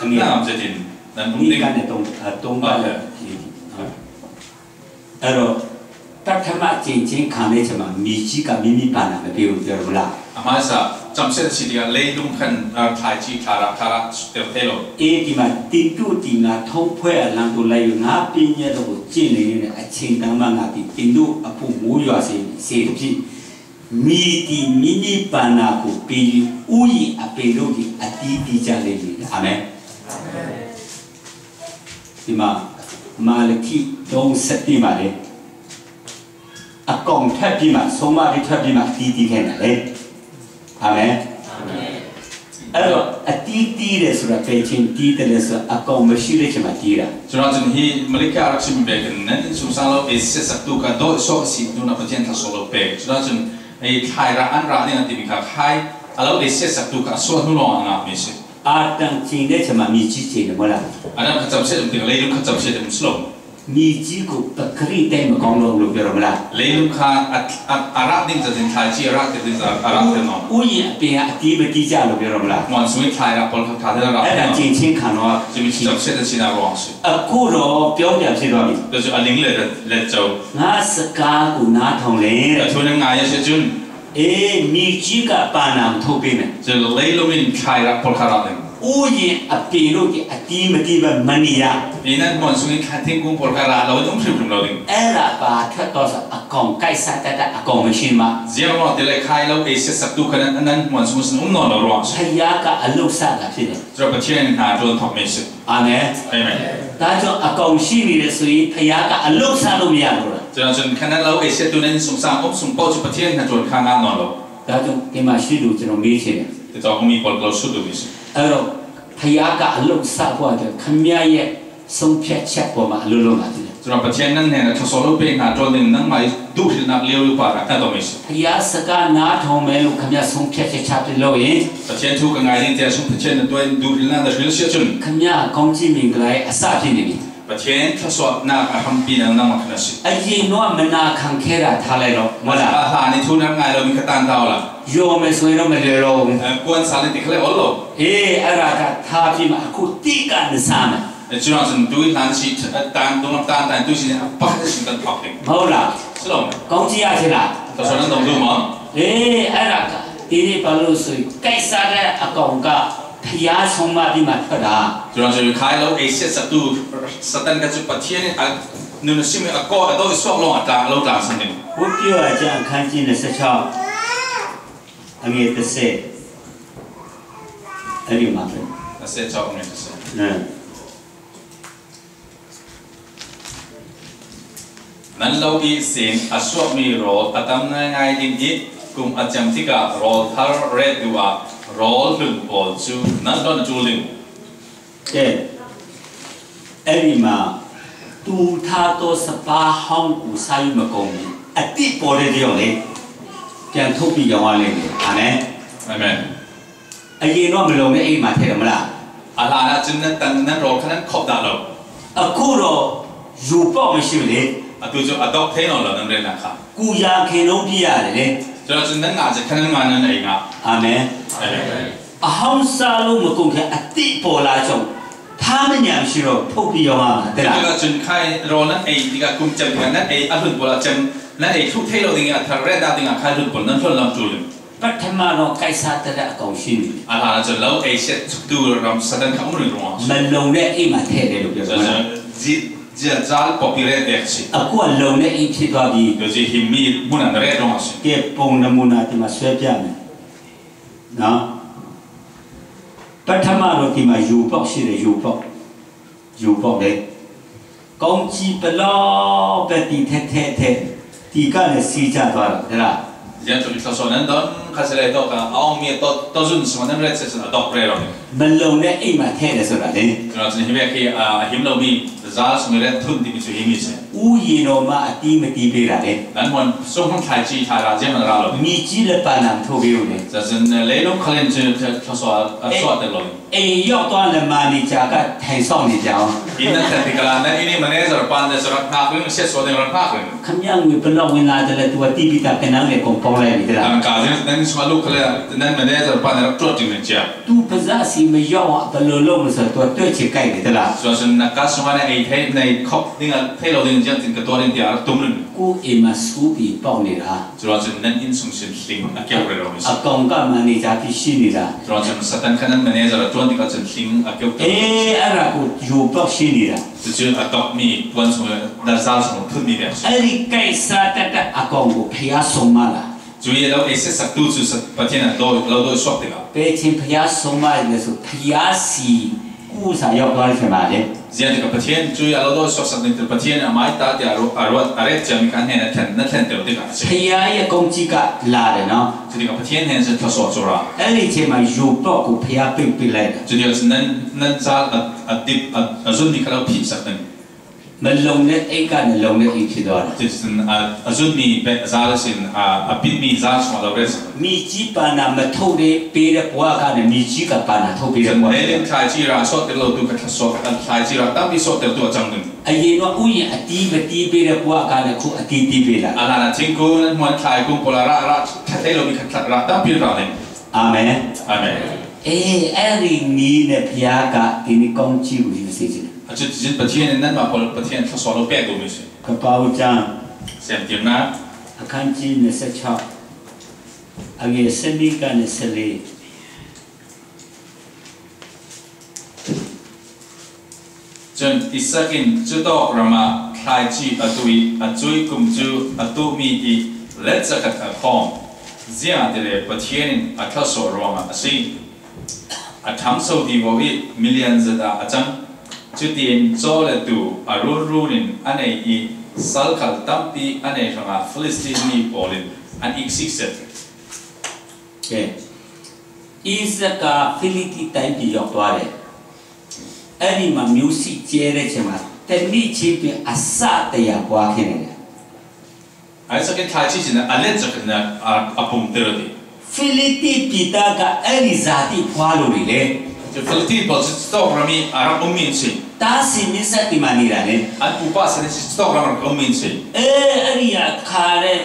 a ngam zetin nan um ding. Kan a tong, a tong kan a ti. Ero, ပထမ ကျင့်ခြင်းခံတဲ့ အချိန်မှာ မြေကြီးက မိမိပန်းနာမပေးဘူး ပြောရမလား။ A hmaisa camsiat a si tikah leilung khan, ah, thlaici thla rah, thla rah ter thei lo. E, ti ma, သင်တို့သည် ငါထုံးဖွဲ့အလံကို လိုက်၍ ငါပညတ်တို့ကို ကျင့်လျှင် အချိန်တန်မှ ငါသည် သင်တို့အဖို့ မိုးရွာစေ စေသဖြင့် မြေသည် မိမိပန်းနာကို ပေး၍ ဥယျာဉ်အပင်တို့သည် အသီးသီးကြလိမ့်မည်။ အာမင်။ ဒီမှာ မာလခိ သုံးဆယ့်တစ်မှာလေ အကောင်ထွက်ပြီးမှ ဆုံးမပြီးထွက်ပြီးမှ အသီးသီးခဲ့တာလေ။ အာမင်။ အဲ့တော့ အသီးသီးတယ်ဆိုတာ ပဲချင်းသီးတယ်လဲဆိုတော့ အကောင်မရှိတဲ့အချိန်မှာသီးတာ။ Cucaah cun hi Malakhi a rak chimmi vekin nan innsungsang lo ei siatsaktu kha dawh suak a si hnu ah Pathian thluasuah lo pek. Cucaah cun ei thlai rah an rah ding a timi kha khai a lo ei siatsaktu kha a suah hnu lawng a ngahmi a si. အာ တန်ကျင်တဲ့အချိန်မှာ မြေကြီးကျင်တယ် မဟုတ်လား။ A dang kha camsiat um tikah leilung kha camsiat um si lo. မြေကြီးကို ပကရင့်တိုင်း မကောင်းတော့ဘူးလို့ ပြောတော့မလား။ Leilung kha a, a, a rah ding zetin thlaici a rah ding a rah ter nawn. ဥယျာဉ်အပင်က အသီးမသီးကြလို့ ပြောတော့မလား။ Hmuan sung i thlai rah pawl kha thla te rah ter nawn. အဲ့ဒါ ကျင့်ခြင်းခံတော့ Cumi camsiat a si nak ruang a si. အခုတော့ ပြောင်းပြန်ဖြစ်သွားပြီ။ Cucu a ling le, le co. ငါ့စကားကို နားထောင်လျှင် A thu nan ngai a si cun. အေး၊ မြေကြီးက ပန်းနာကို ထုတ်ပေးမယ်။ Cu leilung in thlai rah pawl kha rah ding. ဥယျာဉ်အပင်တို့သည် အသီးမသီးဘဲ မနေရ။ I nan hmuan sung i thlai thingkung pawl kha rah lo in um hrimhrim lo ding. အဲ့ဒါ ဘာထွက်သွားဆို အကောင်ကိုက်စားတတ်တဲ့ အကောင်မရှိမှ။ Ziangmaw ti le khai lo ei siatsaktu kha nan, nan hmuan sung sin um nawn lo ruang a si. ဘုရားက အလုပ်စတာဖြစ်တယ်။ Cu Pathian in hna ṭuan thawkmi a si. အာမင်။ Amen. ဒါကြောင့် အကောင်ရှိနေတယ်ဆိုရင် ဘုရားက အလုပ်စလို့မရဘူးလား။ Cucaah cun kha nan lo ei siattu nan innsungsang um sung paoh cu Pathian hna ṭuan kha ngah nawn lo. ဒါကြောင့် ဒီမှာရှိသူ ကျွန်တော်မေးချင်တယ်။ Cucaah ummi pawl ka lo sut duhmi a si. အဲ့တော့ ဘုရားက အလုပ်စဖို့အတွက် ခင်ဗျားရဲ့ ဆုံးဖြတ်ချက်ပေါ်မှာ အလုပ်လုပ်မှာဖြစ်တယ်။ Cucaah Pathian nan hnenah thluasuah lo pek hna ṭuan ding nangmah i duhhrilhnak lio lio pa hna hna tuahmi a si. ဘုရားစကား နားထောင်မယ်လို့ ခင်ဗျား ဆုံးဖြတ်ချက်ချပြီးလုပ်ရင် Pathian thu ka ngai ding tiah sung Pathian na tuah in duhhrilhnak na hril si ahcun ခင်ဗျား ကောင်းကြီးမင်္ဂလာရဲ့ အစဖြစ်နေပြီ။ Pathian thluasuahnak a hrampi nang nangmah kha na si. အရင်တော့ မနာခံခဲ့တာ ထားလိုက်တော့ မဟုတ်လား။ A hlan i thu nan ngai lomi kha tan ta u la. ယုံမယ်ဆိုရင်တော့ မလွယ်တော့ဘူး။ Eh, kuan sal in ti kha le ol lo. အေး၊ အဲ့ဒါက ထားပြီးမှ အခု သီးက နစားမယ်။ Eh, cucaah cun tu i hlan si, eh, tan, tu tan, tan, tu si a pakhat a si kan phak ding. မဟုတ်လား။ Si lo. ကောင်းကြီးရချင်လား။ Thluasuah nan dong duh maw? အေး၊ အဲ့ဒါက ဒီနေ့ ဘာလို့ဆိုရင် ကိုက်စားတဲ့အကောင်က ဘုရားဆုံးမပြီးမှထွက်တာ။ Cucaah cun khai lo ei siatsaktu Satan kha cu Pathian in a nun a simi a kaw a dawh i suak lawng a tlang, a lo tlang san ding. ဝတ်ပြုရာကျမ်း အခန်းကြီး နှစ်ဆယ့်ခြောက် အငယ် တစ်ဆယ် အဲ့ဒီမှာပဲ။ Ka se chok ngai ka se. အင်း Nan lo ihsin a suahmi rawl a tam ngaingai ding i, kum a cem tikah rawl thar ret duh ah rawl hlun pawl cu nan hlon a ṭul ding. ကဲ၊ အဲ့ဒီမှာ တူထားသော စပါးဟောင်းကို စား၍မကုန်မှီ အသစ်ပေါ်တဲ့ တစ်ယောက်လည်း ပြန်ထုတ်ပြီး ရောင်းရလိမ့်မယ်။ အာမင်။ Amen. အရင်တော့ မလုံတဲ့ အိတ်မှာ ထည့်တယ်မလား။ A hlan ah cun nan tang, nan rawl kha nan khawmh dah lo. အခုတော့ ယိုပေါက် မရှိဘူးလေ။ Atu cu a dawk thei nawn lo nan relnak kha. ကိုယ်ရာခိုင်နှုန်း ပြရတယ်လေ။ Cucaah cun nan ngah cun kha nan ngan nan ei ngah. အာမင်။ Amen. အဟောင်းစားလို့ မကုန်ခင် အသစ်ပေါ်လာကြောင်း ထားမညံ မရှိတော့ ထုတ်ပြီးရောင်းရမှာ တဲ့လား။ Cucaah cun khai rawl nan ei tikah kum cem tikah nan ei a hlun pawl ah cem nan ei thluh thei lo ding i a thar retnak dingah khai hlun pawl nan hlon lam ṭul ding. ပထမတော့ ကိုက်စားတတ်တဲ့ အကောင်ရှိနေပြီ။ A hlan ah cun lo ei siattu ram Satan kha um ringring a si. မလုံတဲ့ အိတ်မှာ ထည့်တယ်လို့ ပြောတာ။ Cucaah cun zi-, ziazal pawpi ret vek a si. အခုက လုံတဲ့ အိတ်ဖြစ်သွားပြီ။ Cucaah hi mi hmun ah na ret ringring a si. ကဲ၊ ပုံနမူနာ ဒီမှာ ဆွဲပြမယ်နော်။ ပထမတော့ ဒီမှာ ယိုပေါက်ရှိတယ်၊ ယိုပေါက်၊ ယိုပေါက်လေ။ ကောင်းကြီး ဘယ်လောက်ပဲ တီထဲထဲထဲ တီကလည်း စီးကျသွားတယ် တဲ့လား။ Ziangtluk i thluasuah nan don ခါစလဲတော့ကအအောင်မြင်တော့တော့စွန်းစမနမ်းရက်ဆက်စအတော့ရဲရော မလုံတဲ့အိမ်မှာထည့်တယ်ဆိုတာလေ။ ကျွန်တော်ဒီနေ့ပဲခေအဟိမ်းလို့မီးဇာတ်ဆောင်ရက်ထွန်းဒီမီးချူဟိမ်းမီးစေ ဥယျာဉ်တော်မှာအတီးမတီးပေးတာလေ။ นั้นมันส่งของไทยจีไทยราเจมันราเลย မြေကြီးလည်းပာဏာမထုတ်ပေးဘူးလေ။ จะเสนอเลยลงคาเลนเจอทศวรรษทศวรรษเลย အိမ်ရောက်သွားလည်းမန်နေဂျာကထိုင်ဆောင်နေကြအောင် อินนั้นแต่ติกาลานั้นอินนี่มันเนี่ยสารพันเนี่ยสารพันเรื่องเสียส่วนในสารพันเรื่อง ခင်ဗျားငွေဘယ်လောက်ဝင်လာတယ်လဲ သူကတီးပြီးသားကနန်းနဲ့အကုန်ပေါင်းလိုက်ပြီတလား။ การการเรื่องนั้นสมาลุกเลยนั้นมันเนี่ยสารพันเนี่ยตรวจจริงเนี่ยจ้ะ သူပါးစပ်ဆီမရောက်အောင်ဘယ်လိုလုပ်မလဲဆိုတော့ သူကတွက်ချင်ကိုက်တယ်တလား။ ส่วนนักการสมาเนี่ยไอ้เทในครอบนี่ไงเทเราเรื่องจริงๆกับตัวเรื่องเดียวตุ้มหนึ่ง ကိုယ့်အိမ်မှာစကူးပြီးပေါက်နေတာ ကျွန်တော်ကျွန်တော်นั้นอินส่งเสียงลิงอะเกี่ยวกับเราไม่ အကောင်ကမန်နေဂျာဖြစ်ရှိနေတာ ကျွန်တော်ကျွန်တော်စတန်ခဏนั้นมันเนี่ยจะตัวที่เขาจะลิงอะเกี่ยวกับ အေးအဲ့ဒါကိုယိုပေါက်ရှိနေတာ จะชื่ออะตอกมีวันสมดันซาสมทุนนี่เนี่ย အဲ့ဒီကိစ္စတတ်တဲ့အကောင်ကိုဖျားဆုံးမလား။ ကျွန်တော်เราเอเซสักตู้สุดประเทศนั้นโดยเราโดยสอบติดละ ဘယ်ချိန်ဖျားဆုံးမလဲဆိုဖျားဆီကူးစားရောက်သွားတဲ့အချိန်မှာလေ เสียงที่กับประเทศช่วยเราโดยสอบสักหนึ่งประเทศอะไม่ตาแต่อารมณ์อารมณ์อะไรจะมีการเห็นนั่นแทนนั่นแทนเดียวติดละ ဖျားရဲ့ကောင်းကြီးကလာတယ်နော်။ ကျွန်တော်ကပထင်းဟန်စထဆော့ဆိုတာ အဲ့ဒီအချိန်မှာယိုပေါက်ကိုဖျားပိတ်ပစ်လိုက်တာ ကျွန်တော်นั้นนั้นซาอะดิบอะซุนนี่เขาผิดสักหนึ่ง မလုံတဲ့အိမ်ကနေလုံတဲ့အိမ်ဖြစ်သွားတာ အစွန်းမီပဲအစားလို့ရှိရင်အပစ်မီစားဆောင်တော့ပဲမြေကြီးပာဏာမထုတ်တဲ့ပေးတဲ့ဘဝကနေမြေကြီးကပာဏာထုတ်ပေးတဲ့ဘဝ နေလင်ခါချီရာဆော့တယ်လို့သူကဆော့ခါချီရာတမ်းပြီးဆော့တယ်သူအကြောင်းတယ် အရင်တော့ဥယျာဉ်အတီးမတီးပေးတဲ့ဘဝကနေခုအတီးတီးပေးလာ အလားချင်းကိုမှန်ခါကိုပေါ်လာရရထဲလို့ဒီခါရတမ်းပြီးရတယ် အာမင် အာမင် အေးအဲ့ဒီနည်းနဲ့ဘုရားကဒီနေ့ကောင်းချီးကိုယူစေချင်တယ် အချစ်ချင်းပထင်းနဲ့နတ်မှာပေါ်ပထင်းထဆော်လို့ပဲကိုမရှိ ကပ္ပဝကျမ်း စံပြနာ အခန်းကြီးနှစ်ဆယ့်ခြောက် အငယ်ဆယ့်နှစ်ကနေဆယ့်လေး ကျွန်အစ်စက် in ကျွန်တော်ရမထိုင်ကြည့်အသွေးအသွေးကုမ်ကျူအတူမီဒီလက်စကတ်အဖောင်းဇီအတလေပထင်းအထဆော်ရောမအစီ အထမ်းဆိုဒီဝီမီလီယံဇဒာအချံ ချူတင်ဇောလတူအရူရူနင်အန့ၣ်အံၤ စၢ်ခၢ်တမ်ပံအန့ၣ်ရငါ Philistine မံၤပီၣ်လင် အနံၣ်စံးစက် ကဲ အီစက်ကဖိလိတိတိုင်းပြည်ရောက်သွားတယ်။ အဲ့ဒီမှာမျိုးစိကျဲတဲ့အချိန်မှာတစ်နှစ်ချင်းတွင်အစတရာပွားခဲ့နေတယ်။ အဲစကထါချီချင်အလက်စကနအအပုံတရဒီ ဖိလိတိပြည်သားကအဲ့ဒီဇာတိဖွားလို့နေလေ ဒီဖိလိတိပေါ်စတော့ရမီအရအမင်းစီ တားဆီမိစက်တီမှာနေတာလေ အပူပါစနေစတော့ရမအမင်းစီ အဲအဲ့ဒီအခါတဲ့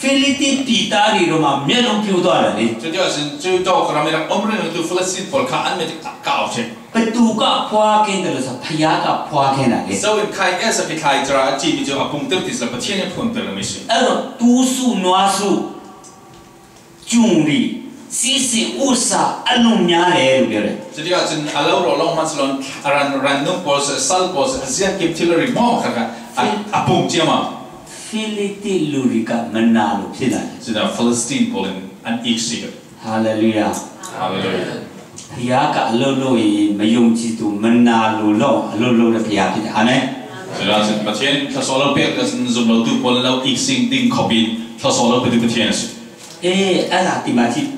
ဖိလိတိပြည်သားတွေတော့မှမျက်လုံးပြိုးသွားတယ်လေ ကျကျစင်ကျတော့ရမီအမရင်းသူဖိလိတိပေါ်ခါအန်မတီကောက်ချင် ဘသူကဖွားခဲ့တယ်လို့ဆိုဘုရားကဖွားခဲ့တာလေ So in ခိုင်အဲစကခိုင်တရာအကြည့်ပြီးတော့အပုံတရဒီစပချင်းနဲ့ဖုန်တရမီစီ အဲ့တော့တူးစုနွားစုကျုံတွေစီးစိမ်ဥစ္စာအလွန်များတယ်လို့ပြောတယ် ကျကျစင်အလောက်တော့လောက်မှစလုံးအရန်ရန်နုံပေါ်စစလ်ပေါ်စအစံကပ်ထီလရီမောခါကအအပုံကျမ ဖိလိတိလူတွေကမနာလို့ဖြစ်လာတယ် ကျတော့ Philistine ပေါ်ရင်အန်အိက်စီက ဟာလေလုယာ Hallelujah. ဘုရားကအလုပ်လုပ်ရင်မယုံကြည်သူမနာလိုတော့အလုပ်လုပ်တဲ့ဘုရားဖြစ်တယ်အာမင် Sila sa patient sa solo pe ka sa zumlo tu pon lo iksing ding kopi sa solo pe tu patient. အေးအဲ့ဒါဒီမှာကြည့်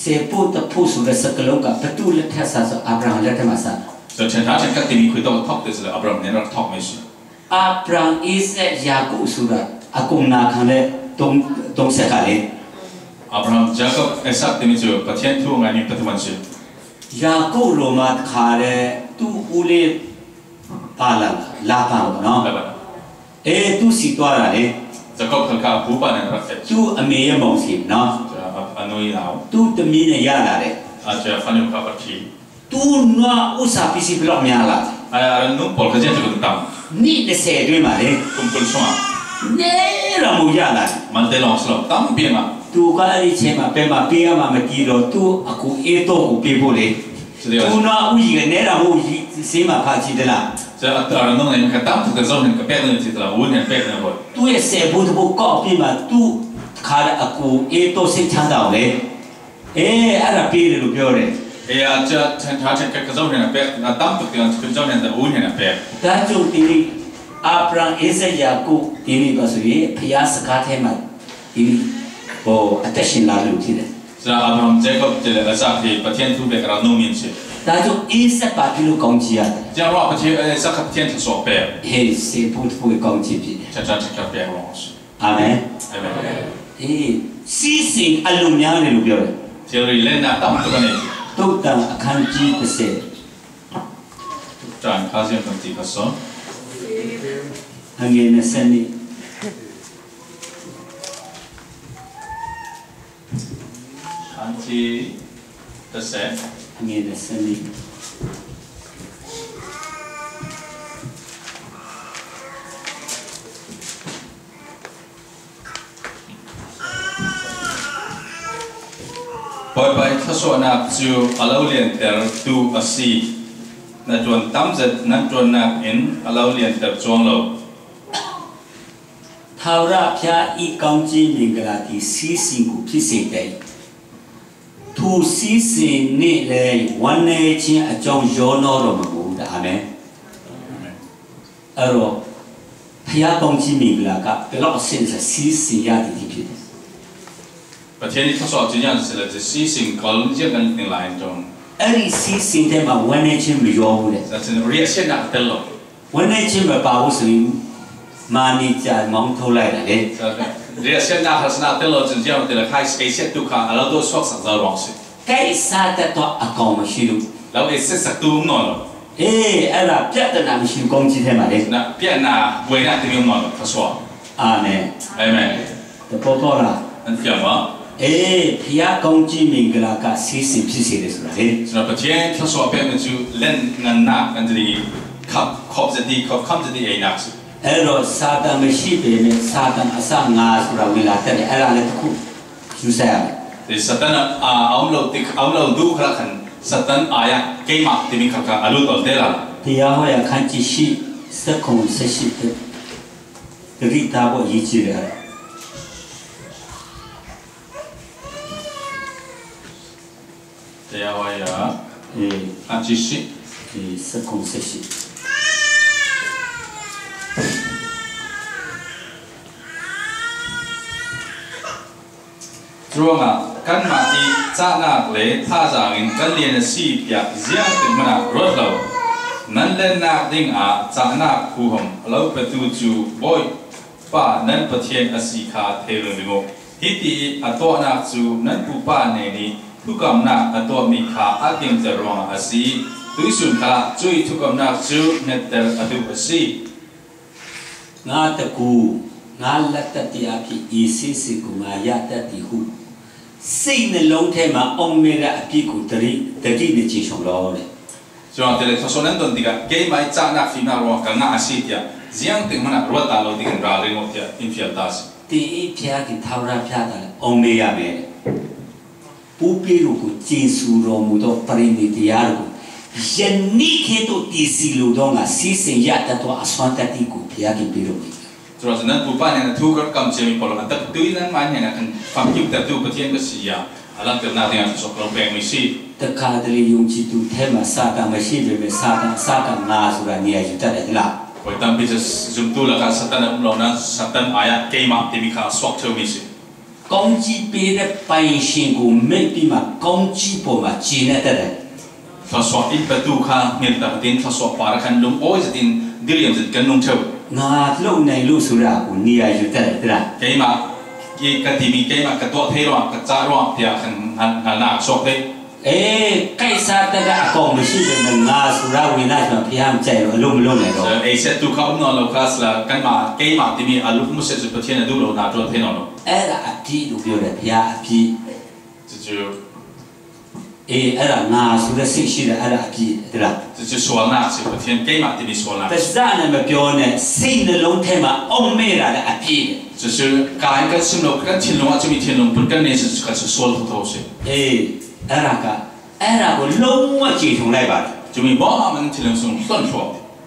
စေဖို့တဖို့ဆိုတဲ့စကလုံးကဘသူလက်ထက်စာဆိုအာဗြဟံလက်ထက်မှာစတာ So ten ha ten ka timi kuito talk this Abraham ne talk me shi. အာဗြဟံအိစက်ယာကုပ်ဆိုတာအကုန်နာခံတဲ့သုံးသုံးဆက်ကလေ Abraham Jacob Isaac timi chu patient thu ngai ni patuman shi. ယာကုပ်လိုမှာတခါတဲ့သူ့ဦးလေးပါလာလာပါပေါ့နော် Laban. အဲသူစီသွားတာလေ Jacob halka pupa ne rakse. သူ့အမေရဲ့မုံစီနော် Anui nao. သူ့သမီးနဲ့ရလာတယ် Acha fanu ka pati. သူ့နွားဥစ္စာပစ္စည်းဘယ်လောက်များလာလဲ Aya nung pol ka jen tu tam. နှစ်နှစ်ဆယ်အတွင်းမှာလေ Kumpul suma. နဲတာမို့ရလာတယ် Malte long slo tam pima. သူကအဲ့ဒီအချိန်မှာပဲမှာပေးရမှာမကြည့်တော့သူ့အကူအေးတော့ကိုပေးဖို့လေ သူ့နွားဥယျာဉ်ကနဲတာမို့စေးမှာဖာချီတလား Sa at ara nung ne ka tam tu ka zon ka pek ne ti la un ne pek ne bo. သူ့ရဲ့ဆယ်ဘိုးတစ်ဘိုးကောက်ပြီးမှသူ့ခါတဲ့အကူအေးတော့စိတ်ချမ်းသာအောင်လေ အဲအဲ့ဒါပေးတယ်လို့ပြောတယ် Aya cha ten ha ten ka zon ne pek na tam tu ka zon ne da un ne pek. ဒါကြောင့်ဒီနေ့အာဗြဟံအိစက်ယာကုပ်ဒီနေ့ပါဆိုရင်ဘုရားစကားထဲမှာဒီနေ့ ဟိုအသက်ရှင်လာလို့ဖြစ်တယ်။ ဆိုတော့ အာဗြဟံ Jacob တွေလည်း အစပ်တွေ ပထျဲန်သူပဲ ကရၢနုံးမြင့်စေ။ ဒါကြောင့် Isaac ဘာဖြစ်လို့ကောင်းကြီးရတယ်။ ကျတော့ ပထျဲန် အဲ စပ် ပထျဲန် သစွပ်ပဲ ဟေး စေဖို့တဖို့ကောင်းကြီးဖြစ်တယ်။ ချက်ချက်ချက်ချက်ပဲ ရောင်းစေ။ အာမင်။ အာမင်။ အေး စီးစိမ်အလွန်များတယ်လို့ပြောတယ်။ ကျတော့ လည်း နားတမ်း တပနေ သုတ်တံအခန်းကြီးတစ်ဆယ် သုတ်တံ အခန်းကြီး တစ်ဆယ် အငယ်နှစ်ဆယ့်နှစ် ခန်းကြီး တစ်ဆယ် အငယ်နှစ်ဆယ့်နှစ် Bawipa i thluasuahnak cu a lo liantertu a si. Na ṭuan tam zet nan ṭuannak in a lo lianter cuang lo. ထာဝရဘုရား၏ကောင်းကြီးမင်္ဂလာသည်စီးစိမ်ကိုဖြစ်စေတတ်၏။ ထိုစီးစိမ်နှင့်လည်းဝမ်းနည်းခြင်းအကြောင်းရောနှောတော်မမူ။ အာမင်။ အဲ့တော့ဘုရားကောင်းကြီးမင်္ဂလာကဘယ်လောက်အဆင့်ဆိုစီးစိမ်ရသည်ဖြစ်တယ်။ ပထျဲန် သစွပ် ကျင်း ရန် စလ စီးစိမ် ကောင်းကြီး ကံ တင် လိုင်း တုံး အဲ့ဒီစီးစိမ်ထဲမှာဝမ်းနည်းခြင်းမရောဘူးတဲ့။ ဒါဆိုရင် ရေရှည်နား တဲလို့ ဝမ်းနည်းခြင်းမပါဘူးဆိုရင် မန်နေဂျာ မောင်းထုတ်လိုက်တာလေ။ ရေရှည်နား သစွပ် တဲလို့ ကျင်း ရန် တဲလို့ ခိုင် အေး ရှက် တုခါ အလောက်တော့ ဆွတ် ဆက် စား ရောင်း စေ။ ကိစ္စတတ်တော့အကောင်မရှိလို့ လောက် အေး ရှက် ဆက် တူ နော် လို့ အေး အဲ့ဒါပြဿနာမရှိဘူး ကောင်းကြီးထဲမှာလေ။ နော် ပြဿနာ ဝေဒနာ တမျိုး နော် လို့ သစွပ်။ အာမင်။ အာမင်။ တပေါ်ပေါ်လား။ မပြောပါ။ အေး ဘုရားကောင်းကြီးမင်္ဂလာကစီးစိမ်ဖြစ်စေတယ်ဆိုတာလေ။ ဆိုတော့ ပထျဲန် သစွပ် ပဲ မကျူ လက် နနာ ကံ တရီ ခပ် ခပ် စတိ ခပ် ခပ် စတိ အိမ် နာ စု။ အဲ့တော့စာတန်မရှိပေမဲ့စာတန်အစငါဆိုတာဝင်လာတတ်တယ်။ အဲ့ဒါလည်းတစ်ခုယူဆရမယ်။ ဒီ စာတန် အာ အုံးလို့ တိ အုံးလို့ ဒုက္ခ ခဏ စာတန် အာရ ကဲမ တမီ ခါ ခါ အလို့ တော့ တဲ လာ တရားဟောရာခန်းကြီးရှိစက်ခုံစက်ရှိတဲ့ သတိထားဖို့အရေးကြီးတယ်။ တရားဟောရာ အေး အကြည့်ရှိ အေး စက်ခုံစက်ရှိ။ သူတို့က ကမ်းမတီး စနက်လေ ဖားစာငင် ကလျင်စီပြ ဇယံတင်မနာ ရွတ်လို့ နန်လနာဒင်း အာ စနက် ခုဟမ် အလောက် ပသူ ကျူ ဘွိုက် ပ နန် ပထျဲန် အစီခါ ထေလွင် ငို ဟိတိ အတော့ နက် ကျူ နန် ပူ ပ နေ နီ ထုကမ် နက် အတော့ မီ ခါ အကင် စရွာ အစီ သွီ စွန် ခါ ကျူ ထုကမ် နက် ကျူ နက် တဲ အဒု အစီ။ ငါတကူ ငါလက်ထက်တရားဖြစ် အပြစ်ကိုငါရတတ်သည်ဟု စိတ်နှလုံးထဲမှာအောင့်မေ့တဲ့အပြစ်ကိုသတိသတိနဲ့ကြင်ရှုံလောတဲ့။ ကျွန်တော်တလည်း သစွပ် နန်း တွင် တိက ကဲ မိုက် စနက် ဖီ မ ရွာ က ငါ အစီ ပြ ဇယံတင်မနာ ရွတ် တာ လို့ တိက ရာ ရင်း ကို ပြ အင် ဖျက် တာ စီ။ သင်၏ဘုရားသည်ထာဝရဘုရားသာလျှင်အောင့်မေ့ရမယ်တဲ့။ ဦးပေးတို့ကိုကျင်ဆူတော်မူသောပရိနိတရားတို့ကိုယနေ့ကဲ့သို့တည်စီလိုသောငါစီးစိမ်ရတတ်သောအစွမ်းတတ္တိကိုဘုရားသခင်ပေးတော်မူ၏။ ကျွန်တော် နန်း ပူ ပ နေ န ထူ က ကမ် ချေ မီ ပေါ် လို့ အသက် သွီ နန်း မိုက် နေ န ခံ ဖမ် ယုပ် တတ် သူ ပထျဲန် က စီ ယာ အလတ် က နာ တင် အ သစွပ် လို့ ပဲ မီ စီ။ တခါတလေယုံကြည်သူထဲမှာစာတန်မရှိပေမဲ့စာတန်အစကငါဆိုတာနေရာယူတတ်တယ်ဟလား။ ဝေ တမ် ပီ စ ဇုံ တူ လ က စာတန် အ လို့ န စာတန် အာရ ကဲ မ တမီ ခါ ဆွတ် ထူ မီ စီ။ ကောင်းကြီးပေးတဲ့ပိုင်ရှင်ကိုမက်ပြီးမှကောင်းကြီးပေါ်မှာကျင့်တတ်တယ်။ သစွပ် အင် ပသူ ခါ ငင် တ ပတင် သစွပ် ပါ ရ ခ နုံ အို စ တင် ဒိရိယမ် စ က နုံ ထူ ငါလုံနိုင်လို့ဆိုတာကိုနေရာယူတတ်တယ်ဟလား။ ကဲ မ က က တမီ ကဲ မ က တော့ ထေ ရွာ က စ ရွာ ပြ ခ န န န ဆွတ် ထေ အေး ကိစ္စတတ်တဲ့အကောင်မရှိပေမဲ့ငါဆိုတာဝင်လာကျွန်တော်ဘုရားမကြိုက်လို့အလုပ်မလုပ်နိုင်တော့ဘူး။ အေး ရှက် တုခ အုံး နော် လို့ ခ စ လ က မ ကဲ မ တမီ အ လို့ မု ရှက် စ ပထျဲန် အ ဒု လို့ န တော့ ထေ နော် လို့။ အဲ့ဒါအပြစ်လို့ပြောတယ်ဘုရားအပြစ်။ ကျူ အေး အဲ့ဒါငါဆိုတဲ့စိတ်ရှိတယ်အဲ့ဒါအပြစ်တဲ့လား။ ကျူ ဆွတ် န စ ပထျဲန် ကဲ မ တမီ ဆွတ် န ပါးစပ်နဲ့မပြောနဲ့စိတ်နှလုံးထဲမှာအောင့်မေ့တာလည်းအပြစ်တဲ့။ ကျူ က က စ လို့ က ထျဲန် လို့ အ စ မီ ထျဲန် လို့ ပုတ် က နေ စ က ဆွတ် ထူ ထူ စီ။ အေး အဲ့ဒါကအဲ့ဒါကိုလုံးဝကြေထုံလိုက်ပါတယ်။ ကျူ မီ ဘ မ န ထျဲန် လို့ ဆွတ် ဆွတ်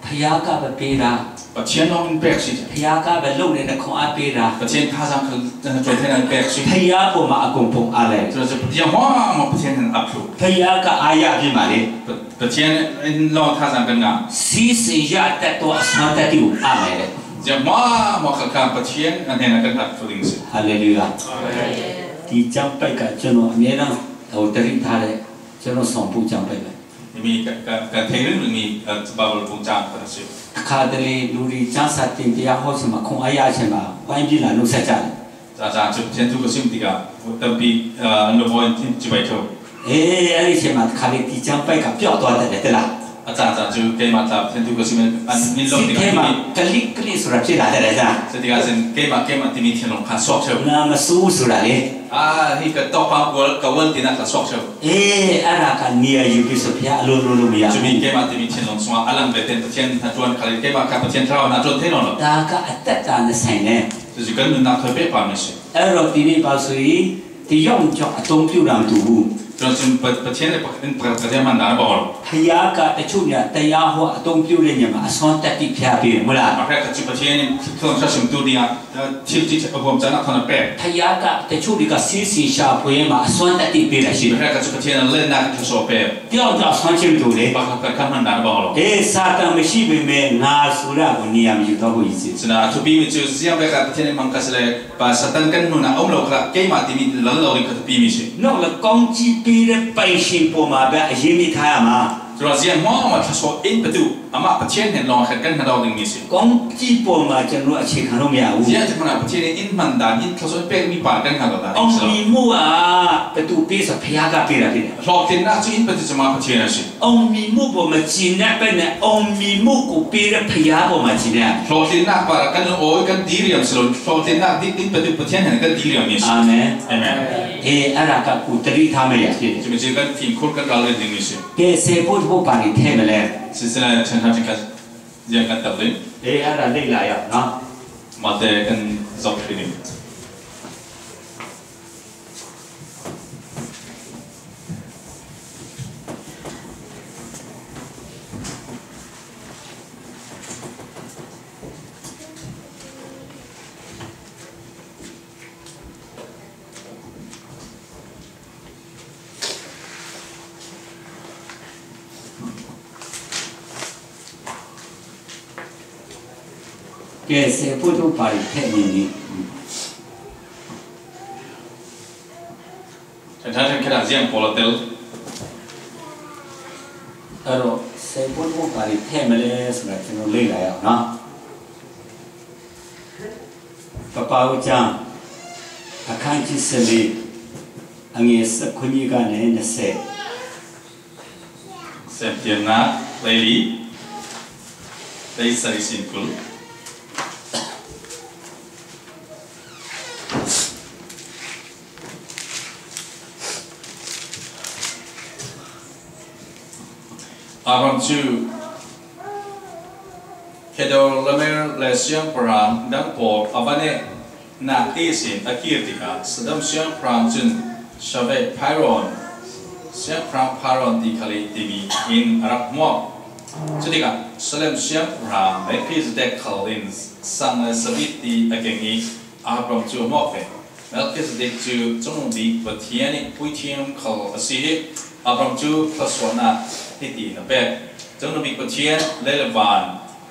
ဘုရားကပဲပေးတာ။ ပထျဲန် နော် မ ပဲ စီ။ ဘုရားကပဲလုပ်နေတဲ့ခွန်အားပေးတာ။ ပထျဲန် ခ စ က ထျဲန် နော် ပဲ စီ။ ဘုရားပေါ်မှာအကုန်ပုံအားလိုက်။ ကျူ ယ မ မ ပထျဲန် အ ဖျိ ဘုရားကအားရဖြစ်မှာလေ။ ပ ပထျဲန် နော် ခ စ က ငါ စီးစိမ်ရတတ်သောအစွမ်းတတ္တိကိုအားမယ်တဲ့။ ယ မ မ ခ ခ ပထျဲန် အ နေ န က အ ဖျိ စီ။ ဟာလေလုယာ။ အာမင်။ ဒီကျမ်းပိုဒ်က ကျွန်တော်အမြဲတမ်း ဟို သတိထားတဲ့ ကျွန်တော်ဆောင်ဖို့ကျမ်းပိုဒ်ပဲ။ ဒီမီးက က က ထဲရင်မီး အဲ ဘၣ်ဘၣ်ဘုံကျမ်းကရစီ။ တခါတလေ လူတွေကျမ်းစာသင်တရားဟောချိန်မှာ ခွန်အားရချိန်မှာ ဝိုင်းပြီးလာနှုတ်ဆက်ကြတယ်။ ဒါ ဒါ ကျ ကျ သူကစံးတီးက တပီး အဲ အလုပ်ဝင် ကျ ကျပိုက်ထုတ်။ အေး အဲ့ဒီအချိန်မှာ တခါလေ ဒီကျမ်းပိုဒ်က ပျောက်သွားတယ် တလား။ အတၢ် တၢ် ကျ ကဲမး တၢ် ကျ သူကစံး အ မီး စိတ်ထဲမှာ ကလိကလိဆိုတာ ဖြစ်လာတယ် တလား။ စိတ်ထဲက စံး ကဲမး ကဲမး တမံၤထံၣ်လိာ် ခါ ဆိုး ချုပ်။ နာမဆိုးဆိုတာလေ။ အာ ဟံးကတီၢ်ပာ်ကွၢ် ကဝၢ်တနၢ် ခါ ဆိုး ချုပ်။ အေး အဲ့ဒါက နေရာယူပြီးဆို ဘုရားအလိုလိုလုပ်မရဘူး။ ကျမီး ကဲမး တမံၤထံၣ်လိာ် စွါ အလၢ်ဘဲ တၢ် ပထံၣ် ထါတွၼ်ၶါလီၤ ကဲမး က ပထံၣ် ထါ နၢ်တွၼ် ထဲလိာ်လီၤ။ ဒါက အသက်တာနဲ့ဆိုင်တယ်။ ကျ ကျ ကနုာ်နၢ်ထွဲပဲ ပာ်မ့ၢ်စ့ၢ်။ အဲ့တော့ ဒီနေ့ ဘာဆိုရင် တယောက်နဲ့တယောက် အသုံးပြုတာ မတူဘူး။ ကျ ကျ ပ ပထံၣ်န့ၣ် ပ ပ ပထံၣ်မၤနၢ် ဘၣ်လီၤ။ ဘုရားက တချို့နေရာ တရားဟော အသုံးပြုတဲ့နေရာမှာ အစွမ်းသတ္တိ ဘုရားပေးတယ် မဟုတ်လား။ အဖဲ ကျ ပထံၣ်န့ၣ် ကျ ကျ စံး တူၢ်ဒံး ထံၣ် ထံၣ် အဘိၣ် ကျ နၢ်ထွဲ နၢ်ပဲ ဘုရားက တချို့တွေက ဆင်းဆင်းရှာဖွေမှာ အစွမ်းသတ္တိ ပေးတာရှိတယ်။ အဖဲ ကျ ပထံၣ်န့ၣ် လဲၤနၢ်ကထီၣ်စီၤပဲ တယောက်နဲ့တယောက် အစွမ်းချင်းမတူဘူးလေ။ ဘၣ် ဘၣ် ဘၣ် ကမၤနၢ် ဘၣ်လီၤ။ အေး စာတန်မရှိပေမဲ့ ငါဆိုတာကို နေရာမယူတော့ဖို့ အရေးကြီးတယ်။ စနၢ် အထူးပံးမ့ၢ် ကျ စံး အဖဲ ကျ ပထံၣ်န့ၣ် မၤကစလဲၣ် ဘၣ် စာတန် ကနုာ်နၢ် အုံးလီၤ က ကဲမး တမံၤ လၢလီၤ က ထူးပံးမ့ၢ်စ့ၢ်။ နောက်လည်း ကောင်းကြီးပေးတဲ့ ပိုင်ရှင်ပေါ်မှာပဲ အရင်နေထားရမှာ။ ကျ စံး မ့ၢ် မ့ၢ် ထီၣ်စီၤ အ့ၣ် ပတုာ် အမ့ၢ် ပထံၣ်န့ၣ် လီၤ ဟဲ ကနုာ်နၢ် ဒီး တမံၤစ့ၢ်။ ကောင်းကြီးပေါ်မှာ ကျွန်တော်တို့ အခြေခံလို့မရဘူး။ စံး တမ့ၢ် ပထံၣ်န့ၣ် အ့ၣ် မၤနၢ် အ့ၣ် ထီၣ်စီၤ ပဲ မ့ၢ်ပာ် ကနုာ်နၢ် ဒီး တၢ် အောင်မြင်မှုက ဘယ်သူပေးဆို ဘုရားကပေးတာဖြစ်တယ်။ လီၢ်တ့ၢ်နၢ် ကျ အ့ၣ် ပတုာ် ကမၤ ပထံၣ်န့ၣ်စ့ၢ်။ အောင်မြင်မှုပေါ်မှာ ကျေနပ်ပဲနဲ့ အောင်မြင်မှုကိုပေးတဲ့ဘုရားပေါ်မှာ ကျေနပ်ရမယ်။ လီၢ်တ့ၢ်နၢ် ပှၤ ကနုာ်အိၣ် ကဒံရံၤ စ့ၢ် လီၢ်တ့ၢ်နၢ် ဒ် အ့ၣ် ပတုာ် ပထံၣ်န့ၣ် ကဒံရံၤ မ့ၢ်စ့ၢ်။ အာမင်။ အာမင်။ အေး အဲ့ဒါက ကိုယ်သတိထားမယ့်အရာဖြစ်တယ်။ ကျ မ့ၢ် ကျ က ထံၣ် ခိၣ် က က လၢ တမံၤစ့ၢ်။ ကဲ ဆယ်ဖို့တစ်ဖို့ ဘာတွေထည့်မလဲ။ စံး စံး ထံၣ် ထံၣ် ထံၣ် က ယံၤ က တၢ် လဵင်။ အေး အဲ့ဒါ လေ့လာရအောင်နော်။ မ့ၢ် တဲ က ဇောက် ဖဲ န့ၣ် ကဲ ဆယ်ဖို့တစ်ဖို့ ဘာတွေထည့်မလဲ။ ထံၣ် ထံၣ် ထံၣ် ခဲဒၣ် စံး ပီၣ်လဲၣ် တဲ အဲ့တော့ ဆယ်ဖို့တစ်ဖို့ ဘာတွေထည့်မလဲဆိုတာ ကျွန်တော် လေ့လာရအောင်နော်။ ကပ္ပဦးကျမ်း အခန်းကြီးဆယ့်လေး အငယ်ဆယ့်ခုနစ်ကနေ နှစ်ဆယ်။ ဆယ် တၢ် နၢ် လံာ် လံာ် သၢဆံခွံ အၤဘြၣ် ကၠူ ခဲဒီးလၢမဲာ်လၢ စံး အၤဘြၣ် ဒၢၣ်ပီၣ် အဝဲန့ၣ် နၢ်တ့ၢ်စ့ၢ် အက့ၢ်တံၢ်ဃာ် စဒံၣ် စံး အၤဘြၣ် ကၠူၣ် ရှဝဲၣ် ဖဲရိၣ် စံး အၤဘြၣ် ဖဲရိၣ် တံၢ်ဃာ်လံ တမံၤ အ့ၣ် အရၢၣ် မွဲၣ် ကၠူၣ် တံၢ်ဃာ် စလ့ၣ် စံး အၤဘြၣ် မဲးခိၣ်စဒ့ၣ် ခီၣ်လ့ၣ် စံး လၢ စဘံၣ်တံၢ် အက့ၢ်နံၣ် အၤဘြၣ် ကၠူၣ် အမွဲၣ်ဖဲ မဲးခိၣ်စဒ့ၣ် ကၠူၣ် ကၠူၣ်နူၣ်ဘံၣ် ပထံၣ်န့ၣ် ပှဲၤထံၣ်ခီၣ်အဆံး အၤဘြၣ် ကၠူၣ် ချီၣ်စွါနၢ် ဟံၣ်တံၢ်နါပဲၢ် ကၠူၣ်နူၣ်ဘံၣ် ပထံၣ် လဲၤလၢဘၣ်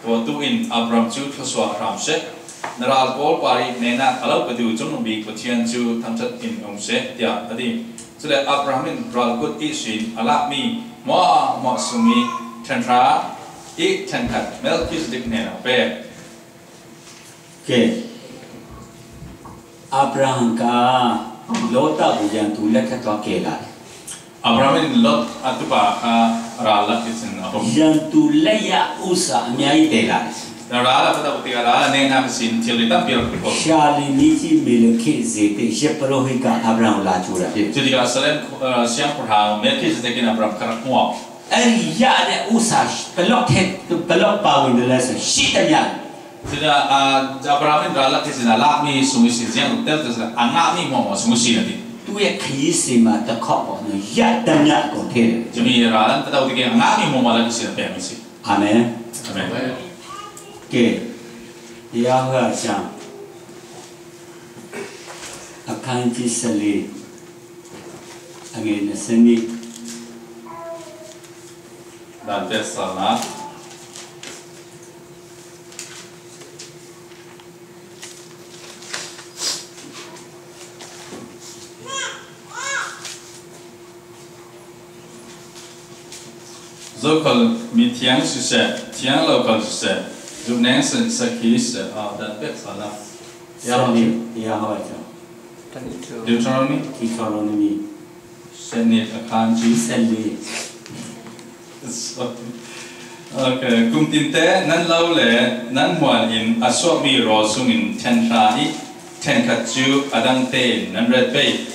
ကဝီၤတူၢ်အ့ၣ် အၤဘြၣ် ကၠူၣ် ချီၣ်စွါရၢၢ်စ့ၢ် နရၢၣ်လၢပီၣ်ပှၤရံၣ် နဲနါ အလီၢ်ပတုာ် ကၠူၣ်နူၣ်ဘံၣ် ပထံၣ် ကၠူၣ် ထၢမ်ထၢၣ်အ့ၣ် အုၣ်စ့ၢ် တၢ်အဒံၣ် ကၠူၣ် လၢအၤဘြၣ် မ့ၢ်ရၤလီၤကွံာ်အ့ၣ်စ့ၢ် အလၢ်မံ မွဲၣ် မွဲၣ် ဆူမံ ထၢၣ်ထၢၣ် အ့ၣ် ထၢၣ်ထၢၣ် မဲးခိၣ်စဒ့ၣ် နဲနါပဲၢ် ကဲ အၤဘြၤဟၣ်က လီတကို ရန်သူလက်ထက်သွားကယ်လာတယ်။ အၤဘြၤဟၣ် မ့ၢ်လီတ အတူၢ်ဘၣ်အခါ ရၤလီၤက့ၤစ့ၢ်န့ၣ် အဃိ ရန်သူလက်ရန် ဥစ္စာအများကြီး သယ်လာတယ်။ ဒီးရၤလီၤ ပတၢ်အိၣ်သ့ၣ် ရၤလီၤနဲနါကစ့ၢ် ထံၣ်လံတၢ်ပျီ ခီ ရှလမံးနံး မ့လခိဇ့ဒက် ယဇ်ပုရောဟိတ်က အၤဘြၤဟၣ်ကို လာကြိုတာဖြစ်တယ်။ စံးတံၢ်ဃာ် စလ့ၣ် စံး အၤဘြၤဟၣ် မဲးခိၣ်စဒ့ၣ် က့ၤ အၤဘြၤဟၣ် ကရၢၢ် အဲ့ဒီရတဲ့ဥစ္စာ ဘယ်လောက်ထဲ ဘယ်လောက်ပါဝင်တယ်လဲဆို ရှိသမျှ စံးတံၢ် အၤဘြၤဟၣ် မ့ၢ်ရၤလီၤက့ၤစ့ၢ်န့ၣ် လၢမံ ဆူမံစ့ၢ် စံး တဲလ်တစဲး အငါးမံ မ့ၢ်မ့ၢ် ဆူမံစ့ၢ် န့ၣ် သူ့ရဲ့ခရီးစဉ်မှာ တစ်ခေါက်ပေါ့နော် ရသမျှအကုန်ထည့်တယ်။ ယမ့ၢ်ရၤလီၤ ပတၢ်အိၣ်သ့ၣ်က့ၤ အငါးမံ မ့ၢ်မ့ၢ် လီၤက့ၤစ့ၢ်န့ၣ် ပဲမံစ့ၢ် အာမင်။ အာမင်။ ကဲ တရားဟောရာကျမ်း အခန်းကြီးဆယ့်လေး အငယ်နှစ်ဆယ့်နှစ် တၢ်တဲစလါ Local mi thiang siseh, thiang local siseh, zuk neng sen sakhi siseh, ah, dan pek sa la. Ya, Sani, ya, hoi, chang. Deuteronomy? Deuteronomy. Senit a khan chi. Senit. Sorry. Okay, kum tinte nan lo le nan muan in a suakmi rawl sungin ṭhen hra i ṭhen khat cu a dang tein nan ret pei.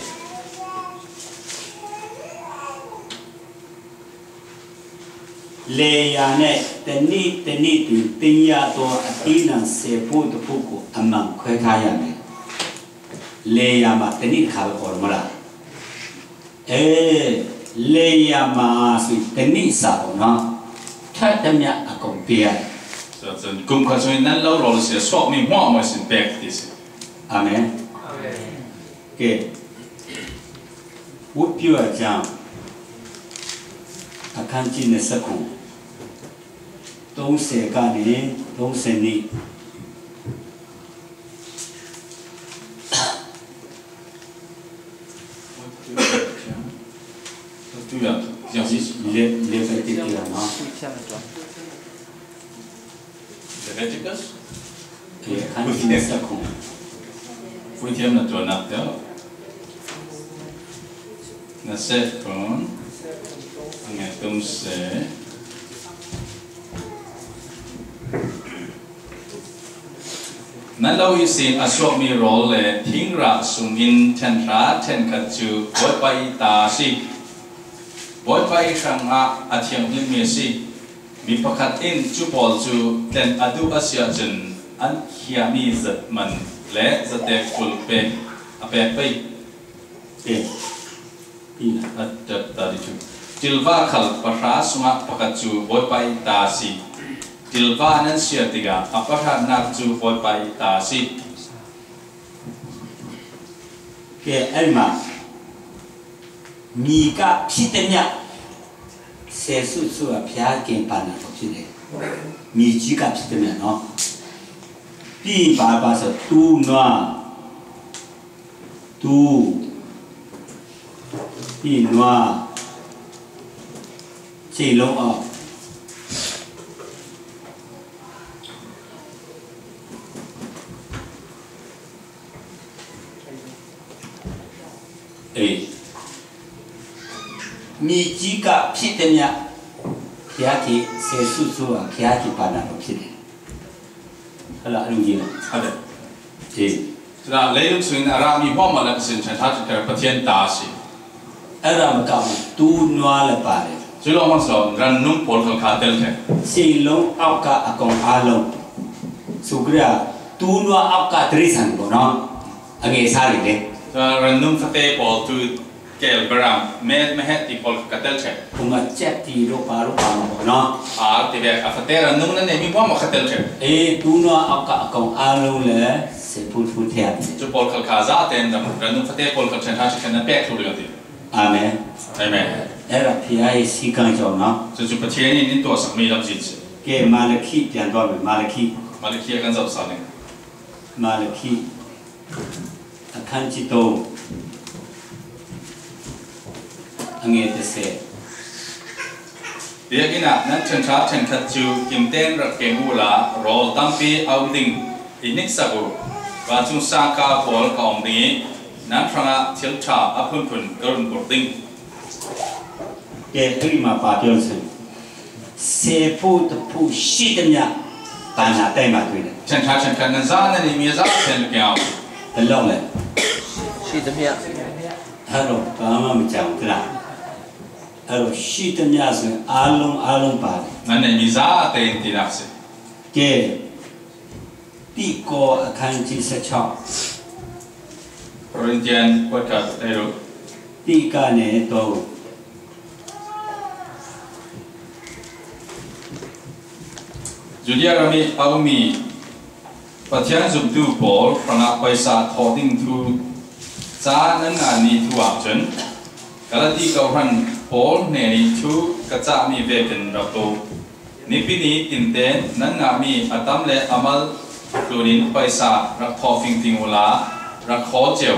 Leia ne teni teni tu tinya to a ti nan sepu tu puku amang kwe kaya me. Leia ma teni kal or mula. Eh, leia ma si teni sa ko na. Tha tamya a kong pia. So, so, kum kha so nan lo rol si a suak mi hmua mo sin pek ti si. Amen. Amen. Okay. Wut piu a jam. A khan chin na sa kong. Tong se ka ni, tong se ni. Le, le ka ti ti na. Leviticus? Ke, khan chin na sa kong. Puithiam na tuan nak teo. Na se kong. Nge tum se. Nan lo ihsin a suakmi rawl le thingrah sungin ṭhen hra ṭhen khat cu Bawipa i ta a si. Bawipa i hrangah a thianghlimmi a si. Mi pakhat in cu pawl cu tlen a duh a si ahcun an khiahmi zat man le zatek kul pek a pek pei. Pek. Pi. A ṭap ta dih cu. Ṭilva khal pahra sungah pakhat cu Bawipa i ta a si. Ṭilva nan siar tikah a pahratnak cu Bawipa i ta a si. Ke, aima. Mi ka phitamiah. Sesu cu a phia ke pa na ko phit le. Mi ci ka phitamiah no. Pi pa pa sa tu nua. Tu, pi nua, ci lo a. Eh. Mi ci ka phit te mia, kia ki se su su a, kia ki pa na lo phit te. Hala lungdin. Hala. Ti. Cun leilung sungin a rami hmuahhmuah le Pasian ṭhen ṭha ṭhenkhat Pathian ta a si. A ram ka tu nua le pa le. Cu lawng hmang si lo, rannung pawl khal kha tel ṭhek. Sing lung au ka a kong a lung. Sukria tu nua au ka tiri san ko no. A nge sa ri le. Cun rannung fate pawl tu Kel beram, me, meheh ti pawl kha ka tel ṭhek. Kum a cep ti ro pa ro pa ma ko no. A ti bek, a fate rannung nan neimi hmuahhmuah kha tel ṭhek. E, tu nua a ka a kong a lung le, se phun phun thiam. Cu pawl khal kha za ten ram, rannung fate pawl khal ṭhen ṭha ṭhek nan pek thlu ring a ti. Amen. Amen. E ra phi ai si kang jong no. Cu cu Pathian in in tuahsak mi lamzin si. Ke Malakhi pian tuah mi, Malakhi. Malakhi a kan zoh sa ning. Malakhi. A khan ci to. A nge te se. Biakinn ah nan ṭhen ṭha ṭhenkhat cu kimten rak keng uhla rawl tampi a um ding i hniksak uh. Vancung sangka pawl ka um ding i nan hrangah thil ṭha a phunphun ka run burh ding. Ke, hei ma pa pion sen. Sepu tepu shi temya pa na tai ma tui le. Ṭhen ṭha ṭhen khat nan za nan i mi za ṭhen ke au. Pelong le. Shi temya. Haro pa ma mi chang tra. Haro shi temya sen alung alung pa le. Nan i mi za te in ti nak se. Ke. Tiko a khan ci sa chok. Corinthian kuat khat tei ru. Tika ne to. Judea ram i a ummi Pathian zumtu pawl hrangah paisa thawh ding thu ca nan nganmi thu ahcun Galati kawhhran pawl hnen i thu ka cahmi vekin rak tuk. Nipi ni tinten nan ngahmi a tam le a mal tlunin paisa rak thawh fingfing uhla rak khawl cio.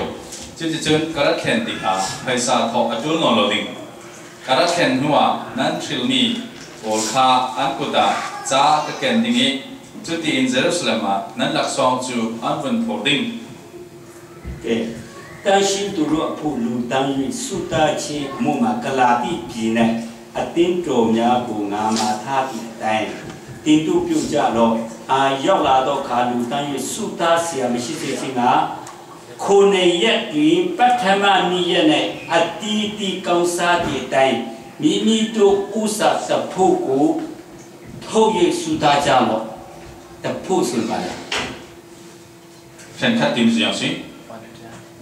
Cuticun ka rat thlen tikah paisa thawh a ṭul nawn lo ding. Ka rat thlen hnuah nan hrilmi Pawl kha an kut ah ca ka ken ding ih, cutiin Jerusalem ah nan laksawng cu an vun phur ding. Ke, 但信徒若仆လူတန်း၍ ဆုတောင်းခြင်းအမှုမှာ ကလာတိပြည်၌ အသင်းတော်များကို ငါမှာထားသည့်အတိုင်း သင်တို့ပြုကြလော့။ အာယောက်လာသောအခါ လူတန်း၍ ဆုတောင်းစရာမရှိစေခြင်းငှာ ခုနစ်ရက်တွင် ပထမနေ့ရက်၌ အသီးသီးကောင်းစားသည့်အတိုင်း မိမိတို့ဥစ္စာတစ်ဖူးကို ထုတ်၍ ဆုတောင်းကြလော့။ တစ်ဖူးဆိုပါလေ။ Ṭhenkhat tim ziang si.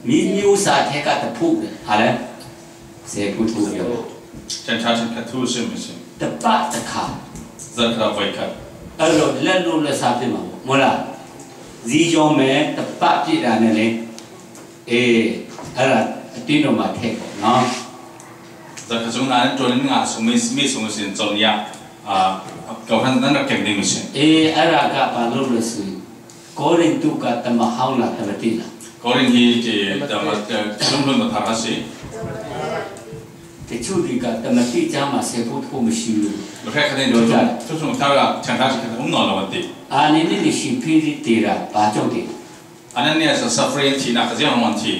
မိမိဥစ္စာထဲကတစ်ဖူးလေ။ ဟာလဲ။ ဆယ်ဖူးတစ်ဖူးပြော။ Ṭhenkhat ṭhenkhat thu si mi si. တစ်ပတ်တစ်ခါ။ Zarhkhat voikhat. အဲ့တော့ လက်လုပ်လက်စားဖြစ်မှာပေါ့။ မဟုတ်လား။ ဈေးရောင်းမယ်။ တစ်ပတ်ပြည့်တာနဲ့လေ။ အေး အဲ့ဒါအတင်းတော်မှာထည့်ပေါ့နော်။ Zarhkhat sung nan ṭuan in ngah sung mi, mi sung sin cawm ya. Ah, kau han nan rak keng ding mi si. အေး အဲ့ဒါကဘာလို့လဲဆိုရင် ကောရိန္သုက သမဟောင်းလား သမသစ်လား။ Korin hi ti tama, eh, lunghlun ma thar a si. တချို့တွေက သမသစ်ကျမ်းမှာ ဆယ်ဖူးတစ်ဖူးမရှိဘူး။ Lo khe khatin lo ja. Thu chung thar a ṭhenkhat ṭhenkhat um nawn lo an ti. အာ နေနဲ့ ရှင်ဖိရိတ်သေတာ ဘာကြောင့်တည်လဲ။ Ananias le Saphira an thihnak ziang an ti.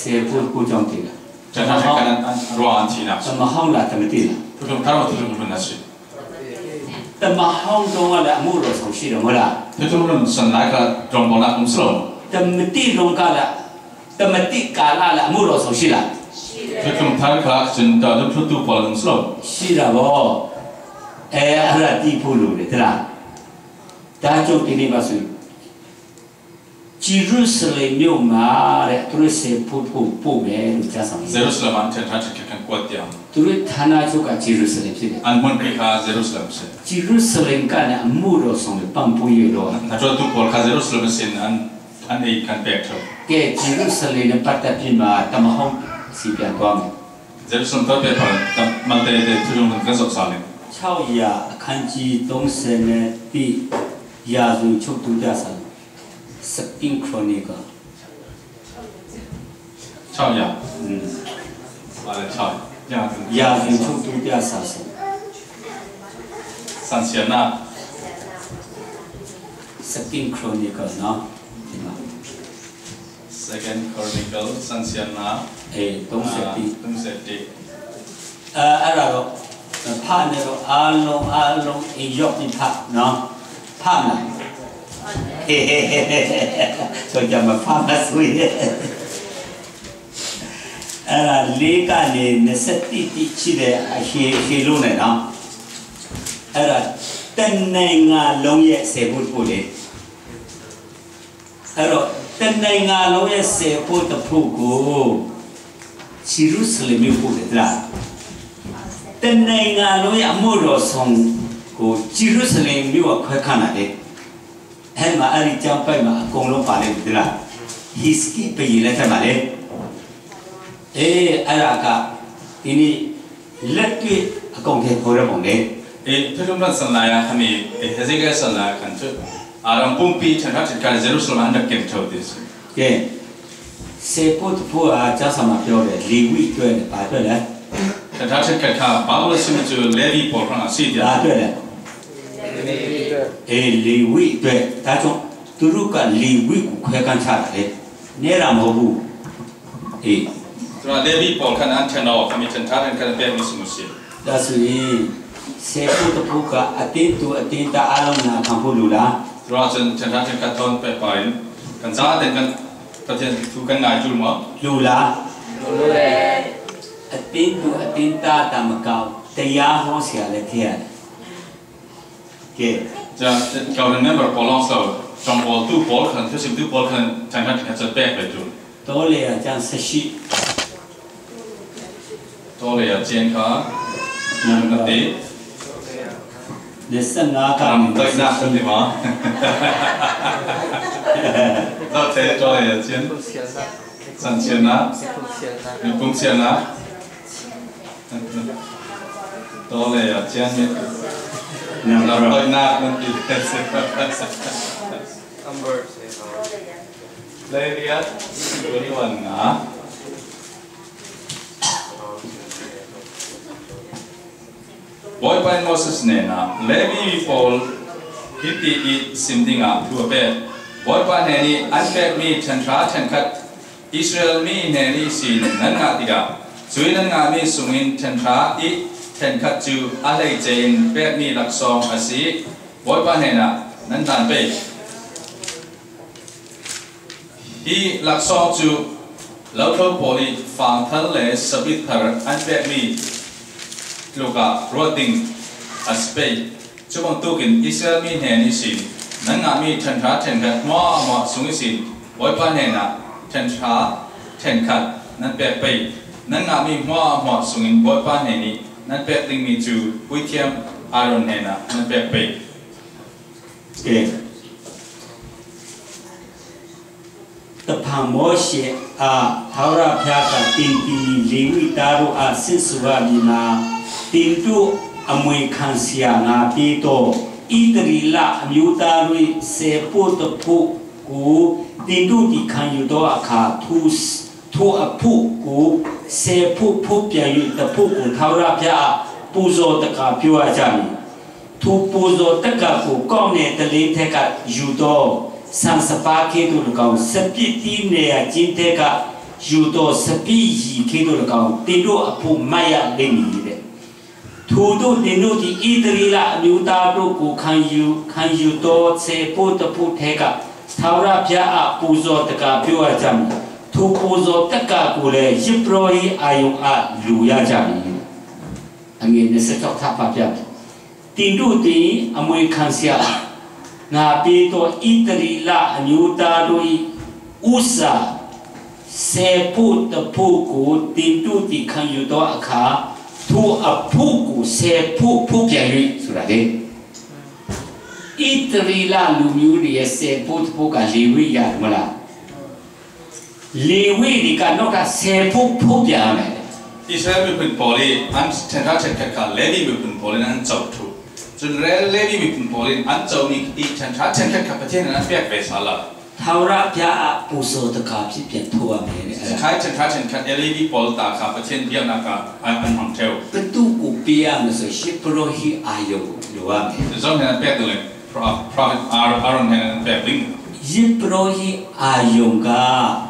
ဆယ်ဖူးတစ်ဖူးကြောင့်တည်လား။ Ṭhenkhat ṭhenkhat an, an ruang an thihnak. သမဟောင်းလား သမသစ်လား။ Thu chung thar a thu chung hun a si. သမဟောင်းတုန်းကလည်း အမှုတော်ဆောင်ရှိတယ် မဟုတ်လား။ Thu chung hun san lai kha ṭuangbawlnak um si lo. သမသစ်တုန်းကလည်း သမသစ်ကာလလည်း အမှုတော်ဆောင်ရှိလား။ Thu chung thar kha cun ta lungthutu pawl um si lo. ရှိတာပေါ့။ အဲ အဲ့ဒါသိဖို့လိုတယ် ဟုတ်လား။ ဒါကြောင့် ဒီနေ့မှာဆိုရင် ဂျေရုစလင်မြို့မှာတဲ့ သူတို့ဆယ်ဖူးတစ်ဖူးပို့မယ်လို့ ကြားဆောင်ရေး။ Jerusalem ah an ṭhenkhat ṭhenkhat kan kuat tiang. သူတို့ဌာနချုပ်က ဂျေရုစလင်ဖြစ်တယ်။ An hmunpi kha Jerusalem si. ဂျေရုစလင်ကနေ အမှုတော်ဆောင်တွေ ပံ့ပိုးရေးတော့ Hnaṭuantu pawl kha Jerusalem sin an, an ei kan pek ṭheo. ကဲ ဂျေရုစလင်နဲ့ပတ်သက်ပြီးမှ သမဟောင်းဆီပြန်သွားမယ်။ Jerusalem tawite pha malte te thu chung kan zoh sal in. ခြောက်ရာ အခန်းကြီး သုံးဆယ့်နှစ် ရာဇဝင်ချုပ် ဒုတိယစာ Second Chronicle. Chawya. อืม Vale, chawya. ရာဇဝင်ချုပ် ဒုတိယစာစောင် Sansiana. Second Chronicle နော် ဒီမှာ Second Chronicle, Sansiana. အဲ သုံးဆယ့်တစ် သုံးဆယ့်တစ် အဲ အဲ့ဒါတော့ ဖတ်နေတော့ အားလုံး အားလုံး အိမ်ရောက်ပြီး ဖတ်နော်။ ဖတ်မလား။ ဆိုကြမှာ ဖတ်မှာဆိုရင် အဲ့ဒါ လေးကနေ နှစ်ဆယ့်တစ် တိရှိတဲ့ အရှည် အရှည်လုံးနဲ့နော်။ အဲ့ဒါ တစ်နိုင်ငံလုံးရဲ့ ဆယ်ဖူးတစ်ဖူးလေ။ အဲ့တော့ တစ်နိုင်ငံလုံးရဲ့ ဆယ်ဖူးတစ်ဖူးကို ဂျေရုစလင်မြို့ပို့တယ် ဟုတ်လား။ တစ်နိုင်ငံလုံးရဲ့ အမှုတော်ဆောင်ကို ဂျေရုစလင်မြို့က ခွဲခန့်တာလေ။ အဲ့မှာ အဲ့ဒီကျမ်းပိုဒ်မှာ အကုန်လုံးပါလိမ့်မယ် ဟုတ်လား။ ဟိဇကိဘုရင်လက်ထက်မှာလေ။ အေး အဲ့ဒါက ဒီနေ့ လက်တွေ့ အကောင်အထည်ဖော်တဲ့ပုံလေ။ Eh, Thuthung kan san lai ah khan i, eh, Hezekiah san lai ah khan cu, ah, ram pumpi ṭhenkhat ṭhenkhat Jerusalem ah an rak keng ṭheo ti si. ကဲ ဆယ်ဖူးတစ်ဖူးက ကျမ်းစာမှာ ပြောတယ်။ လေဝိအတွက်နဲ့ ဘာအတွက်လဲ။ Ṭhenkhat ṭhenkhat kha Baibal ah a si mi cu Levi pawl hrangah a si tiah. ဘာအတွက်လဲ။ အေး လေဝိအတွက်။ ဒါကြောင့် သူတို့က လေဝိကို ခွဲခန့်ချတာလေ။ နဲတာမဟုတ်ဘူး။ အေး Cun ah Levi pawl khan an ṭhen awk kha mi ṭhenkhat ṭhenkhat an pekmi si mu si. ဒါဆိုရင် ဆယ်ဖူးတစ်ဖူးက အသင်းသူအသင်းသားအားလုံး နာခံဖို့လိုလား။ Cun ah cun ṭhenkhat ṭhenkhat thawn pehpar in kan zaten kan Pathian thu kan ngai ṭul maw? လိုလား။ လိုတယ်။ အသင်းသူအသင်းသားသာမက တရားဟောဆရာလည်း ထည့်ရတယ်။ ကဲ Cun, Government member pawl lawng si lo, ṭuangbawltu pawl khan, thusimtu pawl khan ṭhenkhat ṭhenkhat cun pek ve cu. တောလယ်ယာကျမ်း ဆယ့်ရှစ် Tawlei ah cian kha, နံပါတ် နှစ်ဆယ့်ငါး က ram doihnak kan ti maw? Zoh te tawlei ah cian. Sansiana. Mipum siana. Tawlei ah cian mi. Ram doihnak nan ti. Leiriat, twenty-one nga. Bawipa in Moses hnenah Levi mi pawl hiti ih sim dingah thu a pek. Bawipa hnenih an pekmi ṭhenṭha ṭhenkhat Israel mi hnen ihsin nan ngah tikah, cuih nan ngahmi sungin ṭhenṭha ih ṭhenkhat cu a hleice in pekmi laksawng a si. Bawipa hnenah nan dan pei. Hi laksawng cu lothlo pawl ih fangthal le sabit thar an pekmi tlukah ruat ding a si pei. Cu bantukin Israel mi hnen ihsin nan ngahmi ṭhenṭha ṭhenkhat hmuahhmuah sung ihsin Bawipa hnenah ṭhenṭha ṭhenkhat nan pek pei. Nan ngahmi hmuahhmuah sungin Bawipa hnenih nan pek dingmi cu puithiam Aaron hnenah nan pek pei. Ke. Taphang Mawsi ah Thawra phiaka tinti Lewi taru ah sinsuhami ma tintu amui khangsia nga pi to Itali la amyu taru i sepu tapu ku tintu ti khangyu to a kha thu thu a phu ku sepu phu piang yu tapu ku Thawra phia ah puzo taka piu a jami. Thu puzo taka ku kawng ne tali theka yuto sang sapa khi tu lukau sapi ti ne a cin theka yuto sapi yi khi tu lukau tindu a phu maya leni le. Thu tu tindu ti Itali la amyu ta tu ku khang yu khang yuto se pu ta phu theka Thawra phia a puzo taka piu a cam. Thu puzo taka ku le yipro hi ayung a lu ya cam. Angin ne se chok tha pa piang. Tindu ti amui khangsia nga pi to Itali la anyu ta do i usa sepu tapu ku tindu ti khangyu to a kha thu a phu ku sepu phu piang yu sura de. Itali la lu myu ni sepu tapu ka liwi ya mala. Lewi nih ka nawk ah sephuk phuk piak a meh. Israel miphun pawl i an ṭhenṭha ṭhenkhat kha Levi miphun pawl in an co ṭhu. Cun Levi miphun pawl in an comi i ṭhenṭha ṭhenkhat kha Pathian in an pek ve sal a. Thawra phia ah puso taka phit pian thu a meh. Khai ṭhenṭha ṭhenkhat Levi pawl ta kha Pathian biaknak ah an, an hmang ṭheu. Patu ku pia na so shi pro hi ayo lo a meh. Zong hin an pek tu le. Pro-, Prophet Aaron, Aaron hnen an pek ding. Yipro hi a yong ka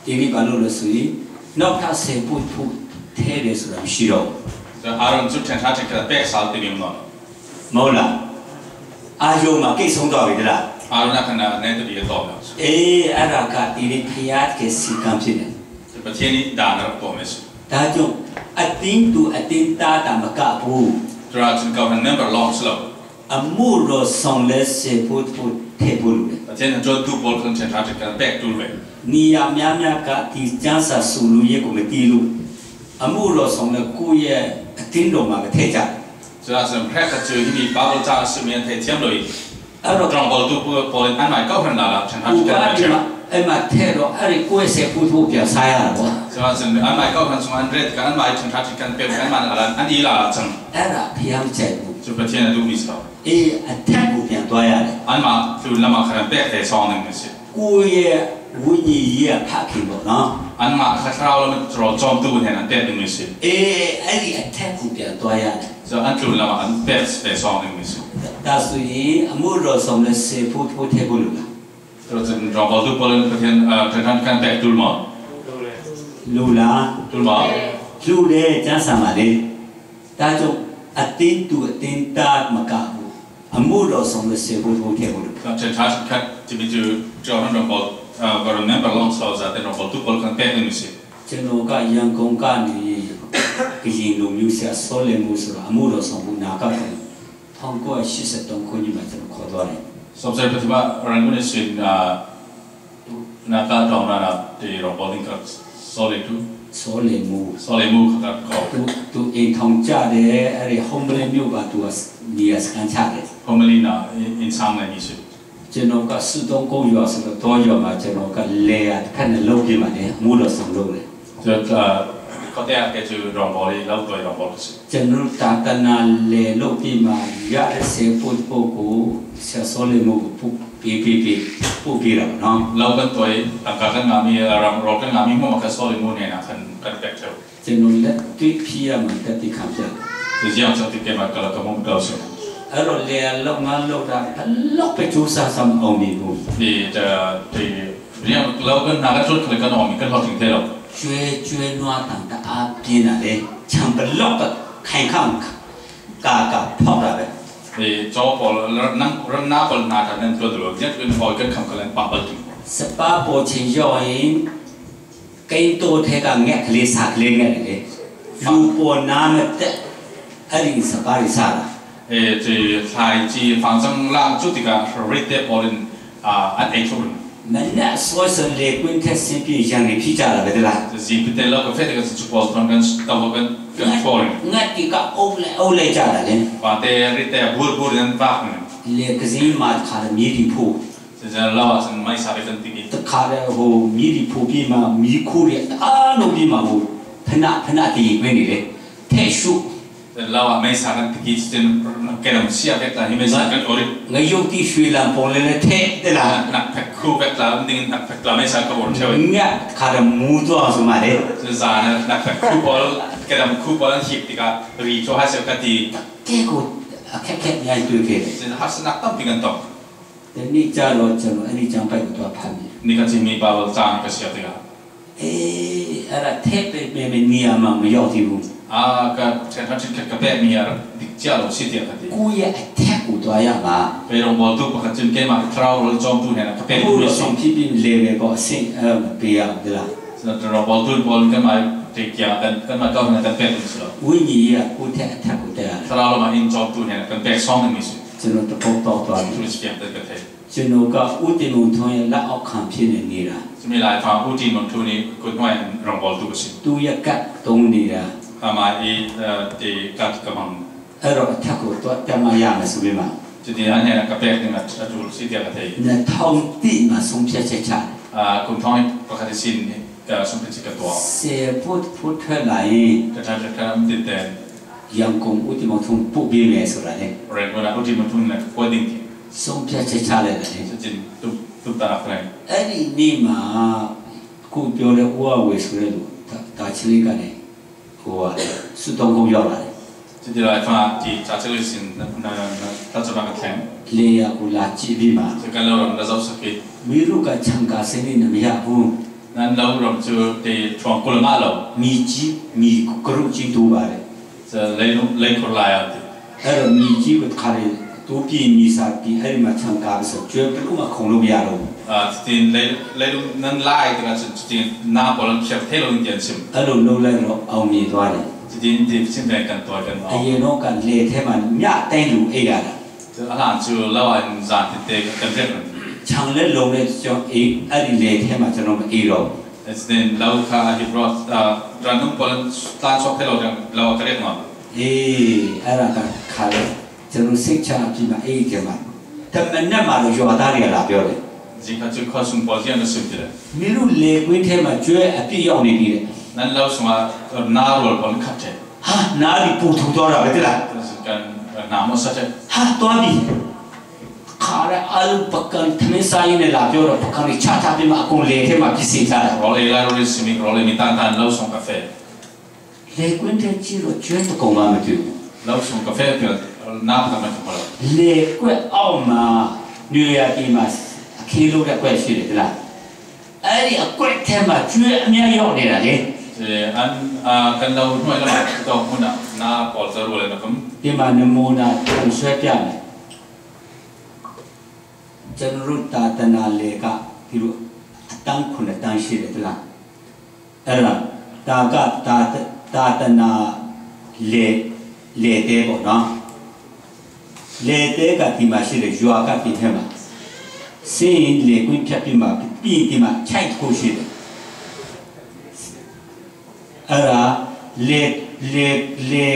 tini balu lo sui nok ta se pu pu the de su ram shiro. Aaron cu ṭhenṭha ṭhenkhat pek sal timi maw? Maw la. A yong ma ke song to ve la. Aaron a kan ne tu bi to. E ara ka tini phiat ke si kam si ne. Pathian nih dan a rak tuah a si. Dah cung a tin tu a tin ta ta ma ka pu. Tura cun kau han member lawng si lo. A mu ro song le se pu pu the pu lu le. Pathian han cuan tu pawl kan chen ṭha ṭhat kan pek tu ve. Ni ya mya mya ka ti cang sa su lu ye ku ma ti lu. A mu ro song le ku ye a tin ro ma ka the ca. Cun a cun hrekhat cu himi Baibal ca a simi an theih thiam lo i a rak ṭuanvo tu pawl in anmah i kawhhran lala ṭhen ṭha ṭhat kan pek. Anmah theh rawh a ri kuai se pu thu piang sai a rawh. Cun a cun anmah i kawhhran sung an ret kan anmah i ṭhen ṭha ṭhat kan pek anmah lala an i lala cang. A rak phiam cai bu. Cu Pathian a duhmi si lo. E a thek bu piang tuai a le. Anmah tlun lamah khan an pek ve sawng ning a si. Kuye wunyi ye phah khin lo no. Anmah kha thlarau lam rawl cawmtu hnen an pek ding mi si. E, a ri a thek ku piang tuai a. So an tlun lamah an pek pe sawng ding mi si. Ta sui a mu rawl sawm le se pu pu the bu lu la. Rawh cun rawngbawl tu pawl in Pathian, ah, ṭhen ṭhan kan pek tul maw? Lu la. Tul maw? Lu le cang sa ma le. Ta cung a tin tu a tin ta ma ka bu. A mu rawh sawm le se bu bu the bu lu. Ka ṭhen ṭha khat timi cu Johan rawngbawl, ah, ka remember long so za te rawngbawl tu pawl kan pek ding mi si. Cano ka yang kong ka ni ka yin lu myu sia so le mu su a mu rawh sawm bu na ka kan. Thong ko a shi se tong ko ni ma cano ko do le. Sawm se pathima rang ni sin, ah, Na ka tong na na ti rong bol ding ka sawle tu. Sawle mu. Sawle mu ka ka ko. Tu, tu in thong cha de, a ri homely myu ba tu as, ni as kan cha de. Homely na in, in sang na ni su. Ceno ka su tong ko yo su to yo ma ceno ka le a kan lo ki ma de, mu lo sang lo le. Cun, ah, khuate ah ke cu rawngbawl i lo tuai rawngbawl ka si. Cun tatana le lo pi ma ya le se pu pu ku sia sawle mu ku pu pi pi pi pu pi ram no. Lo kan tuai, tangka kan ngahmi, ah, ram rawl kan ngahmi hmuahhmuah kan sawle mu hnen ah kan, kan pek ṭheu. Cun le tui phi a man ka ti kham cang. ဒီရောက်ချက်တကယ်မှာကလကမုံတော့ဆို အဲ့တော့လေအလုပ်ငန်းလုပ်တာဘယ်လောက်ပဲကြိုးစားစားမအောင်မြင်ဘူး။ ဒီဒီဒီရောက်လောက်ကနေကထုတ်ခလကနော်မီကထုတ်တင်တယ်လို့ ကျွဲကျွဲနွားတန်တအားပြင်းတာလေ။ ခြံဘယ်လောက်ပဲခိုင်ခန့်ကာကာဖောက်တာပဲ။ ဒီကျော်ပေါ်ရနန်းရနာပေါ်နာတန်ပြောတယ်လို့ညက်ပင်ပေါ်ကခံကလန်ပပလ်တူ စပားပေါ်ချိန်ရောက်ရင် ကိန်းတိုးထဲကငှက်ကလေးစာကလေးငှက်တယ်လေ။ လူပေါ်နားမတက်အဲ့ဒီစပားတွေစားတာ။ အဲဒီထိုင်ကြည့်ဖန်ဆန်းလာကျူတီကရစ်တဲ့ပေါ်ရင်အာအန်အိုက်ထိုင် မနက်အစောဆိုလေကွင်းထက်ဆင်းပြီးရန်နေဖြစ်ကြတာပဲတလား။ ဒီပတဲလောက်ကဖက်တကစချူပေါ်သွန်ကန်တော့ကန်ကန်ပေါ်ရင် ငှက်တီကအုပ်လဲအုပ်လဲကြတာလေ။ ဘာတဲရစ်တဲ့ဘူဘူရန်ပါနေ လေကစင်းမှာတခါတည်းမြေတီဖို့ စင်စင်လောက်အစင်မိုင်းစားပဲတန်တကီ တခါတည်းဟိုမြေတီဖို့ပြီးမှမီးခိုးတွေအားလုံးပြီးမှဟိုဖနဖနတည်ကွင်းနေလေထဲ့ရှု လောက်အမိုင်းစားကန်တကီစင်ကဲတော့ဆရာပဲတန်ဟိမဲစားကန်အိုရီ ငရုတ်တီရွှေလံပုံလေးနဲ့ထဲ့တလား။ နက်ဖက်ခုပဲတန်တင်းနက်ဖက်တန်မိုင်းစားကပေါ်ချေဝဲ ငှက်တခါတည်းမူသွားအောင်ဆိုမှလေ။ စင်စင်နက်ဖက်ခုပေါ်ကဲတော့ခုပေါ်ဟိပ်တီကရီချိုဟါစကတီ ကဲကိုအခက်ခဲများတွေ့ခဲ့တယ်။ စင်ဟါစနက်တမ်ပီကန်တော့ တနေ့ကျတော့ကျွန်တော်အဲ့ဒီကျမ်းပိုဒ်ကိုသွားဖတ်မိတယ်။ နေကချင်းမီပါဝ်စာကရှက်တက အေးအဲ့ဒါထဲ့ပဲ့ပဲ့နေရာမှာမရောက်သေးဘူး။ အာကထဲထထကကပဲ့မီယာဒီကျတော့စီတီကတိ ကိုယ့်ရဲ့အထက်ကိုသွားရမှာ။ ပေတော့ဘောတူပကချင်းကဲမှာထရာဝ်ကျောင်းတူနဲ့ကပဲ့ ကိုယ့်ရဲ့ဆုံးဖြတ်ပြီးလေပဲပေါ့အဆင့်အဲ့ဒါမပေးရဘူးလား။ စတော့ဘောတူဘောကမှာတေကျန်ကမှာကောင်းတဲ့ပဲ့လို့ဆိုတော့ ဝိညာဉ်ရေးကကိုယ့်ထက်အထက်ကိုတက်ရတယ်။ ထရာဝ်မှာအင်းကျောင်းတူနဲ့ကပဲ့ဆောင်နေမျိုးဆို ကျွန်တော်တပုတ်တော့သွားပြီ။ သူစပြန်တဲ့ကထဲ ကျွန်တော်ကဦးတင်မောင်ထွန်းရဲ့လက်အောက်ခံဖြစ်နေနေတာ။ စမီလာဖာဦးတင်မောင်ထွန်းနေကိုတွင်ရောင်ပေါ်သူကစီ သူ့ရဲ့ကတ်သုံးနေတာ။ အမအေးတေကတ်ကမံ အဲ့တော့အထက်ကိုသွားတက်မှရမယ်ဆိုပြီးမှ ဒီဒီအနဲ့ကပဲ့တင်အတူစီတီကတဲ့ နှစ်ထောင်တစ်မှာဆုံးဖြတ်ချက်ချတယ်။ အာကွန်ထောင်းပကတိစင်ကဆုံးဖြတ်ချက်ကတော့ ဆယ်ဖို့ဖို့ထွက်လာရင် တထထထမ်တိတဲ ရန်ကုန်ဦးတင်မောင်ထွန်းပို့ပေးမယ်ဆိုတာလေ။ ရန်ကုန်ဦးတင်မောင်ထွန်းနဲ့ကိုတင်တီ ဆုံးဖြတ်ချက်ချလိုက်တယ်လေ။ စတင်သူသူတာဖဲ အဲ့ဒီနေ့မှာခုပြောတဲ့ဦးအဝေဆိုတဲ့လူဒါဒါချင်းလေးကနေဟိုဟာဆူတောင်းကုန်းရောက်လာတယ်။ စတင်လာဖာတီချာချလေးစင်နနနတတ်စမကထမ် လေယာဉ်ကိုလာကြည့်ပြီးမှ စကလောရမ်လဇောက်စကေ မင်းတို့ကချံကာစနစ်နဲ့မရဘူး။ နန်လောရမ်ချူတေထွန်ကုလမလောမြေကြီးမြေကရုတ်ကြီးတူပါတယ်။ စလဲလုံးလဲခလာယတီ အဲ့တော့မြေကြီးကိုတခါလေတူပြီးမြေစာပြီးအဲ့ဒီမှာချံကာပြီးဆိုကျွဲဘယ်လိုမှခုန်လို့မရတော့ဘူး။ အာတင်လဲလဲနန်လိုက်တကတင်နာပေါ်လန်ချက်ထဲလုံးကျန်စင် အဲ့လိုလုပ်လိုက်တော့အောင်မြင်သွားတယ်။ တင်တင်စင်ပဲကန်တော်ကန် အရင်တော့ကလေထဲမှာညတိုင်းလူအိပ်ရတာ။ အလားတူလောက်အန်ဇာတတဲကံပြက်နော် ခြံလည်းလုံတဲ့ကျွန်တော်အိပ်အဲ့ဒီလေထဲမှာကျွန်တော်မအိပ်တော့ဘူး။ တင်လောက်ခါအဟိဘရတ်တရနုံပေါ်လန်တန်ချောက်ထဲလောက်လောက်ကြက်နော် အေးအဲ့ဒါကခါလေကျွန်တော်စိတ်ချပြီးမှအိပ်ထဲမှာတမနဲ့မှတော့ရွာသားတွေကလာပြောတယ်။ ဒီခါချူခေါ်ဆုံးပေါ်စီအန်စုံကြတယ် မင်းတို့လေကွင်းထဲမှာကျွဲအပြည့်ရောက်နေပြီတဲ့။ နန်လောက်ဆုံးနာရော်ပေါ်လန်ခတ်တယ် ဟာနားဒီပူထူသွားတာပဲတလား။ နာမဆက်တဲ့ ဟာသွားပြီခါရဲအလူပကံထမင်းစားရင်းနဲ့လာပြောတော့ပကံတွေချထားပြီးမှအကုန်လေထဲမှာပြစ်စင်ထားတယ်။ ရော်လေလာရီစမီရော်လေမီတန်တန်လောက်ဆုံးကဖဲ လေကွင်းထဲကြည့်တော့ကျွဲတကောင်မှမတွေ့ဘူး။ လောက်ဆုံးကဖဲပြောနားကမတူပါဘူး။ လေကွက်အောက်မှာနေရာဒီမှာအခင်းလို့တဲ့ကွက်ရှိတယ်တလား။ အဲ့ဒီအကွက်ထဲမှာကျွဲအများရောက်နေတာလေ။ အန်အကန်တော့ဟိုလည်းတော့ခုနနာပေါ်စရူလည်းနကမ် ဒီမှာနမူနာထပ်ဆွဲပြမယ်။ ကျွန်တော်တို့သာသနာလေကဒီလိုအတန်းခုနှစ်တန်းရှိတယ်တလား။ အဲ့ဒါဒါကသာသသာသနာလေလေတဲပေါ့နော်။ လေတဲကဒီမှာရှိတယ်ရွာကဒီထဲမှာစင်းရင်လေကွင်းဖြတ်ပြီးမှပြီးဒီမှာခြိုက်တစ်ခုရှိတယ်။ အဲ့ဒါလေလေလေ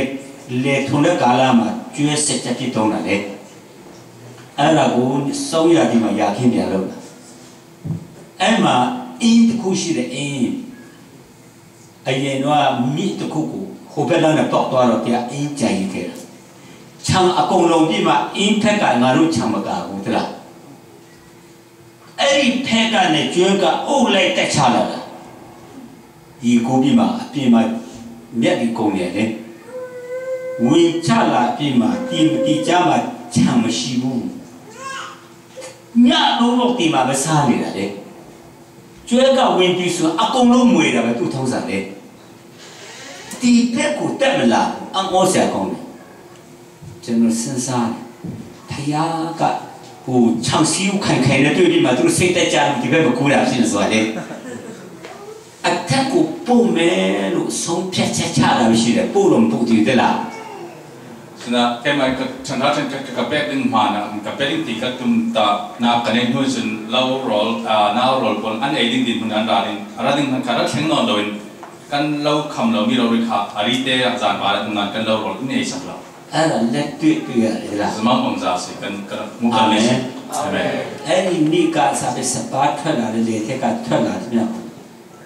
လေထုံတဲ့ကာလမှာကျွဲစက်ချက်ဖြစ်တုံးတာလေအဲ့ဒါကိုစောင်းရဒီမှာရာခင်းပြန်လို့အဲ့မှာအင်းတစ်ခုရှိတယ်အင်းအရင်တော့မြစ်တစ်ခုကိုဟိုဘက်လမ်းနဲ့ပေါက်သွားတော့တရားအင်းကြံရခဲ့တာခြံအကုန်လုံးပြီးမှအင်းထက်ကငါတို့ခြံမကဘူးတလား အဲ့ဒီဖက်ကနေကျွဲကအုပ်လိုက်တက်ချလာတာရေကူးပြီးမှအပြင်မှာမျက်ဒီကုန်နေတယ် ဝင်ချလာပြီးမှ ဒီမဒီကြားမှာ ချန်မရှိဘူး။ ညလုံးပေါက်ဒီမှာပဲစားနေတာလေ။ ကျွဲကဝင်ပြီဆို အကုန်လုံးမွေတာပဲ သူ့ထုံးစံလေ။ ဒီဘက်ကို တက်မလာဘူး။ အမောဆရာကောင်းတယ်။ ကျွန်တော်စဉ်းစားတယ်။ ဘုရားက ဟို ချောင်စီးဦးခိုင်ခိုင်နဲ့ တွေ့ပြီးမှ သူတို့စိတ်တက်ကြလို့ ဒီဘက်မကူးတာ ဖြစ်နေစွာလေ။ အထက်ကိုပို့မယ်လို့ ဆုံးဖြတ်ချက်ချတာ မရှိတယ်။ ပို့တော့မပို့သေးဘူး တဲ့လား။ Sina, kei mai ka, chan ra chan ka, ka, ka pek ding hmana, ka pek ding ti ka tum ta, na ka nei hnu sun, lau rol, ah, nau rol pon, an ei ding din hmana ra ding, a ra ding hmana ka ra thleng nawn lo in, kan lo kham lo mi lo ri kha, a ri te a zan ba la tum nan kan lo rol in ei sak lo. အဲ့ဒါ လက်တွေ့တွေ့ရတယ် လား။ Zumam om za si kan, kan mu kan ni si. အာမင်။ Amen. အဲ့ဒီနေ့ကစပြီး စပါးထွက်လာတဲ့ လယ်ထဲကထွက်လာသမျှ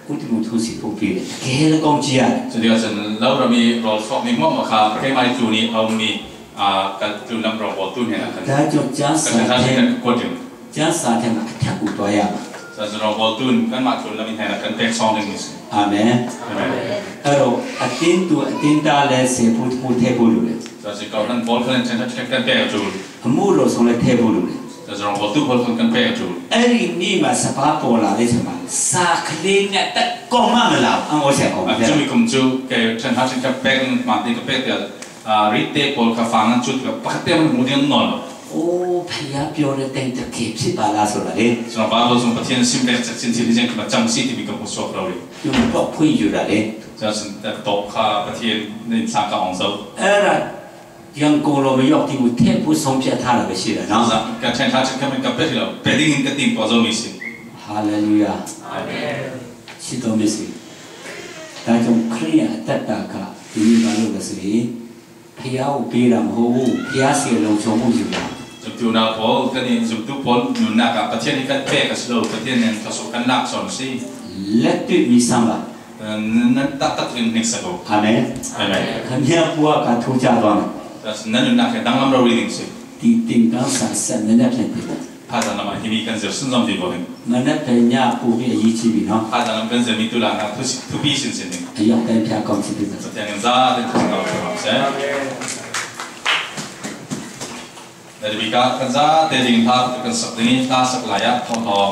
ကို ဦးတင်မောင်ထွန်းဆီပို့ပေးတယ်။ တကယ်လည်း ကောင်းကြီးရတယ်။ Sina, sina, lau ra mi rol sok mi mo ma kha, kei mai tu ni, au mi, ah, ka tu nam rol bol tu ni na kan. ဒါကြောင့် ကျမ်းစာထဲ, ka tu ni. ကျမ်းစာထဲမှာ အထက်ကို သွားရမှာ။ Sina, sina, rol bol tu ni, kan ma tu nam ni na kan pek song ding ni si. အာမင်။ Amen. အဲ့တော့ အသင်းသူ အသင်းသားလည်း ဆယ်ဖို့ တစ်ဖို့ ထည့်ဖို့လိုတယ်။ Sina, sina, kau nan bol kan chan chan kan pek tu. အမှုတော်ဆောင်လည်း ထည့်ဖို့လိုတယ်။ Sina, sina, rol bol tu bol kan kan pek tu. အဲ့ဒီနေ့မှာ စပါးပေါ်လာတဲ့အချိန်မှာ စာကလေးနဲ့ တစ်ကောင်မှ မလာဘူး။ အမောဆရာကောင်းတယ်။ Sina, sina, kum tu, ke chan ha chan kan pek, ma ti ka pek ya. Ah, ri te pawl kha fang an cut kha pakhat te man hmu ding an nawn lo. အိုး ဘုရားပြောတဲ့အတိုင်း တကယ်ဖြစ်ပါလားဆိုတာလေ။ Sina, Baibal sung Pathian sim pek chak chin chin hi jeng kha chang si ti mi ka hmu suak lo ri. သူတို့ ဖွင့်ယူတာလေ။ Sina, sina, ta tawh kha Pathian nin sang ka ong zo. အဲ့ဒါ ရန်ကုန်တော့ မရောက်သေးဘူး။ ထည့်ဖို့ ဆုံးဖြတ်ထားတာပဲ ရှိတယ်နော်။ Sina, ka then tha chin ka men ka pek lo, pek ding in ka tin paw zo mi si. Hallelujah. Amen. ချစ်တော်မိတ်ဆွေ၊ ဒါကြောင့် ခရစ်ယာန်အသက်တာက ဒီနေ့ ဘာလို့လဲဆိုရင် ဘုရားကိုပေးတာမဟုတ်ဘူး။ ဘုရားဆီက လုံခြုံမှုယူတာ။ Zumtu na pawl, kan in zumtu pawl, nunnak ah Pathian in kan pek a si lo, Pathian in ka suk kan lak sawn a si. လက်တွေ့မြင်စမ်းပါ။ Nan taktak in hnik sak u. Amen. Amen. ခင်ဗျားဘဝက ထူးခြားသွားမယ်။ Nan nunnak hi danglam rori ding si. ဒီသင်ခန်းစာဆက် မနက်ဖြန်တင်ပါ။ Phazan lam ah himi kan zir sunzawm ding ko ding. မနက်ဖြန်ည ပိုပြီး အရေးကြီးပြီနော်။ Phazan lam kan zir mi tu la na thupi sinsin ding. အရောက်တိုင်း ဘုရားကောင်းချီးပေးပါစေ။ Pathian in za ding thupi ngau se. Amen. Nadibika kan za te ding hla kan sak ding hla sak lai ah thawh thawh.